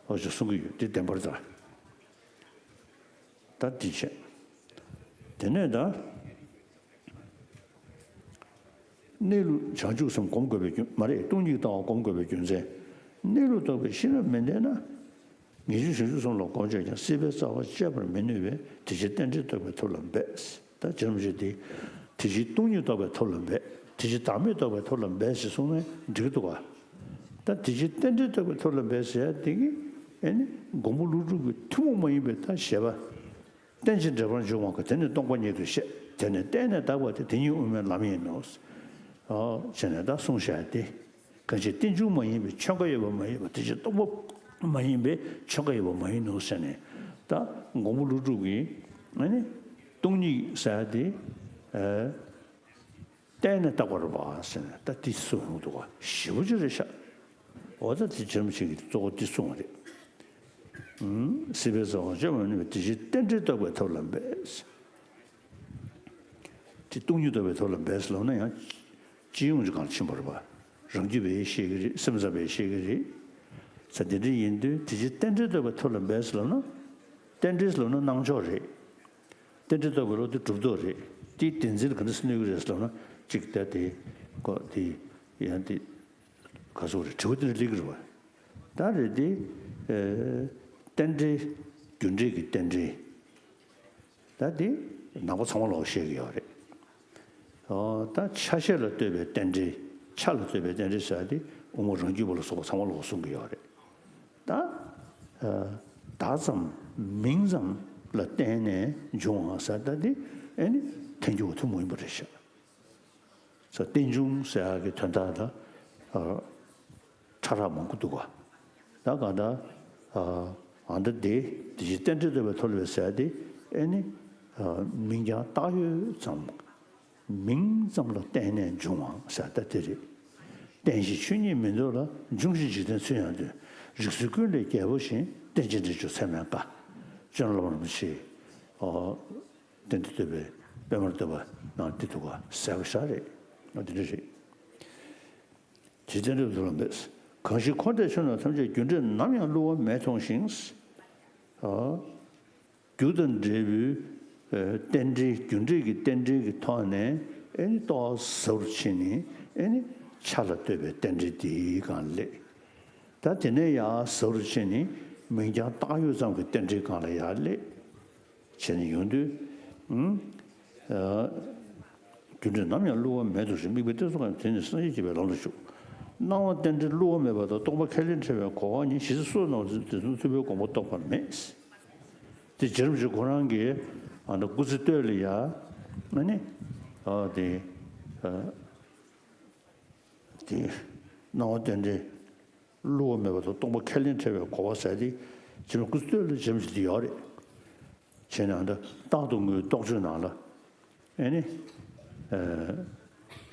འོ་ཅིག་གསུང་གི་ཡོད། དེ་བདེན་པར་ད། ད་དེ་བྱས། དེ་ནས་ད། གནས་ལུགས་བྱང་ཆུབ་སེམས་སྒོམ་དགོས་པའི་རྒྱུ་མ་རེད། སྟོང་ཉིད་ལྟ་བ་སྒོམ་དགོས་པའི་རྒྱུ་མཚན། གནས་ལུགས་རྟོགས་པའི་ཤེས་རབ་མི་ལྡན་ན། ངེས་འབྱུང་བྱང་ཆུབ་སེམས་ལ་སྒོམ་བྱས་ཀྱང་། སྲིད་པའི་རྩ་བ་གཅོད་པར་མི་ནུས་པས། དེ་ཕྱིར་རྟེན་འབྲེལ་རྟོགས་པའི་ཐབས་ལ་འབད། ད་བྱས་ཙང་དེ། དེ་ཕྱིར་སྟོང་ཉིད་རྟོགས་པའི་ཐབས་ལ་འབད། དེ་ཕྱིར་བདག་མེད་རྟོགས་པའི་ཐབས་ལ་འབད་ཞེས་གསུངས་ན་འགྲིག་གི་འདུག་ག། ད་དེ་ཕྱིར་རྟེན་འབྲེལ་རྟོགས་པའི་ཐབས་ལ་འབད་ཟེར་ཡ་དེ་གི་ཨེ་ནི་མགོན་པོ་ཀླུ་སྒྲུབ་ཀྱི་ཐུན་མོང་མ་ཡིན་པའི་ད་བཞེད་པ། རྟེན་ཅིང་འབྲེལ་པར་འབྱུང་བ་ཀུན། དེ་ནི་སྟོང་པ་ཉིད་དུ་ཤེས། དེ་ནི་བརྟེན་ནས་དག་པ་སྟེ། དེ་ཉིད་དབུ་མའི་ལམ་ཡིན་ནོ། ཨོ་བྱས་ནས་ད་གསུངས་བཞག་སྟེ། གང་ཕྱིར་རྟེན་འབྱུང་མ་ཡིན་པའི། ཆོས་འགའ་ཡོད་པ་མ་ཡིན་པ། དེ་ཕྱིར་རྟོག་པ་མ་ཡིན་པའི། ཆོས་འགའ་ཡོད་པ་མ་ཡིན་ནོ་ཟེར་ནས། ད་མགོན་པོ་ཀླུ་སྒྲུབ་ཀྱིས་ཨ་ནི་སྟོང་ཉིད་ཟེར་ཡ་དེ་ཨ་བརྟེན་ནས་བཏགས་པ་རེད་པ་ཟེར་ནས་ད་དེ་གསུངས་ཡོང་གི་འདུག་ག་ཞེ་པོ་ཅིག་རེད་ཤག་འོ་ད་དེ་རྗེ་རིན་པོ་ཆེ་གིས་གཙོ་བོ་དེ་གསུངས་པ་རེད། ཨུམ། སྲིད་པའི་རྩ་བ་གཅོད་མ་ནུས་པའི། དེ་ཕྱིར་རྟེན་འབྲེལ་རྟོགས་པའི་ཐབས་ལ་འབད། དེ་སྟོང་ཉིད་རྟོགས་པའི་ཐབས་ལ་འབད་ཟེར་ལབ་ན་ཡང་སྤྱི་ཡོངས་ཀྱི་སྒང་ལ་ཕྱིན་པ་རེད་པ། རང་རྒྱུད་པས་ཤེས་ཀྱི་རེད། སེམས་ཙམ་པས་ཤེས་ཀྱི་རེད། ས་དེ་འདྲ་ཡིན་དུས་དེ་ཕྱིར་རྟེན་འབྲེལ་རྟོགས་པའི་ཐབས་ལ་འབད་ཟེར་ལབ་ན། རྟེན་འབྲེལ་ཟེར་ལབ་ན་སྣང་ཕྱོགས་རེད། རྟེན་འབྲེལ་རྟོགས་པའི་བློ་དེ་གྲུབ་མཐོ་རེད། དེའི་བདེན་འཛིན་ལ་ག་འདྲ་སེ་གནོད་ཀྱི་རེད་ཟེར་ལབ་ན་གཅིག་ད་དེ་ཀོ་དེ་ཡང་དེ་ག་ཟེར་དགོས་རེད། དྲི་བ་དེ་འདྲ་སླེབས་ཀྱི་རེད་པ། ད་རེད་དེ། ཨེ། རྟེན་འབྲེལ། རྒྱུ་འབྲས་ཀྱི་རྟེན་འབྲེལ། ད་དེ་ནང་པ་ཚང་མ་ལོག་བཤད་ཀྱི་ཡོད་རེད། ཨོ་ད་ཆ་ཤས་ལ་ལྟོས་པའི་རྟེན་འབྲེལ། ཆ་ལ་ལྟོས་པའི་རྟེན་འབྲེལ་ཟེར་ཡ་དེ་དབུ་མ་རང་རྒྱུད་པ་ལ་སོགས་པ་ཚང་མ་ལོག་གསུང་གི་ཡོད་རེད། ད་ཨ་བདག་ཙམ་མིང་ཙམ་ལ་བརྟེན་ནས་འབྱུང་བ་ཟེར་ད་དེ་ཨེ་ནི་ཐལ་འགྱུར་བ་ཐུན་མོང་ཡིན་པ་རེད་ཤག་ས་རྟེན་འབྱུང་ཟེར་ཡག་གི་དོན་དག་ལ་ཨ་ཕྲ་རགས་མང་པོ་འདུག་ག་ད་གང་ལྟར་ཨ་ཨ་འདི་དེ་དེ་བཞིན་རྟེན་འབྲེལ་རྟོགས་པའི་ཐབས་ལ་འབད་ཟེར་ཡ་དེ་ཨེ་ནི་ཨ་མིང་རྐྱང་བཏགས་ཡོད་ཙམ། མིང་ཙམ་ལ་བརྟེན་ནས་འབྱུང་བ་ཟེར་ད་དེ་རེད། བརྟེན་ཞིང་ཆོས་ཉིད་མི་འདོར་ལ། འབྱུང་ཞིང་འཇིག་རྟེན་ཚུལ་ཡང་སྟོན། རིགས་ཚུལ་ཀུན་ལས་རྒྱལ་པོ་བཞིན། རྟེན་ཅིང་འབྲེལ་འབྱུང་ཚད་མེད་དཀའ། སྤྱོད་ལམ་རིན་པོ་ཆེ་ཨ་རྟེན་འབྲེལ་རྟོགས་པའི་པདྨར་བསྟོད་པ་ནང་དེ་འདུག་ག་ཟེར་བ་ཤ་རེད། ཨ་དེ་འདྲ་རེད། ཇི་ལྟར་འགྲུབ་ལ་འབད། གང་ཞིག་འཁོར་འདས་ཆོས་རྣམས་ཐམས་ཅད། རྒྱུ་འབྲས་ནམ་ཡང་བསླུ་བ་མེད་མཐོང་ཞིང་། ཨ་རྒྱུ་དང་འབྲས་བུའི་ཨ་རྟེན་འབྲེལ། རྒྱུ་འབྲས་ཀྱི་རྟེན་འབྲེལ་གྱི་ཐོག་ནས་ཨེ་ནི་རྟོགས་ཟབ་རུ་ཕྱིན་ནས་ཨེ་ནི་ཆ་ལ་ལྟོས་པའི་རྟེན་འབྲེལ་དེའི་སྒང་ལ་སླེབས། ད་དེ་ནས་ཡང་ཟབ་རུ་ཕྱིན་ནས་མིང་རྐྱང་བཏགས་ཡོད་ཙམ་གྱི་རྟེན་འབྲེལ་སྒང་ལ་ཡར་སླེབས། བྱས་ནས་ཡོང་དུས། ཨུམ། ཨ་རྒྱུ་འབྲས་ནམ་ཡང་བསླུ་བ་མེད་དོ་ཞེས། དམིགས་པའི་གཏད་སོ་གང་དེ་ནི་སངས་རྒྱས་བསྐྱེད་པའི་ལམ་ལ་ཞུགས། སྣང་བ་རྟེན་འབྲེལ་བསླུ་བ་མེད་པ་དང་། སྟོང་པ་ཁས་ལེན་བྲལ་བའི་གོ་བ་ཉིད། ཞེས་སོགས་སྣང་བ་དེ་ཚོ་ཐུབ་པའི་དགོངས་པ་རྟོགས་པ་མེད། དེ་རྗེ་རིན་པོ་ཆེ་ཁོ་རང་གིས་ཨ་ནི་སྐུ་ཚེ་སྟོད་ལ་ཡ་ཨ་ནི་ཨ་དེ་ཨ། དེ་སྣང་བ་རྟེན་འབྲེལ་བསླུ་བ་མེད་པ་དང་། སྟོང་པ་ཁས་ལེན་བྲལ་བའི་གོ་བ་ཟེར་དེ་རྗེ་མི་སྐུ་སྟོད་ལ་རྗེ་མི་དེ་ཡོད་རེད། བྱས་ནས་ཨ་འདྲ་རྟག་ཏུ་ངུའི་རྟོགས་བརྗོད་ནང་ལ་ཨེ་ནི་ཨ་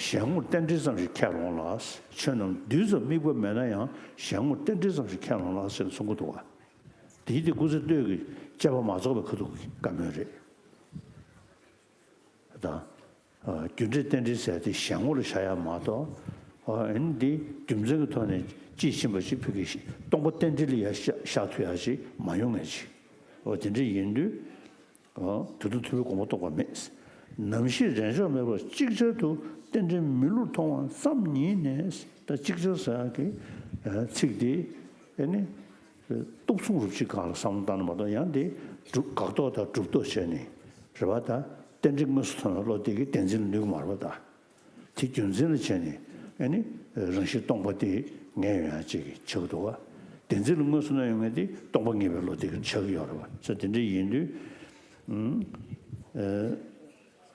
གཞན་ངོར་རྟེན་འབྲེལ་ཙམ་ཞིག་ཁས་ལོངས་ལ། ཆོས་རྣམས་རྡུལ་ཙམ་དམིགས་པ་མེད་ན་ཡང་། གཞན་ངོར་རྟེན་འབྲེལ་ཙམ་ཞིག་ཁས་ལོངས་ལ་ཟེར་ནས་གསུང་གི་འདུག་བ། དེའི་དེ་སྐུ་ཚེ་སྟོད་ཀྱི་དཔྱད་པ་མ་རྫོགས་པའི་ཁ་ཐུག་གི་བཀའ་མོལ་རེད། ད། རྒྱུ་འབྲས་རྟེན་འབྲེལ་ཟེར་དེ་གཞན་ངོ་ལ་བཞག་ཡ་མ་གཏོགས། ཨ་ནི་འདི་རྒྱུ་མཚན་གྱི་ཐོག་ནས་དཔྱིས་ཕྱིན་པ་ཞིག་ཕ་གི་སྟོང་པ་རྟེན་འབྲེལ་ལ་ཡ་བཞག་བཞག་ཐུབ་ཡ་ཞིག་མ་ཡོང་ངེས་ཅིག་འོ་དེ་འདྲ་ཡིན་དུས། ཨ་དེ་དང་ཐུབ་པའི་དགོངས་པ་རྟོགས་པ་མེད། ནམ་ཞིག་རེས་འཇོག་མེད་པར་ཅིག་ཅར་དུ། རྟེན་འབྲེལ་མི་བསླུར་མཐོང་བ་ཙམ་ཉིད་ནས། ད་ཅིག་ཅར་ཟེར་ཡ་གི་ཚིག་དེ་ཨ་ནི། གཏུག་མཚུངས་རུ་གཅིག་སྒང་ལ་བསམ་བློ་བཏང་ན་མ་གཏོགས། ཡང་དེ་སྒྲུབ་དགག་རྟོག་དང་སྒྲུབ་རྟོག་བྱས་ནས་རེད་པ། ད་རྟེན་འབྲེལ་དངོས་སུ་མཐོང་བའི་བློ་དེ་གིས་བདེན་འཛིན་ལ་ནུས་ཀྱི་མ་རེད་པ། ད་དེ་རྒྱུ་མཚན་ལ་བྱས་ནས་ཨ་ནི་རང་བཞིན་སྟོང་པ་དེ་ངེས་ཡོང་ཡ་གཅིག་གི་ཆགས་ཀྱི་འདུག་བ། བདེན་འཛིན་ལ་དངོས་སུ་མཐོང་ཡོང་མཁན་དེ་སྟོང་པ་ངེས་པའི་བློ་དེ་གིས་ཆགས་ཀྱི་ཡོད་རེད་པ། ས་དེ་འདྲ་ཡིན་དུས། ཨུམ། ཨ།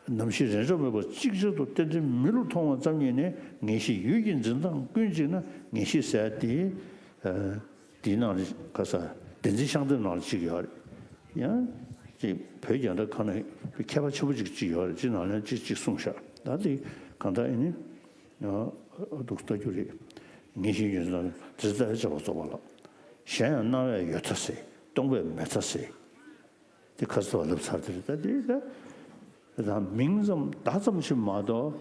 ནམ་ཞིག་རེས་འཇོག་མེད་པར་ཅིག་ཅར་དུ། རྟེན་འབྲེལ་མི་བསླུར་མཐོང་བ་ཙམ་ཉིད་ནས། ངེས་ཤེས་ཡུལ་གྱི་འཛིན་སྟངས་ཀུན་གཅིག་ན། ངེས་ཤེས་ཟེར་དེ། ཨ། དེའི་ནང་ལ་ག་ས་བདེན་འཛིན་ཤིང་རྟ་ནང་ལ་གཅིག་ཡོད་རེད། ཡང་གཅིག་བོད་རྒྱ་འདྲ་ཁ་ན་མཁས་པ་ཆེན་པོ་གཅིག་གཅིག་ཡོད་རེད། གཅིག་ནང་ལ་གཅིག་གཅིག་གསུངས་ཤག་ད་དེ་གང་ལྟར་ཨ་ནི་འདུག་ལྟ་རྒྱུ་རེད། ངེས་ཤེས་ཡུལ་འཛིན་སྟངས་དེ་ལྟར་བྱ་བ་རྫོགས་པ་ལགས། གཞན་ཡང་སྣང་བས་ཡོད་མཐའ་གསལ། སྟོང་པས་མེད་མཐའ་གསལ། དེ་ཁ་སོ་ལབ་ཚར་དེ་རེད། ད་དེ་ད་ད་མིང་ཙམ་བརྡ་ཙམ་ཞིག་མ་གཏོགས།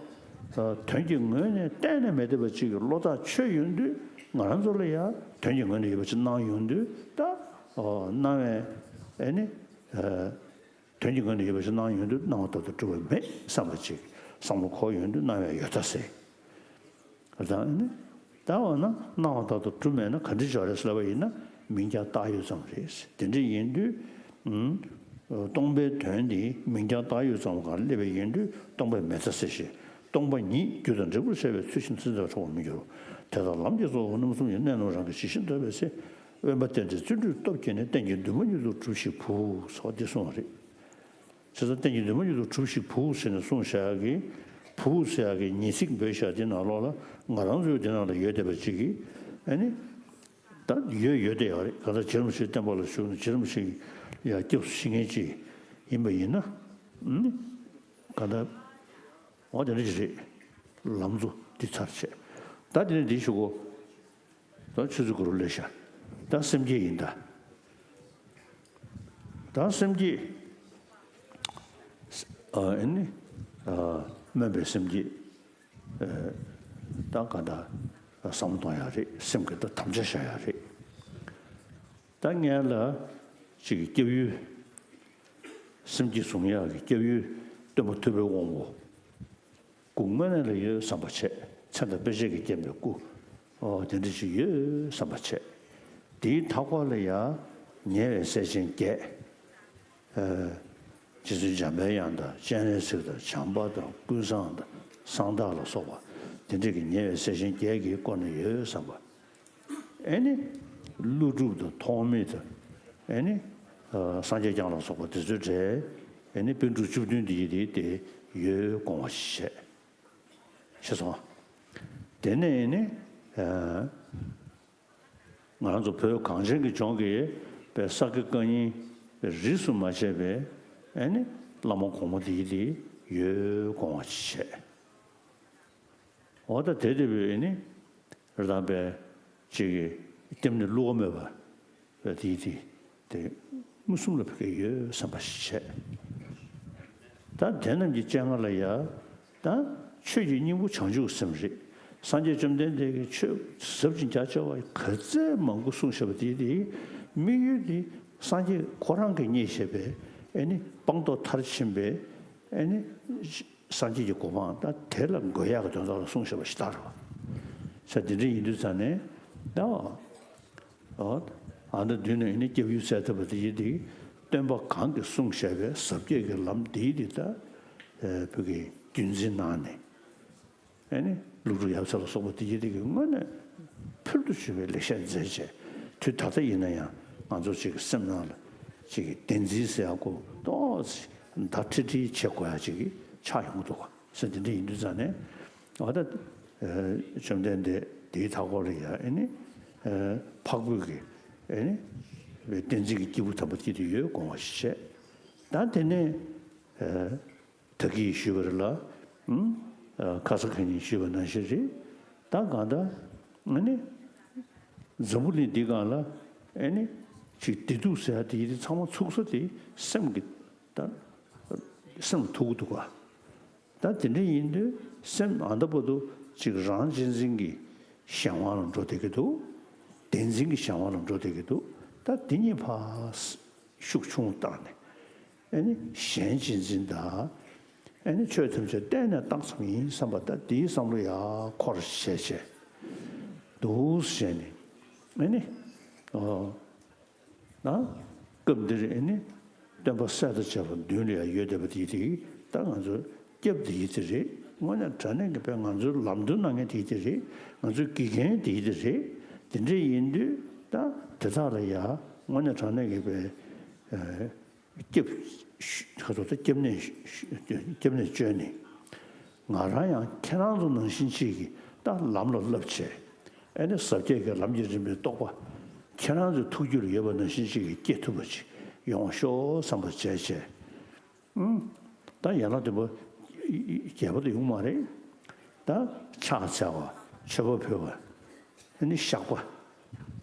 དོན་གྱི་ངོས་ནས་གཏན་ནས་མི་འཐད་པ་ཅིག་གི་བློ་ཐག་ཆོད་ཡོང་དུས། ང་རང་ཚོ་ལ་ཡང་དོན་གྱི་ངོས་ནས་ཡོད་པ་ཅིག་སྣང་ཡོང་དུས། ད་སྣང་བས་ཨེ་ནི་དོན་གྱི་ངོས་ནས་ཡོད་པ་ཅིག་སྣང་ཡོང་དུས། སྣང་བ་ལྟར་དུ་གྲུབ་པ་མེད་བསམ་པ་ཅིག་བསམ་བློ་འཁོར་ཡོང་དུས། སྣང་བས་ཡོད་མཐའ་གསལ། ད་ནི། ད་འོ་ན་སྣང་བ་ལྟར་དུ་གྲུབ་མེད་ན་ག་འདྲ་ཅིག་རེད་ཟེར་ལབ་པ་ཡིན་ན། མིང་རྐྱང་བཏགས་ཡོད་ཙམ་རེད། དེ་འདྲ་ཡིན་དུས། ཨུམ། སྟོང་པའི་དོན་དེ་མིང་རྐྱང་བཏགས་ཡོད་ཙམ་སྒང་སླེབས་པ་ཡིན་དུས། སྟོང་པས་མེད་མཐའ་གསལ་ཞིང་། སྟོང་པ་ཉིད་རྒྱུ་དང་འབྲས་བུར་བྱས་པའི་ཚུལ་བཞིན་ཚུལ་འདྲ་བར་གྲགས་པར་མི་འགྱུར་རོ། དེ་ལྟར་ལམ་གྱི་གཙོ་བོ་རྣམ་གསུམ་ཡང་གནད་རྣམས་རང་གིས་ཇི་བཞིན་མཐོང་བའི་ཚེ། དབེན་པ་བསྟེན་ཏེ་བརྩོན་འགྲུས་སྟོབས་བསྐྱེད་ནས། རྟེན་གྱི་འདུན་མ་མྱུར་དུ་གྲུབ་ཞིག་བུ་ཟེར་བ་འདི་གསུངས་པ་རེད། བྱས་ཙང་རྟེན་གྱི་འདུན་མ་མྱུར་དུ་གྲུབ་ཞིག་བུ་ཟེར་ནས་གསུངས་བཞག་གི། བུ་ཟེར་ཡག་གི་ཉེས་ཚིག་འབོད་བཞག་དེ་ནང་ལོགས་ལ་ང་རང་ཚོའི་དེ་ནང་ལ་ཡོད་བསྡད་པ་ཅིག་གིས་ཨ་ནི། ད་ཡོད་ཡོད་བསྡད་ཡོད་རེད། གང་ལྟར་རྗེ་རིན་པོ་ཆེའི་བསྟན་པ་ལ་ཞུགས་ནས་རྗེ་རིན་པོ་ཆེ་གི་ ཡ་སྐྱབས་སུ་མཆི་མཁན་ཅིག་ཡིན་པ་ཡིན་ན། ཨུམ། ག་ད། འོ་དེ་འདྲ་ཅིག་རེད། ལམ་གཙོ་འདི་ཚར་བྱས། ད་དེ་ནས་འདི་ཞུ་གོ། ད་ཆུ་ཚོད་དགུ་རུ་སླེབས་ཤག། ད་སེམས་བསྐྱེད་ཡིན་ད། ད་སེམས་བསྐྱེད། ཨ་ཨེ་ནི། ཨ་སྨོན་པའི་སེམས་བསྐྱེད། ཨ་ད་ག་ད་བསམ་བློ་གཏོང་ཡག་རེད། སེམས་ཀྱི་ད་དམ་བཅའ་བཞག་ཡག་རེད། ད་ངས་ལ་ཅིག་སྐྱབས་ཡུལ། སེམས་བསྐྱེད་བཟུང་ཡག་གི་སྐྱབས་ཡུལ་སྟོན་པ་ཐུབ་པའི་དབང་པོ། སྐུ་དངོས་གནས་ལ་ཡོད་བསམ་པ་བྱས། མཚན་དང་དཔེ་བྱད་ཀྱིས་བརྒྱན་པའི་སྐུ། ཨོ་དེ་འདྲ་ཅིག་ཡོད་བསམ་པ་བྱས། དེའི་མཐའ་འཁོར་ལ་ཡང་ཉེ་བའི་སྲས་ཆེན་བརྒྱད། ཨ་རྗེ་བཙུན་འཇམ་པའི་དབྱངས་དང་སྤྱན་རས་གཟིགས་དང་བྱམས་པ་དང་ཀུན་བཟང་དང་གསང་བདག་ལ་སོགས་པ་དེ་འདྲ་གི་ཉེ་བའི་སྲས་ཆེན་བརྒྱད་ཀྱིས་བསྐོར་ནས་ཡོད་བསམ་པ། ཨེ་ནི། ཀླུ་སྒྲུབ་དང་ཐོགས་མེད་དང་། ཨེ་ནི། ཨ་སངས་རྒྱས་བསྐྱངས་ལ་སོགས་པ་དེ་ཚོའི་གྲས། ཨེ་ནི་པཎ་གྲུབ་བཅུ་བདུན་དེ་ཡི་དེ་དེ་ཡོད་དགོངས་པ་བཞེས། ཤེས་སོང་། དེ་ནས་ཨེ་ནི། ཨ་ང་རང་ཚོ་བོད་གངས་ཅན་གྱི་ལྗོངས་ཀྱི་པའི་ས་དགེ་བཀའ་རྙིང་རིས་སུ་མ་ཆད་པའི་ཨེ་ནི་བླ་མ་གོང་མ་དེ་ཡི་དེ་ཡོད་དགོངས་པ་བཞེས། འོ་ད་དེ་དེ་བས་ནི་རེད་དང་པས་ཅིག་གི་སྐྱབས་གནས་བསླུ་བ་མེད་པ་དེ་དེ་དེ་མངོན་སུམ་ལ་ཕ་གི་ཡོད་བསམ་པ་ཞིག་བྱས། ད་དེ་རྣམས་ཀྱི་སྤྱན་སྔ་ལ་ཡ། ད་ཆོས་ཀྱི་སྙིང་པོ་བྱང་ཆུབ་སེམས་རེད། སངས་རྒྱས་བཅོམ་ལྡན་འདས་ཀྱིས་ཆོས་ཟབ་ཅིང་རྒྱ་ཆེ་བ་ག་ཚད་མང་པོ་གསུངས་བཞག་པ་དེ་དེ་དམིགས་ཡུལ་དེ་སངས་རྒྱས་ཁོ་རང་གིས་རྙེད་བཞག་པའི་ཨེ་ནི་སྤངས་རྟོགས་མཐར་ཕྱིན་པའི་ཨེ་ནི། སངས་རྒྱས་ཀྱི་གོ་འཕང་ད་དེ་ལ་འགོད་ཡག་གི་དོན་དག་ལ་གསུངས་བཞག་པ་ཞིག་ལྟར་བ། ས་འདི་འདྲ་ཡིན་དུས་ཙང་ནས་ད། ཨ་ད་མདུན་ནས་ནི་སྐྱབས་ཡུལ་གསལ་ཐུབ་པ་དེ་ཡིན་ཏེ། སྟོན་པ་གང་གིས་གསུངས་བཞག་པའི་ཟབ་རྒྱས་ཀྱི་ལམ་འདི་ཡིན་ཏེ་ད། བོད་ཀྱི་རྒྱུན་འཛིན་གནང་ནས། ཨེ་ནི་ཀླུ་སྒྲུབ་ཡབ་སྲས་ལ་སོགས་པ་དེ་ཡི་དེ་གི་དངོས་གནས་ཕུལ་དུ་བྱུང་བའི་ལེགས་བཤད་མཛད་བྱས། དུས་ད་ལྟ་ཡིན་ན་ཡང་ང་ཚོ་ཅིག་གི་སེམས་ནང་ལ་ཅིག་གི་བདེན་འཛིན་ཟེར་ཡག་གོ་ཏོག་ཙམ་བརྡ་ཁྲི་ཁྲི་བྱེད་དགོས་ཡག་ཅིག་གི་ཆགས་ཡོང་གི་འདུག་ག་ཟེར། དེ་འདྲ་ཡིན་དུས་ཙང་ནས་འོ་ད་བཅོམ་ལྡན་འདས་དེའི་མཐའ་སྐོར་ལ་ཡ་ཨེ་ནི་འཕགས་བོད་ཀྱི་ཨེ་ནི་བདེན་འཛིན་གྱི་སྐྱེས་བུ་དམ་པ་དེ་དུ་ཡོད་དགོངས་པ་ཞིག་བྱས། ད་དེ་ནས། ད་གིན་ཞུས་པ་རེད་ལ། ཨུམ། ཁ་སང་ཁ་ཉིན་ཞུས་པ་ནང་བཞིན་རེད། ད་གང་ལྟར་ཨ་ནི། འཛམ་བུ་གླིང་འདི་སྒང་ལ་ཨ་ནི། ཅིག་བདེ་སྡུག་ཟེར་ཡ་དེ་ཡི་དེ་ཚང་མ་ཚུགས་ས་དེ་སེམས་ཀྱི་ད། སེམས་ལ་ཐུག་གི་འདུག་ག་ད་དེ་འདྲ་ཡིན་དུས་སེམས་ཨ་ད་བར་དུ་ཅིག་རང་གཅེས་འཛིན་གྱི་གཞན་དབང་ལ་འགྲོ་བསྡད་ཀྱི་འདུག་བདེན་འཛིན་གྱི་གཞན་དབང་ལ་འགྲོ་བསྡད་ཀྱི་འདུག་ད་དེ་གཉིས་ཕར། ཤུགས་ཆུང་བཏང་ནས། ཨེ་ནི་གཞན་གཅེས་འཛིན་དང་། ཨེ་ནི་ཆོས་ཐམས་ཅད་གཏན་ནས་བཏང་ཙམ་ཡིན་བསམ་པ་ད་འདིའི་བསམ་བློ་ཡག་འཁོར་བྱས་བྱས། འདུག་བྱས་ནས། ཨེ་ནི། ཨོ། ན། སྐབས་འདིར་ཨེ་ནི། སྟོན་པ་སྲས་དང་བཅས་པ་མདུན་ལ་ཡང་ཡོད་བསྡད་པ་དེ་དེ་ད་ང་ཚོ་སྐྱབས་དེ་ཡིན་དེ་རེད། དངོས་གནས་དྲང་གནས་ཀྱི་དཔེ་ང་ཚོའི་ལམ་སྟོན་གནང་མཁན་དེ་དེ་རེད། ང་ཚོའི་དགེ་རྒན་དེ་དེ་རེད། དེ་འདྲ་ཡིན་དུས་ད་དེ་དག་ལ་ཡང་དངོས་གནས་དྲང་གནས་ཀྱི་དཔེ། སྐྱབས། ཁ་ཐོག་ཏུ་སྐྱབས་གནས། སྐྱབས་གནས་བཅོལ་ནས། ང་རང་ཡང་ཁྱེད་རང་ཚོ་ནང་བཞིན་ཅིག་གིས་ད་ལམ་ལ་བསླབ་བྱས། ཨེ་ནི་ཟབ་རྒྱས་ཀྱི་ལམ་གྱི་རིམ་པའི་རྟོགས་པ། ཁྱེད་རང་ཚོའི་ཐུགས་རྒྱུད་ལ་ཡོད་པ་ནང་བཞིན་ཅིག་གིས་སྐྱེ་ཐུབ་པ་ཅིག་ཡོང་བ་ཤོག་བསམ་པ་བྱས་བྱས། ཨུམ། ད་ཡན་ལག་བདུན་པོ། རྒྱས་པ་དེ་ཡོང་མ་རེད། ད་ཕྱག་འཚལ་བ། མཆོད་པ་ཕུལ་བ། ཨེ་ནི་བཤགས་པ།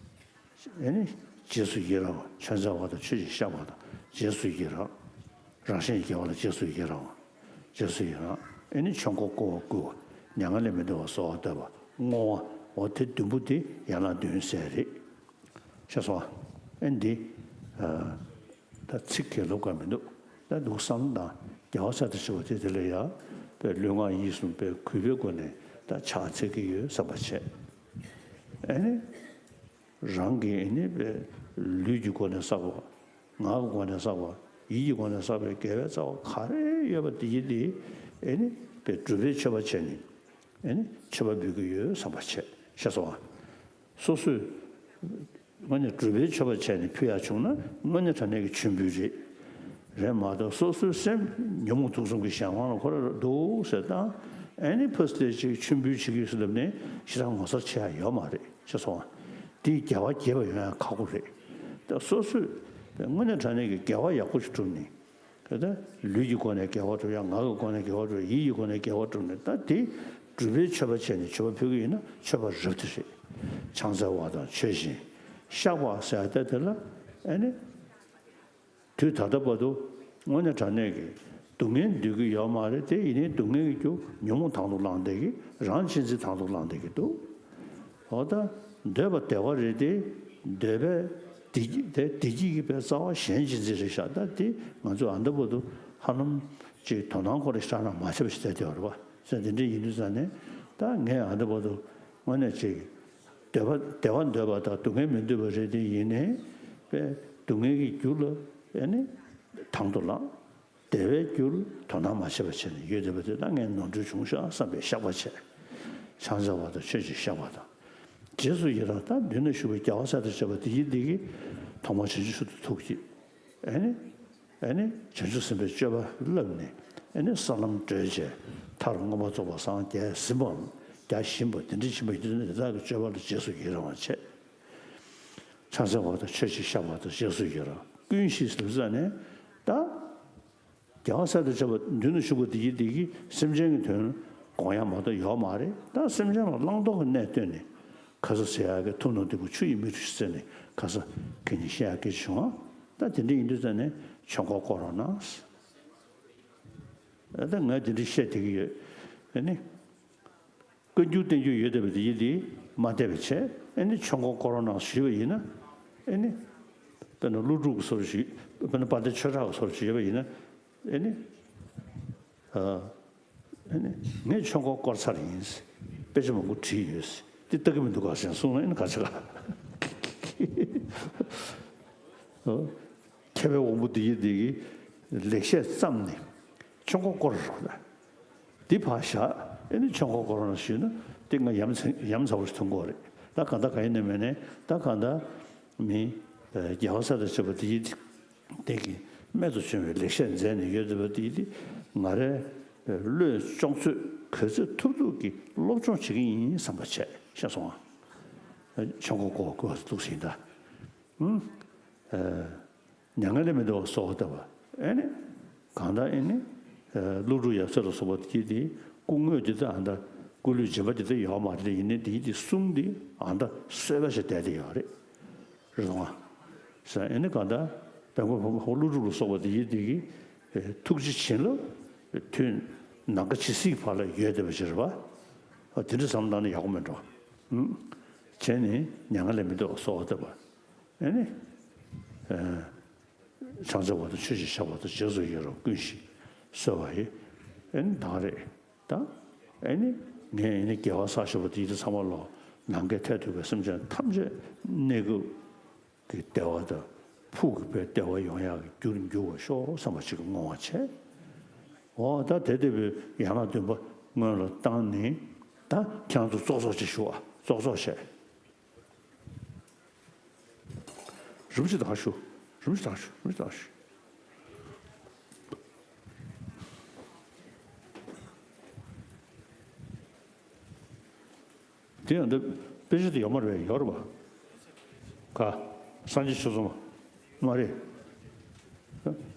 ཨེ་ནི་རྗེས་སུ་ཡི་རང་བ། ཆོས་མཛད་པ་དང་ཆོས་ཀྱི་བཤགས་པ་དང་རྗེས་སུ་ཡི་རང་། རང་གཞན་དགེ་བ་ལ་རྗེས་སུ་ཡི་རང་བ། རྗེས་སུ་ཡི་རང་། ཨེ་ནི་ཆོས་འཁོར་བསྐོར་བ་བསྐུལ་བ། མྱ་ངན་ལས་མི་འདའ་བར་གསོལ་བ་བཏབ་པ། བསྔོ་བ། འོ་དེ་བདུན་པོ་དེ་ཡན་ལག་བདུན་ཟེར་རེད། ཤེས་སོང་ཨ། ཨེ་འདི། ད་ཚིག་གི་ལོབས་ཀ་མི་འདུག་ད་འདུག་བསམ་དང་རྒྱལ་བ་སྲས་དང་བཅས་པ་དེ་དེ་ལ་ཡ། པའི་ལུས་ངག་ཡིད་གསུམ་པའི་གུས་པའི་སྒོ་ནས་ད་ཕྱག་འཚལ་གྱི་ཡོད་བསམ་པ་བྱས། ཨེ་ནི། རང་གི་ཨེ་ནི་པའི་ལུས་ཀྱི་སྒོ་ནས་བསགས་པ། ངག་གི་སྒོ་ནས་བསགས་པ། ཡིད་ཀྱི་སྒོ་ནས་བསགས་པའི་དགེ་བའི་རྩ་བ་ག་རེ་ཡོད་པ་དེ་ཡི་དེ་ཨེ་ནི་པའི་སྒྲུབ་པའི་མཆོད་པ་བྱས་ནས། ཨེ་ནི་མཆོད་པ་འབུལ་གྱི་ཡོད་བསམ་པ་བྱས། ཤེས་སོང་ཨ། སོ་སོས། དངོས་གནས་སྒྲུབ་པའི་མཆོད་པ་བྱས་ནས་ཕུལ་ཡག་བྱུང་ན་དངོས་གནས་དྲང་གནས་ཀྱི་མཆོད་འབུལ་རེད། རེད་མ་གཏོགས་སོ་སོའི་སེམས་ཉོན་མོངས་དུག་གསུམ་གྱི་གཞན་དབང་ལ་ཁོ་ར་འདུག་ཟེར་དང་། ཨེ་ནི་ཕར་སྟེ་ཅིག་མཆོད་འབུལ་བྱེད་ཀྱི་ཡོད་ཟེར་ལབ་ནས་ཞེ་དྲག་ངོ་མཚར་ཆེ་ཡག་ཡོད་མ་རེད། ཤེས་སོང་ཨ། དེའི་རྒྱལ་བ་དགྱེས་པ་ཡོང་ཡག་ཁག་པོ་རེད། ད་སོ་སོས་ དངོས་གནས་དྲང་གནས་ཀྱི་དགེ་བ་ཡག་པོ་ཞིག་བསྒྲུབས་ནས། ད་ལུས་ཀྱི་སྒོ་ནས་དགེ་བ་བསྒྲུབ་ཡ། ངག་གི་སྒོ་ནས་དགེ་བ་བསྒྲུབ་ཡ། ཡིད་ཀྱི་སྒོ་ནས་དགེ་བ་བསྒྲུབས་ནས། ད་དེ་སྒྲུབ་པའི་མཆོད་པ་བྱས་ནས་མཆོད་པ་ཕུལ་གྱི་ཡིན་ན་མཆོད་པ་རབ་ཏུ་བྱེད། ཕྱག་འཚལ་བ་དང་མཆོད་ཅིང་བཤགས་པ་ཟེར་ཡ་དེ་དེ་ལ་ཨེ་ནི། དུས་ད་ལྟ་བར་དུ་དངོས་གནས་དྲང་གནས་ཀྱི་སྡུག་བསྔལ་འདོད་ཀྱི་ཡོད་མ་རེད་དེ། ཡིན་ནའི་སྡུག་བསྔལ་གྱི་རྒྱུ་ཉོན་མོངས་དང་དུ་བླངས་བསྡད་ཀྱི། རང་གཅེས་འཛིན་དང་དུ་བླངས་བསྡད་ཀྱི་འདུག་འོ་ད་འདོད་པ་བདེ་བ་རེད་དེ། འདོད་པའི་བདེ་སྐྱིད་དེ། བདེ་སྐྱིད་ཀྱི་པའི་རྩ་བ་གཞན་གཅེས་འཛིན་རེད་ཤག་ད་དེ་ང་ཚོས་ཨ་མདའ་བར་དུ་ཧ་ལམ་ཅིག་དོ་སྣང་ཁོ་རེ་ཤ་ན་མ་བྱས་པ་ཞིག་བསྡད་བསྡད་པ་རེད་པ། ཟེར་དེ་འདྲ་ཡིན་དུས་ཙང་ནས་ད་ངས་ཨ་མདའ་བར་དུ་དངོས་གནས་ཅིག་འདོད་པ་བདེ་བ་འདོད་པ་དང་སྡུག་བསྔལ་མི་འདོད་པ་རེད་དེ། ཡིན་ནའི་པའི་སྡུག་བསྔལ་གྱི་རྒྱུ་ལ་ཨེ་ནི་དང་དུ་བླངས། བདེ་བའི་རྒྱུར་དོ་སྣང་མ་བྱས་པ་བྱས་ནས་ཡོད་བསྡད་པ་དེ་ད་ངས་ནོར་འཁྲུལ་བྱུང་ཤག་བསམ་པའི་བཤགས་པ་བྱས། ཕྱག་འཚལ་བ་དང་མཆོད་ཅིང་བཤགས་པ་དང་། རྗེས་སུ་ཡི་རང་། ད་མདུན་ན་བཞུགས་པའི་རྒྱལ་བ་སྲས་དང་བཅས་པ་འདི་ཡིས་འདི་གིས་ཐོག་མར་བྱང་ཆུབ་མཆོག་ཏུ་ཐུགས་བསྐྱེད། ཨེ་ནི། ཨེ་ནི་བྱང་ཆུབ་སེམས་དཔའི་སྤྱོད་པ་བསླབས་ནས། ཨེ་ནི་ས་ལམ་བགྲོད་བྱས་མཐར་མངོན་པར་རྫོགས་པར་སངས་རྒྱས་ཟིན་པའམ་རྒྱས་བཞིན་པ་དེ་འདྲ་ཕྱིན་པ་ཡིན་དུས་ནི་དེ་དག་གི་སྤྱོད་པ་ལ་རྗེས་སུ་ཡི་རང་བ་བྱས། ཕྱག་འཚལ་བ་དང་མཆོད་ཅིང་བཤགས་པ་དང་རྗེས་སུ་ཡི་རང་། ཀུན་གཞི་ཟེར་ཙང་ནས་ད། རྒྱལ་བ་སྲས་དང་བཅས་པ་མདུན་དུ་བཞུགས་པ་འདི་ཡིས་འདི་གིས་སེམས་ཅན་གྱི་དོན་དགོངས་ཡ་མ་གཏོགས་ཡོད་མ་རེད། ད་སེམས་ཅན་ལ་བླང་དོར་གྱི་གནས་བསྟན་ནས་ཁ་ས་ཟེར་ཡག་གི་ཐུགས་ནང་བདེ་པོ་ཆུ་ཡི་མིག་ཏོ་ཞིག་བཙལ་ནས་ཁ་ས་ཁྱེད་ཉིད་བཤད་ཡག་སྐད་ཆ་བྱུང་ཨ། ད་དེ་འདྲ་ཡིན་དུས་ཙང་ནས་ཆོས་འཁོར་བསྐོར་རོགས་གནང་། ད་ངས་དེ་འདྲ་བཤད་བསྡད་ཀྱི་ཡོད། ཨེ་ནི། བཀའ་འགྱུར་བསྟན་འགྱུར་ཡོད་བསྡད་པ་དེ་ཡིན་དེ་མ་བསྡད་པ་བྱས། ཨེ་ནི་ཆོས་འཁོར་བསྐོར་རོགས་གནང་ཞུས་པ་ཡིན་ན། ཨེ་ནི། དཔེར་ན་ཀླུ་སྒྲུབ་ཀྱི་བཟོ་འདྲ་ཞིག་དཔེར་ན་དཔལ་ལྡན་ཆོས་གྲགས་ཀྱི་བཟོ་འདྲ་ཞིག་ཡོད་པ་ཡིན་ན། ཨེ་ནི། ཨ། ཨེ་ནི། ངས་ཆོས་འཁོར་བསྐོར་ཚར་ཡིན། དཔེ་ཆ་མང་པོ་བྲིས་ཡོད། འདི་ལྟ་གི་མི་འདུག་ག་ཟེར་གསུངས་ན་ཨེ་ནི་ག་ཚོད་ག་ཨོ། མཁས་པའི་དབང་པོ་འདི་ཡིས་འདི་གི་ལེགས་བཤད་བརྩམས་ནས་ཆོས་འཁོར་བསྐོར་རོགས་གནང་། འདི་ཕར་བཞག་ཨེ་ནི་ཆོས་འཁོར་བསྐོར་རོགས་གནང་ཞུས་ན་འདི་ང་ཡ་མཚན་ཡ་མཚན་པོ་ཞིག་ཐོན་གྱི་ཡོད་རེད། ད་གང་ལྟར་གང་ཡིན་ནའི་མིན་ནའི་ད་གང་ལྟར་མི་རྒྱལ་བ་སྲས་དང་བཅས་པ་འདི་ཡིས་འདི་གི་རྨད་དུ་བྱུང་བའི་ལེགས་བཤད་མཛད་ནས་ཡོད་བསྡད་པ་འདི་ཡིས་འདི་ང་རའི་བློས་ལྕོགས་ཚོད་ག་ཚོད་ཐུབ་ཐུབ་ཀྱིས་སློབ་སྦྱོང་བྱེད་ཀྱི་ཡིན་བསམ་པ་བྱས། ཤེས་སོང་ཨ། ཆོས་འཁོར་བསྐོར་བསྐོར་བ་འདུག་ཟིན་ད། ཨུམ། ཨ། མྱ་ངན་ལས་མི་འདའ་བར་གསོལ་བ་བཏབ་པ། ཨེ་ནི། གང་ལྟར་ཨེ་ནི། ཨ། ཀླུ་སྒྲུབ་ཡབ་སྲས་ལ་སོགས་པ་དེ་དེ་སྐུ་དངོས་དེ་ད་ཨ་ད་སྐུ་ལུས་སྦྱིན་པ་དེ་ད་ཡོད་མ་རེད། ཡིན་ནའི་དེ་དེ་གསུང་དེ་ཨ་ད་གསོལ་བ་ཞིག་བཏབ་དེ་ཡོད་རེད། རེད་དང་། ས་ཨེ་ནི་གང་ལྟར་བོན་པོ་བོན་པོ་ཀླུ་སྒྲུབ་ལ་སོགས་པ་དེ་ཡིན་དེ་གི་ཐུགས་རྗེ་བྱིན་རླབས་དོན་ནམ་མཁའ་ཇི་སྲིད་ཀྱི་བར་ལ་ཡོད་བསྡད་པ་ཞིག་རེད་པ། ཨ། དེ་འདྲ་བསམ་བློ་བཏང་ན་ཡག་པོ་མེད་འགྲོ། ཨུམ། བྱས་ནས་མྱ་ངན་ལས་མི་འདའ་བར་གསོལ་བ་བཏབ་པ། ཨེ་ནི། ཨ། ཕྱག་འཚལ་བ་དང་མཆོད་ཅིང་བཤགས་པ་དང་རྗེས་སུ་ཡི་རང་ཀུན་གཞི་གསོལ་བ་ཡི། ཨེ་ནི་ད་རེད། ད། ཨེ་ནི། ངས་ཨེ་ནི་དགེ་བ་བསགས་བཞག་པ་དེ་ཡི་དེ་ཚང་མ་ལོ་ནམ་མཁའི་མཐས་གཏུགས་པའི་སེམས་ཅན་ཐམས་ཅད་གནས་སྐབས་ཀྱི་བདེ་བ་དང་ཕུགས་ཀྱི་བདེ་བ་ཡོང་ཡག་གི་རྒྱུར་འགྱུར་བར་ཤོག་བསམ་པ་ཅིག་གི་བསྔོ་བ་བྱས། འོ་ད་དེ་ལྟ་བུའི་ཡན་ལག་བདུན་པ་སྔོན་ལ་བཏང་ནས་ད་ཁྱེད་རང་ཚོ་ཙོག་ཙོག་ཅིག་ཞུ་བ། ཙོག་ཙོག་བྱས། རིན་པོ་ཆེ་ད་ཞུ། རིན་པོ་ཆེ་ད་ཞུ། རིན་པོ་ཆེ་ད་ཞུ། དེ་ཡང་འདི་དཔེ་ཆ་དེ་ཡོད་མ་རེད་པས། ཡོད་རེད་པ། ག་སངས་རྒྱས་ཆོས་ཚོགས་མ་རེད།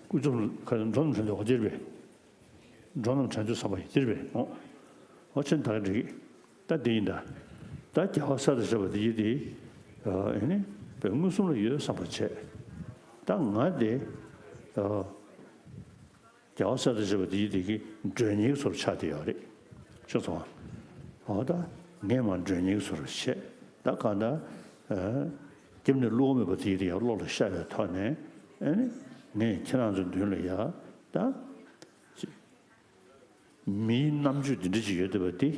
ཀུན་རྫོབ་ཁ་འགྲོ་རྣམས་དྲན་འདོད་འོ་དེ་རེད་པས། འགྲོ་རྣམས་དྲན་འདོད་བསམ་པ་ཡི་དེ་རེད་པས། འོ་འོ་ཆེན་ད་ག་འགྲིག་གི། ད་འདི་ཡིན་ད། ད་རྒྱལ་བ་སྲས་དང་བཅས་པ་འདི་ཡི་དེ་ཨ་ནི་པའི་མངོན་སུམ་ལ་ཡོད་བསམ་པ་བྱས། ད་ང་དེ་ཨ། རྒྱལ་བ་སྲས་དང་བཅས་པ་དེ་ཡི་དེ་གི་མགྲོན་གཉེར་བཟོ་འདྲ་ཆགས་བསྡད་ཡོད་རེད། ཤེས་སོང་ཨ། འོ་ད་ངས་མར་མགྲོན་གཉེར་བཟོ་འདྲ་བྱས། ད་གང་ལྟར་ཨ། རྒྱབ་ནས་བློ་མེད་པ་དེ་ཡི་དེ་ཡར་བློ་ལ་ཤར་བའི་ཐོག་ནས་ཨ་ནི་ངས་ཁྱེད་རང་ཚོའི་མདུན་ལ་ཡ་ད་མིའི་རྣམ་དཔྱོད་འདི་འདྲ་ཅིག་ཡོད་བསྡད་པ་འདི།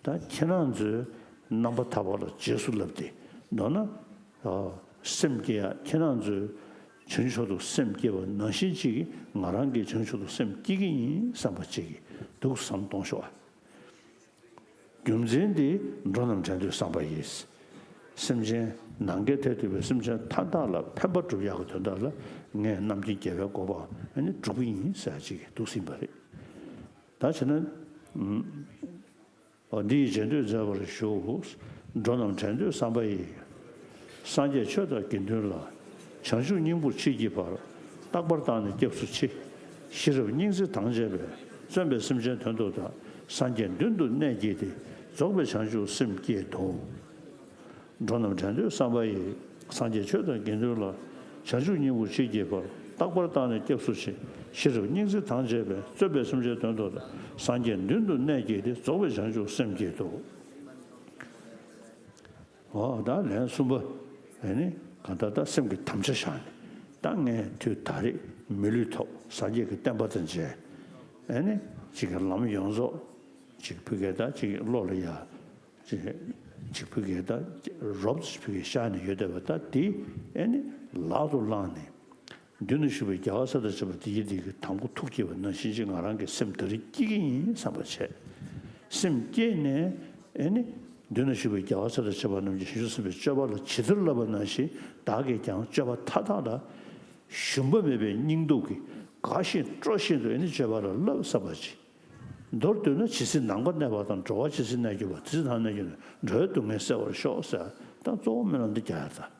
ད་ཁྱེད་རང་ཚོའི་རྣམ་པ་ཐར་པ་ལ་རྗེས་སུ་བསླབས་ཏེ་མདོར་ན། ཨ། སེམས་བསྐྱེད་ཡ། ཁྱེད་རང་ཚོའི་བྱང་ཆུབ་མཆོག་ཏུ་སེམས་བསྐྱེད་པ་ནང་བཞིན་ཅིག་གིས་ང་རང་གིས་བྱང་ཆུབ་མཆོག་ཏུ་སེམས་བསྐྱེད་ཀྱི་ཡིན་བསམ་པ་ཅིག་གིས་འདུག་བསམ་གཏོང་ཤོག་ཨ། རྒྱུ་མཚན་འདི་འགྲོ་རྣམས་དྲན་འདོད་བསམ་པ་ཡིས། སེམས་ཅན་ནམ་མཁའི་མཐས་གཏུགས་པའི་སེམས་ཅན་མཐའ་དག་ལ་ཕན་པ་སྒྲུབ་ཡག་གི་དོན་དག་ལ་ངས་རྣམ་མཁྱེན་རྒྱལ་བའི་གོ་འཕང་ཨ་ནི་སྒྲུབ་ཀྱི་ཡིན་ཟེར་ཡག་ཅིག་གིས་འདུག་ཟིན་པ་རེད། ད་བྱས་ན། ཨ། འདི་ཡི་རྗེས་ཟློས་མཛད་པར་ཞུ། འགྲོ་རྣམས་དྲན་འདོད་བསམ་པ་ཡིས། སངས་རྒྱས་ཆོས་དང་དགེ་འདུན་ལ། བྱང་ཆུབ་སྙིང་པོར་མཆིས་ཀྱི་བར། རྟག་པར་བརྟགས་ནས་སྐྱབས་སུ་མཆི། ཤེས་རབ་སྙིང་བརྩེས་དང་བཅས་པས། བརྩོན་པས་སེམས་ཅན་དོན་དུ་བདག་སངས་རྒྱས་མདུན་དུ་གནས་བསྐྱེད་དེ། རྫོགས་པའི་བྱང་ཆུབ་སེམས་བསྐྱེད་དོ། འགྲོ་རྣམས་བྲན་འདོད་བསམ་པ་ཡིས། སངས་རྒྱས་ཆོས་དང་དགེ་འདུན་ལ། བྱང་ཆུབ་སྙིང་པོར་མཆིས་ཀྱི་བར། རྟག་པར་བརྟགས་ནས་སྐྱབས་སུ་མཆི། ཤེས་རབ་སྙིང་བརྩེས་དང་བཅས་པས། བརྩོན་པས་སེམས་ཅན་དོན་དུ་བདག་སངས་རྒྱས་མདུན་དུ་གནས་བསྐྱེད་དེ། རྫོགས་པའི་བྱང་ཆུབ་སེམས་བསྐྱེད་དོ། འོ་ད་ལན་གསུམ་པ། ཨེ་ནི་གང་ལྟར་ད་སེམས་ཀྱི་དམ་བཅའ་བཞག་ནས། ད་ངས་དུས་ད་རེས་མི་ལུས་ཐོབ། སངས་རྒྱས་ཀྱི་བསྟན་པ་དང་མཇལ། ཨེ་ནི་ཅིག་གི་ལམ་ཡོངས་རྫོགས་ཅིག་ཕ་གིར་ད་ཅིག་བློ་ལ་ཡ། ཅིག་ཅིག་ཕ་གིར་ད་རོབ་ཙམ་ཕ་གིར་ཤར་ནས་ཡོད་བསྡད་པ་ད་དེ། ཨེ་ནི་ལག་ཏུ་བླངས་ནས། མདུན་དུ་བཞུགས་པའི་རྒྱལ་བ་སྲས་དང་བཅས་པ་དེ་ཡི་དེ་གི་དམ་མགོ་ཐུགས་བསྐྱེད་པ་ནང་བཞིན་ཅིག་ང་རང་གི་སེམས་ད་རེས་བསྐྱེད་ཀྱི་ཡིན་བསམ་པ་བྱས། སེམས་བསྐྱེད་ནས་ཨེ་ནི། མདུན་དུ་བཞུགས་པའི་རྒྱལ་བ་སྲས་དང་བཅས་པ་རྣམས་ཀྱིས་བྱང་ཆུབ་སེམས་དཔའི་སྤྱོད་པ་ལ་ཇི་ལྟར་བསླབ་པ་ནང་བཞིན་བདག་གིས་ཀྱང་སྤྱོད་པ་མཐའ་དག་ལ་ཞུམ་པ་མེད་པའི་སྙིང་སྟོབས་ཀྱིས་དགའ་བཞིན་སྤྲོ་བཞིན་དུ་ཨེ་ནི་སྤྱོད་པ་ལ་བསླབ་བསམ་པ་ཅིག། མདོར་བསྡུས་ན་ཇི་སྲིད་ནམ་མཁའ་གནས་པ་དང་། འགྲོ་བ་ཇི་སྲིད་གནས་གྱུར་པ། དེ་སྲིད་ཐར་གནས་ཀྱི་འགྲོ་བའི་སྡུག་བསྔལ་སེལ་བར་ཤོག་ཟེར། ད་གཙོ་བོ་སྨོན་ལམ་འདི་རྒྱག་ཡ་ད།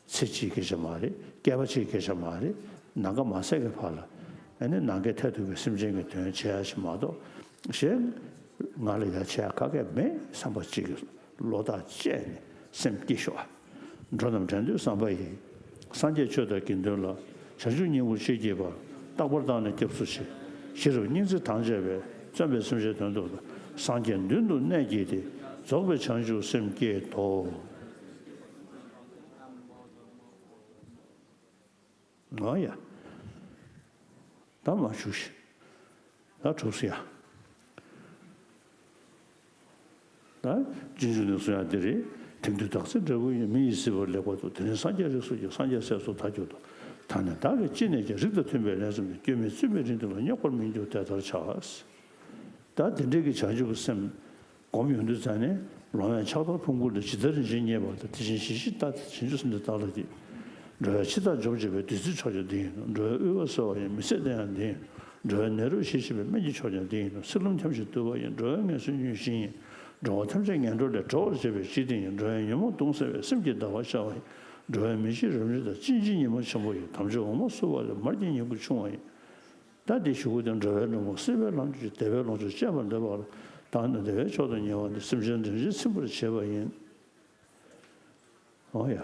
ཚེ་གཅིག་གི་སྐད་ཆ་མ་རེད། བསྐལ་པ་གཅིག་གི་སྐད་ཆ་མ་རེད། ནམ་མཁའ་མ་ཟད་ཀྱི་བར་ལ། ཨ་ནི་ནམ་མཁའི་མཐས་གཏུགས་པའི་སེམས་ཅན་གྱི་དོན་བྱེད་ཡ་ཞིག་མ་གཏོགས། གཞན་ང་ལ་ཡ་བྱེད་ཡ་ག་གེ་མེད་བསམ་པ་གཅིག་གི་བློ་ཐག་བཅད་ནས་སེམས་བསྐྱེད་ཤོག། འགྲོ་རྣམས་བྲན་འདོད་བསམ་པ་ཡིས། སངས་རྒྱས་ཆོས་དང་དགེ་འདུན་ལ། བྱང་ཆུབ་སྙིང་པོར་མཆིས་ཀྱི་བར། རྟག་པར་བརྟགས་ནས་སྐྱབས་སུ་མཆི། ཤེས་རབ་སྙིང་བརྩེས་དང་བཅས་པས། བརྩོན་པས་སེམས་ཅན་དོན་དུ་བདག་སངས་རྒྱས་མདུན་དུ་གནས་བསྐྱེད་དེ། རྫོགས་པའི་བྱང་ཆུབ་སེམས་བསྐྱེད་དོ། ཨོ་ཡ། ད་མ་བཞུགས་ཤིག། ད་གྲུབ་སོང་ཡ། ད་རྗེས་འཇུག་ནས་གསུང་ཡ་འདི་རེད། དེང་དུས་བདག་ཚེ་འབྲས་བུ་ཡིན། མི་ཡི་སྲིད་པར་ལེགས་པར་ཐོབ། དེ་རིང་སངས་རྒྱས་རིགས་སུ་སྐྱེས། སངས་རྒྱས་སྲས་སུ་ད་གྱུར་ཏོ། ད་ནི་བདག་གིས་ཅི་ནས་ཀྱང་། རིགས་དང་མཐུན་པའི་ལས་བརྩམས་ཏེ། སྐྱོན་མེད་བཙུན་པའི་རིགས་འདི་ལ། རྙོག་པར་མི་འགྱུར་དེ་ལྟར་བྱ། ད་དེ་འདྲའི་གི་བྱང་ཆུབ་ཀྱི་སེམས་སྒོམ་ཡོང་དུས་ཙང་ནས་ལོང་བས་ཕྱག་དར་ཕུང་ཁུར་ལ། ཇི་ལྟར་རིན་ཆེན་རྙེད་པ་ལྟར། དེ་བཞིན་གཞི་ཞིག་ལྟ་སྟེ། བྱང་ཆུབ་སེམས་འདི་བདག་ལ་སྐྱེས། འགྲོ་བའི་འཆི་བདག་འཇོམས་བྱེད་པའི། བདུད་རྩིའི་མཆོག་ཀྱང་འདི་ཡིན་ནོ། འགྲོ་བའི་དབུལ་བ་སེལ་བ་ཡི། མི་ཟད་བདེ་ཡང་འདི་ཡིན་ནོ། འགྲོ་བའི་ནད་རོ་ཞི་བྱེད་པའི། སྨན་གྱི་མཆོག་ཀྱང་འདི་ཡིན་ནོ། བསིལ་རླུང་འཁྱམས་ཤིང་དུད་པ་ཡིས། འགྲོ་བའི་ངལ་གསོའི་མྱོས་བྱེད་ཡིན། འགྲོ་བ་ཐམས་ཅད་ངན་འགྲོ་ལས། སྒྲོལ་བར་བྱེད་པའི་འཇིག་རྟེན་ཡིན། འགྲོ་བའི་ཉོན་མོངས་གདུང་སེལ་བའི། སེམས་ཀྱི་ཟླ་བ་ཤར་བ་ཡིན། འགྲོ་བའི་མི་ཤེས་རབ་འབྱམས་དང་། གཅིན་རྙིང་མ་ཆེན་པོ་ཡིན། དམ་ཆོས་འོ་མ་བསྲུབ་པ་ལས། མར་གྱི་ཉེ་ཁུར་ཕྱུང་བ་ཡིན། ད་འདི་གཞུག་གུ་དེ། འགྲོ་བའི་འགྲོ་འོང་སེལ་བའི་ལམ་གྱི་ཆོས། བདེ་བའི་ལོངས་སྤྱོད་སྤྱད་པར་འདོད་པ་ལ། བདག་ནི་བདེ་བའི་མཆོག་ཏུ་ཉེ་བར་འདོད། སེམས་ཅན་དོན་ཆེན་ཚིམ་པར་བྱེད་པ་ཡིན། འོ་ཡ།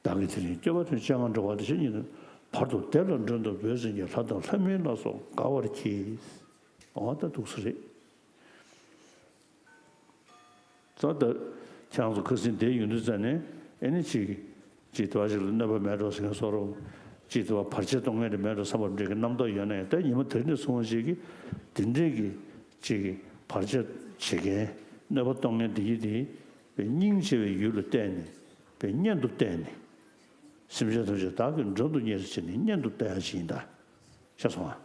བདག་གིས་དེ་རིང་སྐྱོབ་པ་དོན། སྤྱན་སྔར་འགྲོ་བ་འདི་ཕྱིར་སྙིང་འདོད། བར་དུ་བདེ་ལ་མགྲོན་དུ་བོས་ཟིན་གྱི། ལྷ་དང་ལྷ་མིན་ལ་སོགས་དགའ་བར་གྱིས། འོ་ད་འདུག་སེ་རེད། ཙང་ད་ཁྱེད་རང་ཚོ་ཁ་སང་བསྡད་ཡོང་དུས་ཙང་ནས་ཨེ་ནི་ཅིག་ཅིག་དེ་བ་ཞིག་ལ་གནོད་པ་མེད་འགྲོ་ཟེར་མཁན་བཟོ་འདྲ། ཅིག་དེ་བ་བར་ཆད་གཏོང་མཁན་དེ་མེད་འགྲོ་བསམ་པ་འདྲ་གི་རྣམ་རྟོག་ཡོད་ན་ཡང་། ད་ཉི་མ་དེ་རིང་ནས་བཟུང་བ་ཞིག་གིས་དེ་འདྲས་ཀྱི་ཅིག་བར་ཆད་བྱེད་མཁན་གནོད་པ་གཏོང་མཁན་དེ་ཡི་དེ་སྙིང་རྗེ་བའི་ཡུལ་ལ་བལྟས་ནས་སྙན་དུ་བཏགས་ནས། སེམས་ཅན་ཐམས་ཅད་བདག་གིས་མགྲོན་དུ་གཉེར་བྱས་ནས་སྙན་དུ་བཏགས་ཡ་ཅིག་ཡིན་ད། ཤེས་སོང་ཨ།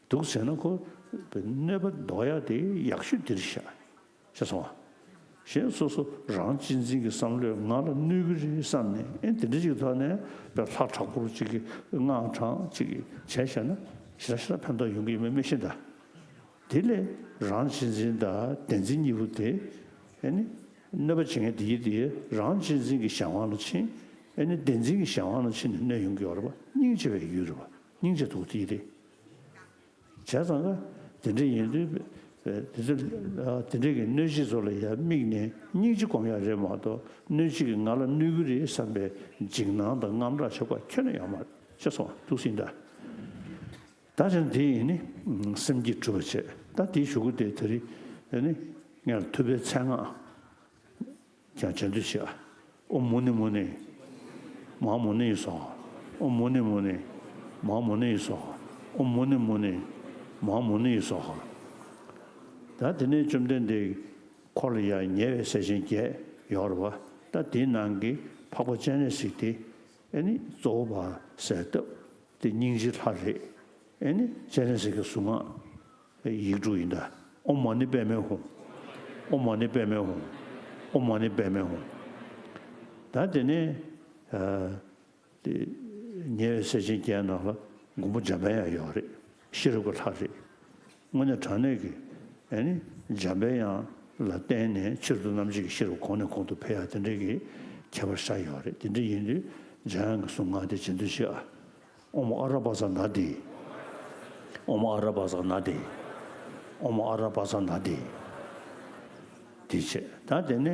འདུག་བྱས་ན་ཁོ་གནོད་པ་ཟློག་ཡག་དེ་ཡག་ཤོས་འདིར་བཞག་ཤེས་སོང་ཨ། གཞན་སོ་སོ་རང་གཅེས་འཛིན་གྱི་བསམ་བློས་ང་ལ་གནོད་ཀྱི་རེད་བསམ་ནས། ཨེ་དེ་འདྲ་ཅིག་ཐོག་ནས་དཔེ་ལྷ་དྲག་པོ་ཅིག་གིས་དངངས་དྲངས་ཅིག་བྱས་བཞག་ན་ཞེ་དྲག་ཞེ་དྲག་ཕན་ཐོགས་ཡོང་གི་ཡོད་མེད་མི་ཤེས་ད། དེ་ལས་རང་གཅེས་འཛིན་དང་བདེན་འཛིན་གཉིས་པོ་དེ། ཨེ་ནི་གནོད་པ་བྱེད་མཁན་དེ་ཡི་དེ་རང་གཅེས་འཛིན་གྱི་གཞན་དབང་ལ་ཕྱིན། ཨེ་ནི་བདེན་འཛིན་གྱི་གཞན་དབང་ལ་ཕྱིན་ནས་གནོད་ཡོང་གི་ཡོད་རེད་པ། སྙིང་རྗེ་བའི་ཡུལ་རེད་པ། སྙིང་རྗེ་འདུག་དེ་ཡི་དེ། བྱས་ཙང་ཀ་དེ་འདྲ་ཡིན་དུས། དེ་ཚོ་དེ་འདྲ་གི་གནོད་བྱེད་ཚོ་ལ་ཡང་དམིགས་ནས་སྙིང་རྗེ་སྒོམ་ཡག་རེད་མ་གཏོགས། གནོད་བྱེད་ཀྱིས་ང་ལ་གནོད་ཀྱི་རེད་བསམ་པའི་འཇིགས་སྣང་དང་དངངས་སྐྲག་བྱེད་དགོས་ཁྱོན་ནས་ཡོད་མ་རེད། ཤེས་སོང་ཨ། འདུག་སེ་ཡིན་ད། ད་ཆ་འདི་ཡིན་ནི། སེམས་བསྐྱེད་གྲུབ་པ་བྱས། ད་དེའི་གཞུག་གུ་དེ་དེ་རིང་ནི་ངས་ཐུབ་པའི་མཚན་སྔགས་ཀྱང་སྦྱང་དུས་བྱས། ཨོཾ་མུ་ནེ་མུ་ནེ་མ་ཧཱ་མུ་ནེ་ཡེ་སྭཱ་ཧཱ། ཨོཾ་མུ་ནེ་མུ་ནེ་མ་ཧཱ་མུ་ནེ་ཡེ་སྭཱ་ཧཱ། ཨོཾ་མུ་ནེ་མུ་ནེ་མ་ཧཱ་མུ་ནེ་ཡེ་སྭཱ་ཧཱ། ད་དེ་ནས་བཅོམ་ལྡན་འདས་འཁོར་ལ་ཡང་ཉེ་བའི་སྲས་ཆེན་བརྒྱད་ཡོད་རེད་པ། ད་དེའི་ནང་གི་འཕགས་པ་སྤྱན་རས་གཟིགས་དེ་ཨེ་ནི་གཙོ་བོ་བ་ཟེར་སྟབས། དེ་སྙིང་རྗེའི་ལྷ་རེད། ཨེ་ནི་སྤྱན་རས་གཟིགས་ཀྱི་གཟུངས་སྔགས་ཡིག་དྲུག་ཡིན་ད། ཨོཾ་མ་ཎི་པདྨེ་ཧཱུྃ། ཨོཾ་མ་ཎི་པདྨེ་ཧཱུྃ། ཨོཾ་མ་ཎི་པདྨེ་ཧཱུྃ། ད་དེ་ནས་ཨ་དེ་ཉེ་བའི་སྲས་ཆེན་བརྒྱད་ནང་ལ་མགོན་པོ་འཇམ་དཔལ་དབྱངས་ཡོད་རེད། ཤེས་རབ་ཀྱི་ལྷ་རེད། དངོས་གནས་དྲང་གནས་ཀྱི་ཨེ་ནི་འཇམ་དཔལ་དབྱངས་ལ་བརྟེན་ནས་ཕྱིར་དུ་རྣམ་འབྱེད་ཀྱི་ཤེས་རབ་གོང་ནས་གོང་དུ་འཕེལ་ཡག་དེ་འདྲའི་གི་ ཁྱད་པར་ཤར་ཡོད་རེད། དེ་འདྲ་ཡིན་དུས་འཇམ་དབྱངས་ཀྱི་གཟུངས་སྔགས་དེ་བྱེད་འདོད་ཤི་ཨ། ཨོཾ་ཨ་ར་པ་ཙ་ན་དྷཱིཿ། ཨོཾ་ཨ་ར་པ་ཙ་ན་དྷཱིཿ། ཨོཾ་ཨ་ར་པ་ཙ་ན་དྷཱིཿ། དེ་བྱས། ད་དེ་ནས་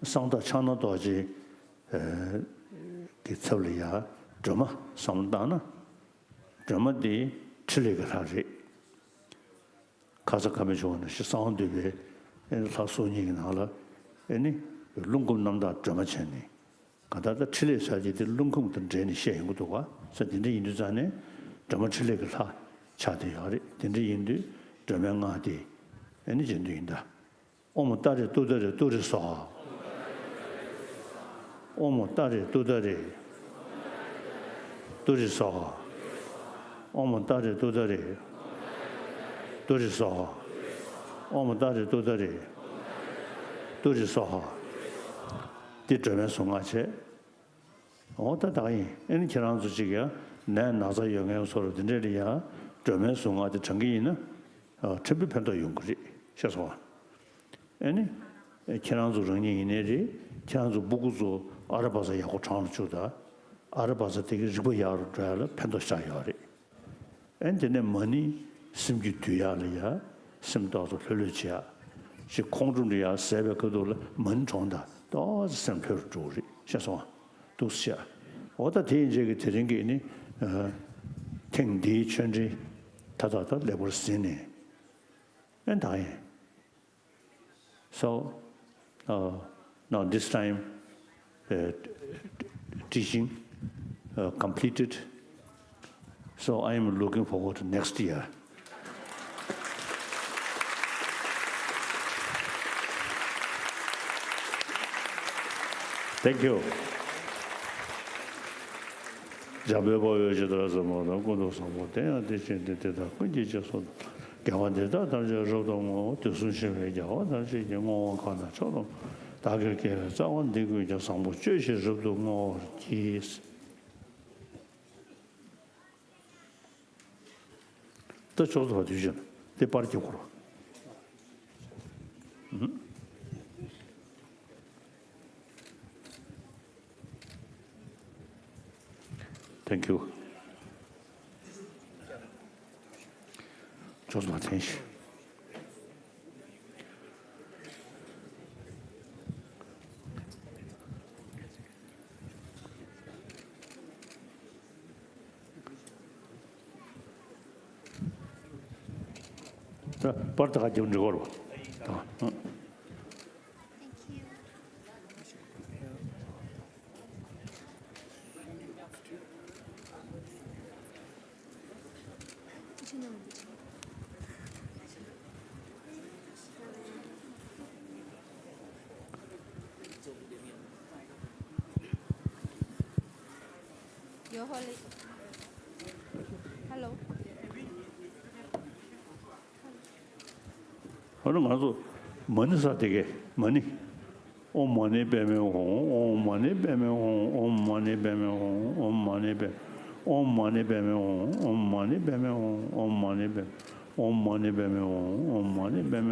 གསང་བདག་ཕྱག་ན་རྡོ་རྗེ་གི་ཚབ་ལ་ཡ་སྒྲོལ་མ་བསམ་བློ་བཏང་ན། སྒྲོལ་མ་དེ་ཕྲིན་ལས་ཀྱི་ལྷ་རེད། ཁ་སང་ཁ་མེད་བྱུང་བ་ནང་བཞིན་གསང་བ་འདུས་པའི་ཨེ་ནི་ལྷ་སོ་གཉིས་ཀྱི་ནང་ལ་ཨེ་ནི་རླུང་སྒོམ་རྣམ་དག་སྒྲོལ་མ་བྱས་ནས། གང་ལྟར་ད་ཕྲིན་ལས་ཟེར་གྱི་དེ་རླུང་ཁམས་དང་འབྲེལ་ནས་བཤད་ཡོང་གི་འདུག་ག་ས། དེ་འདྲ་ཡིན་དུས་ཙང་ནས་སྒྲོལ་མ་ཕྲིན་ལས་ཀྱི་ལྷ་ཆགས་བསྡད་ཡོད་རེད། དེ་འདྲ་ཡིན་དུས་སྒྲོལ་མའི་སྔགས་དེ་ཨེ་ནི་བྱེད་འདོད་ཡིན་ད། ཨོཾ་ཏཱ་རེ་ཏུཏྟཱ་རེ་ཏུ་རེ་སྭཱ་ཧཱ། ཨོཾ་ཏཱ་རེ་ཏུཏྟཱ་རེ་ཏུ་རེ་སྭཱ་ཧཱ། ཨོཾ་ཏཱ་རེ་ཏུཏྟཱ་རེ་ཏུ་རེ་སྭཱ་ཧཱ། ཨོཾ་ཏཱ་རེ་ཏུཏྟཱ་རེ་ཏུ་རེ་སྭཱ་ཧཱ། འདི་སྒྲོལ་མའི་གཟུངས་སྔགས་བྱས། འོ་ད་ད་ཡིན། ཨེ་ནི་ཁྱེད་རང་ཚོ་གཅིག་ཡང་ནད་ན་ཚ་ཡོད་མཁན་ཚོ་ལ་འདི་འདྲ་ལ་ཡང་སྒྲོལ་མའི་གཟུངས་སྔགས་དེ་དྲངས་ཀྱི་ཡིན་ན། ཨ། ཕྲན་བུ་ཕན་ཐོགས་ཡོང་གི་རེད། ཤེས་སོང་ཨ། ཨེ་ནི། ཨེ། ཁྱེད་རང་ཚོ་རང་ཉིད་ཡིན་ནའི་རེད། ཁྱེད་རང་ཚོ་སྤུ་གུ་ཚོ་ཨ་ར་པ་ཙ་ཡག་པོ་དྲངས་ལ་བཅུག་ད། ཨ་ར་པ་ཙ་དེ་གི་རིག་པ་ཡག་རུ་འགྲོ་ཡ་ལ་ཕན་ཐོགས་ཤར་ཡོད་རེད། ཨེ་དེ་ནས་མ་ཎི་སེམས་རྒྱུད་དུལ་ཡག་ལ་ཡ། སེམས་ཏོག་ཙམ་ལྷོད་ལྷོད་བྱེད་ཡག་ཅིག་ཁོང་ཁྲོ་འདྲ་ཡག་ཟས་པའི་ཁ་ཐུག་ལ་མ་ཎི་བགྲངས་དང་ཏོག་ཙམ་སེམས་ལྷོད་རུ་འགྲོ་གི་རེད། ཤེས་སོང་ཨ། འདུག་སེ་བྱས། འོ་ད་དེ་ཡིན་རྗེས་ཀྱི་དེ་རིང་གི་ནི། ཨ། ཐེངས་འདིའི་ཆོས་འབྲེལ་ད་ད་ད་ལེགས་པར་ཟིན་ནས། ཨེ་ད་ཡིན། So, uh, now this time, uh, teaching, uh, completed. So I am looking forward to next year. Thank you. འཇམ་དཔལ་དཔའ་བོས་ཇི་ལྟར་གསུངས་པ་དང་། ཀུན་ཏུ་བཟང་པོ་དེ་ཡང་དེ་བཞིན་ཏེ། དེ་དག་ཀུན་གྱི་རྗེས་སུ་བདག་དགེ་བ་འདི་དག་ཐམས་ཅད་རབ་ཏུ་བསྔོ། དུས་གསུམ་གཤེགས་པའི་རྒྱལ་བ་ཐམས་ཅད་ཀྱིས། བསྔོ་བ་གང་དང་མཆོག་ཏུ་བདག་གིས་བགྱི། རྩ་བ་འདི་ཀུན་ཀྱང་བཟང་པོ་སྤྱོད་ཕྱིར། རབ་ཏུ་བསྔོ་བར་བགྱི། ད་ཅོག་ཙེ་བ་དུས་ཆེན་དེ་པར་རྒྱག་དགོས་རེད། Thank you. ཅོག་ཙེ་བ་འཐེན་ཤིག་ད་པར་ད་ག་རྒྱབ་འགྲོ་གོ་རོ། ད། Your Holy. Hello. ཨ་ནི་ང་ཚོ་མ་ཎི་ཟེར་དེ་གས་མ་ཎི། ཨོཾ་མ་ཎི་པདྨེ་ཧཱུྃ། ཨོཾ་མ་ཎི་པདྨེ་ཧཱུྃ། ཨོཾ་མ་ཎི་པདྨེ་ཧཱུྃ། ཨོཾ་མ་ཎི་པདྨེ་ཧཱུྃ། ཨོཾ་མ་ཎི་པདྨེ་ཧཱུྃ། ཨོཾ་མ་ཎི་པདྨེ་ཧཱུྃ། ཨོཾ་མ་ཎི་པདྨེ་ཧཱུྃ། ཨོཾ་མ་ཎི་པདྨེ་ཧཱུྃ། ཨོཾ་མ་ཎི་པདྨེ།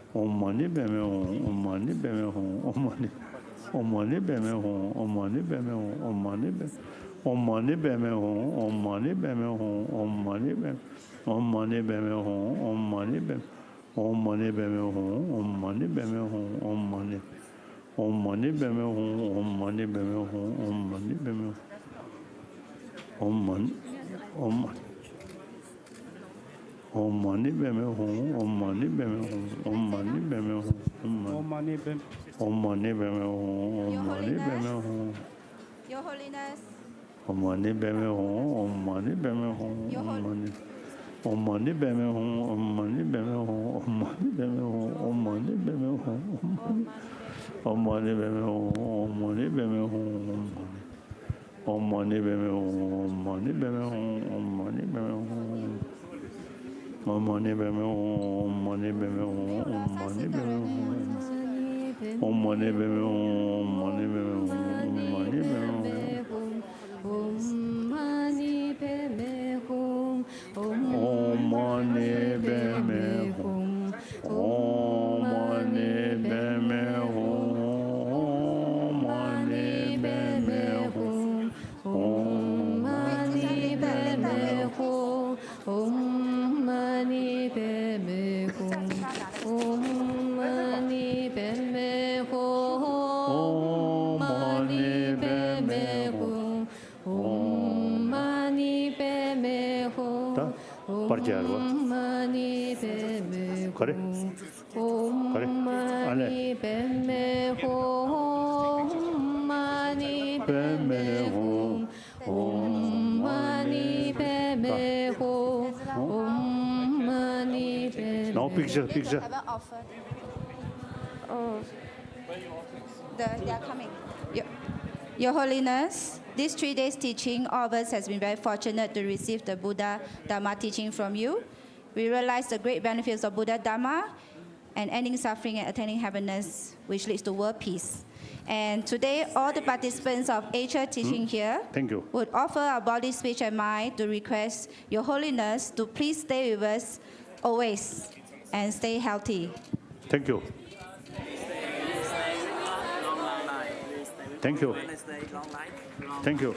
ཨོཾ་མ་ཎི་པདྨེ་ཧཱུྃ། ཨོཾ་མ་ཎི་པདྨེ་ཧཱུྃ། ཨོཾ་མ་ཎི། ཨོཾ་མ་ཎི་པདྨེ་ཧཱུྃ། ཨོཾ་མ་ཎི་པདྨེ་ཧཱུྃ། ཨོཾ་མ་ཎི་པདྨེ། ཨོཾ་མ་ཎི་པདྨེ་ཧཱུྃ། ཨོཾ་མ་ཎི་པདྨེ་ཧཱུྃ། ཨོཾ་མ་ཎི་པདྨེ། ཨོཾ་མ་ཎི་པདྨེ་ཧཱུྃ། ཨོཾ་མ་ཎི་པདྨེ། ཨོཾ་མ་ཎི་པདྨེ་ཧཱུྃ། ཨོཾ་མ་ཎི་པདྨེ་ཧཱུྃ། ཨོཾ་མ་ཎི། ཨོཾ་མ་ཎི་པདྨེ་ཧཱུྃ། ཨོཾ་མ་ཎི་པདྨེ་ཧཱུྃ། ཨོཾ་མ་ཎི་པདྨེ་ཧཱུྃ། ཨོཾ་མ་ཎི། ཨོཾ་མ་ཎི། ཨོཾ་མ་ཎི་པདྨེ་ཧཱུྃ། ཨོཾ་མ་ཎི་པདྨེ་ཧཱུྃ། ཨོཾ་མ་ཎི་པདྨེ་ཧཱུྃ། ཨོཾ་མ་ཎི་པདྨེ། ཨོཾ་མ་ཎི་པདྨེ་ཧཱུྃ། ཨོཾ་མ་ཎི་པདྨེ་ཧཱུྃ། Your Holiness. ཨོཾ་མ་ཎི་པདྨེ་ཧཱུྃ། ཨོཾ་མ་ཎི་པདྨེ་ཧཱུྃ། ཨོཾ་མ་ཎི། ཨོཾ་མ་ཎི་པདྨེ་ཧཱུྃ། ཨོཾ་མ་ཎི་པདྨེ་ཧཱུྃ། ཨོཾ་མ་ཎི་པདྨེ་ཧཱུྃ། ཨོཾ་མ་ཎི་པདྨེ་ཧཱུྃ། ཨོཾ་མ་ཎི། ཨོཾ་མ་ཎི་པདྨེ་ཧཱུྃ། ཨོཾ་མ་ཎི་པདྨེ་ཧཱུྃ། ཨོཾ་མ་ཎི། ཨོཾ་མ་ཎི་པདྨེ་ཧཱུྃ། ཨོཾ་མ་ཎི་པདྨེ་ཧཱུྃ། ཨོཾ་མ་ཎི་པདྨེ་ཧཱུྃ། ཨོཾ་མ་ཎི་པདྨེ་ཧཱུྃ། ཨོཾ་མ་ཎི་པདྨེ་ཧཱུྃ། ཨོཾ་མ་ཎི་པདྨེ་ཧཱུྃ། ཨོཾ་མ་ཎི་པདྨེ་ཧཱུྃ། ཨོཾ་མ་ཎི་པདྨེ་ཧཱུྃ། ཨོཾ་མ་ཎི་པདྨེ་ཧཱུྃ། ཨོཾ་མ་ཎི་པདྨེ་ཧཱུྃ། ཨོཾ་མ་ཎི་པདྨེ་ཧཱུྃ། རྒྱལ་བ། ག་རེ། ག་རེ། ཨ་ལས། Now picture, picture. Oh. The, they are coming. Your, Your Holiness, these three days teaching, all of us has been very fortunate to receive the Buddha Dharma teaching from you. We realize the great benefits of Buddha Dharma and ending suffering and attaining happiness, which leads to world peace. And today, all the participants of Asia teaching here Thank you. Would offer our body, speech, and mind to request Your Holiness to please stay with us always and stay healthy. Thank you. Thank you. Thank you.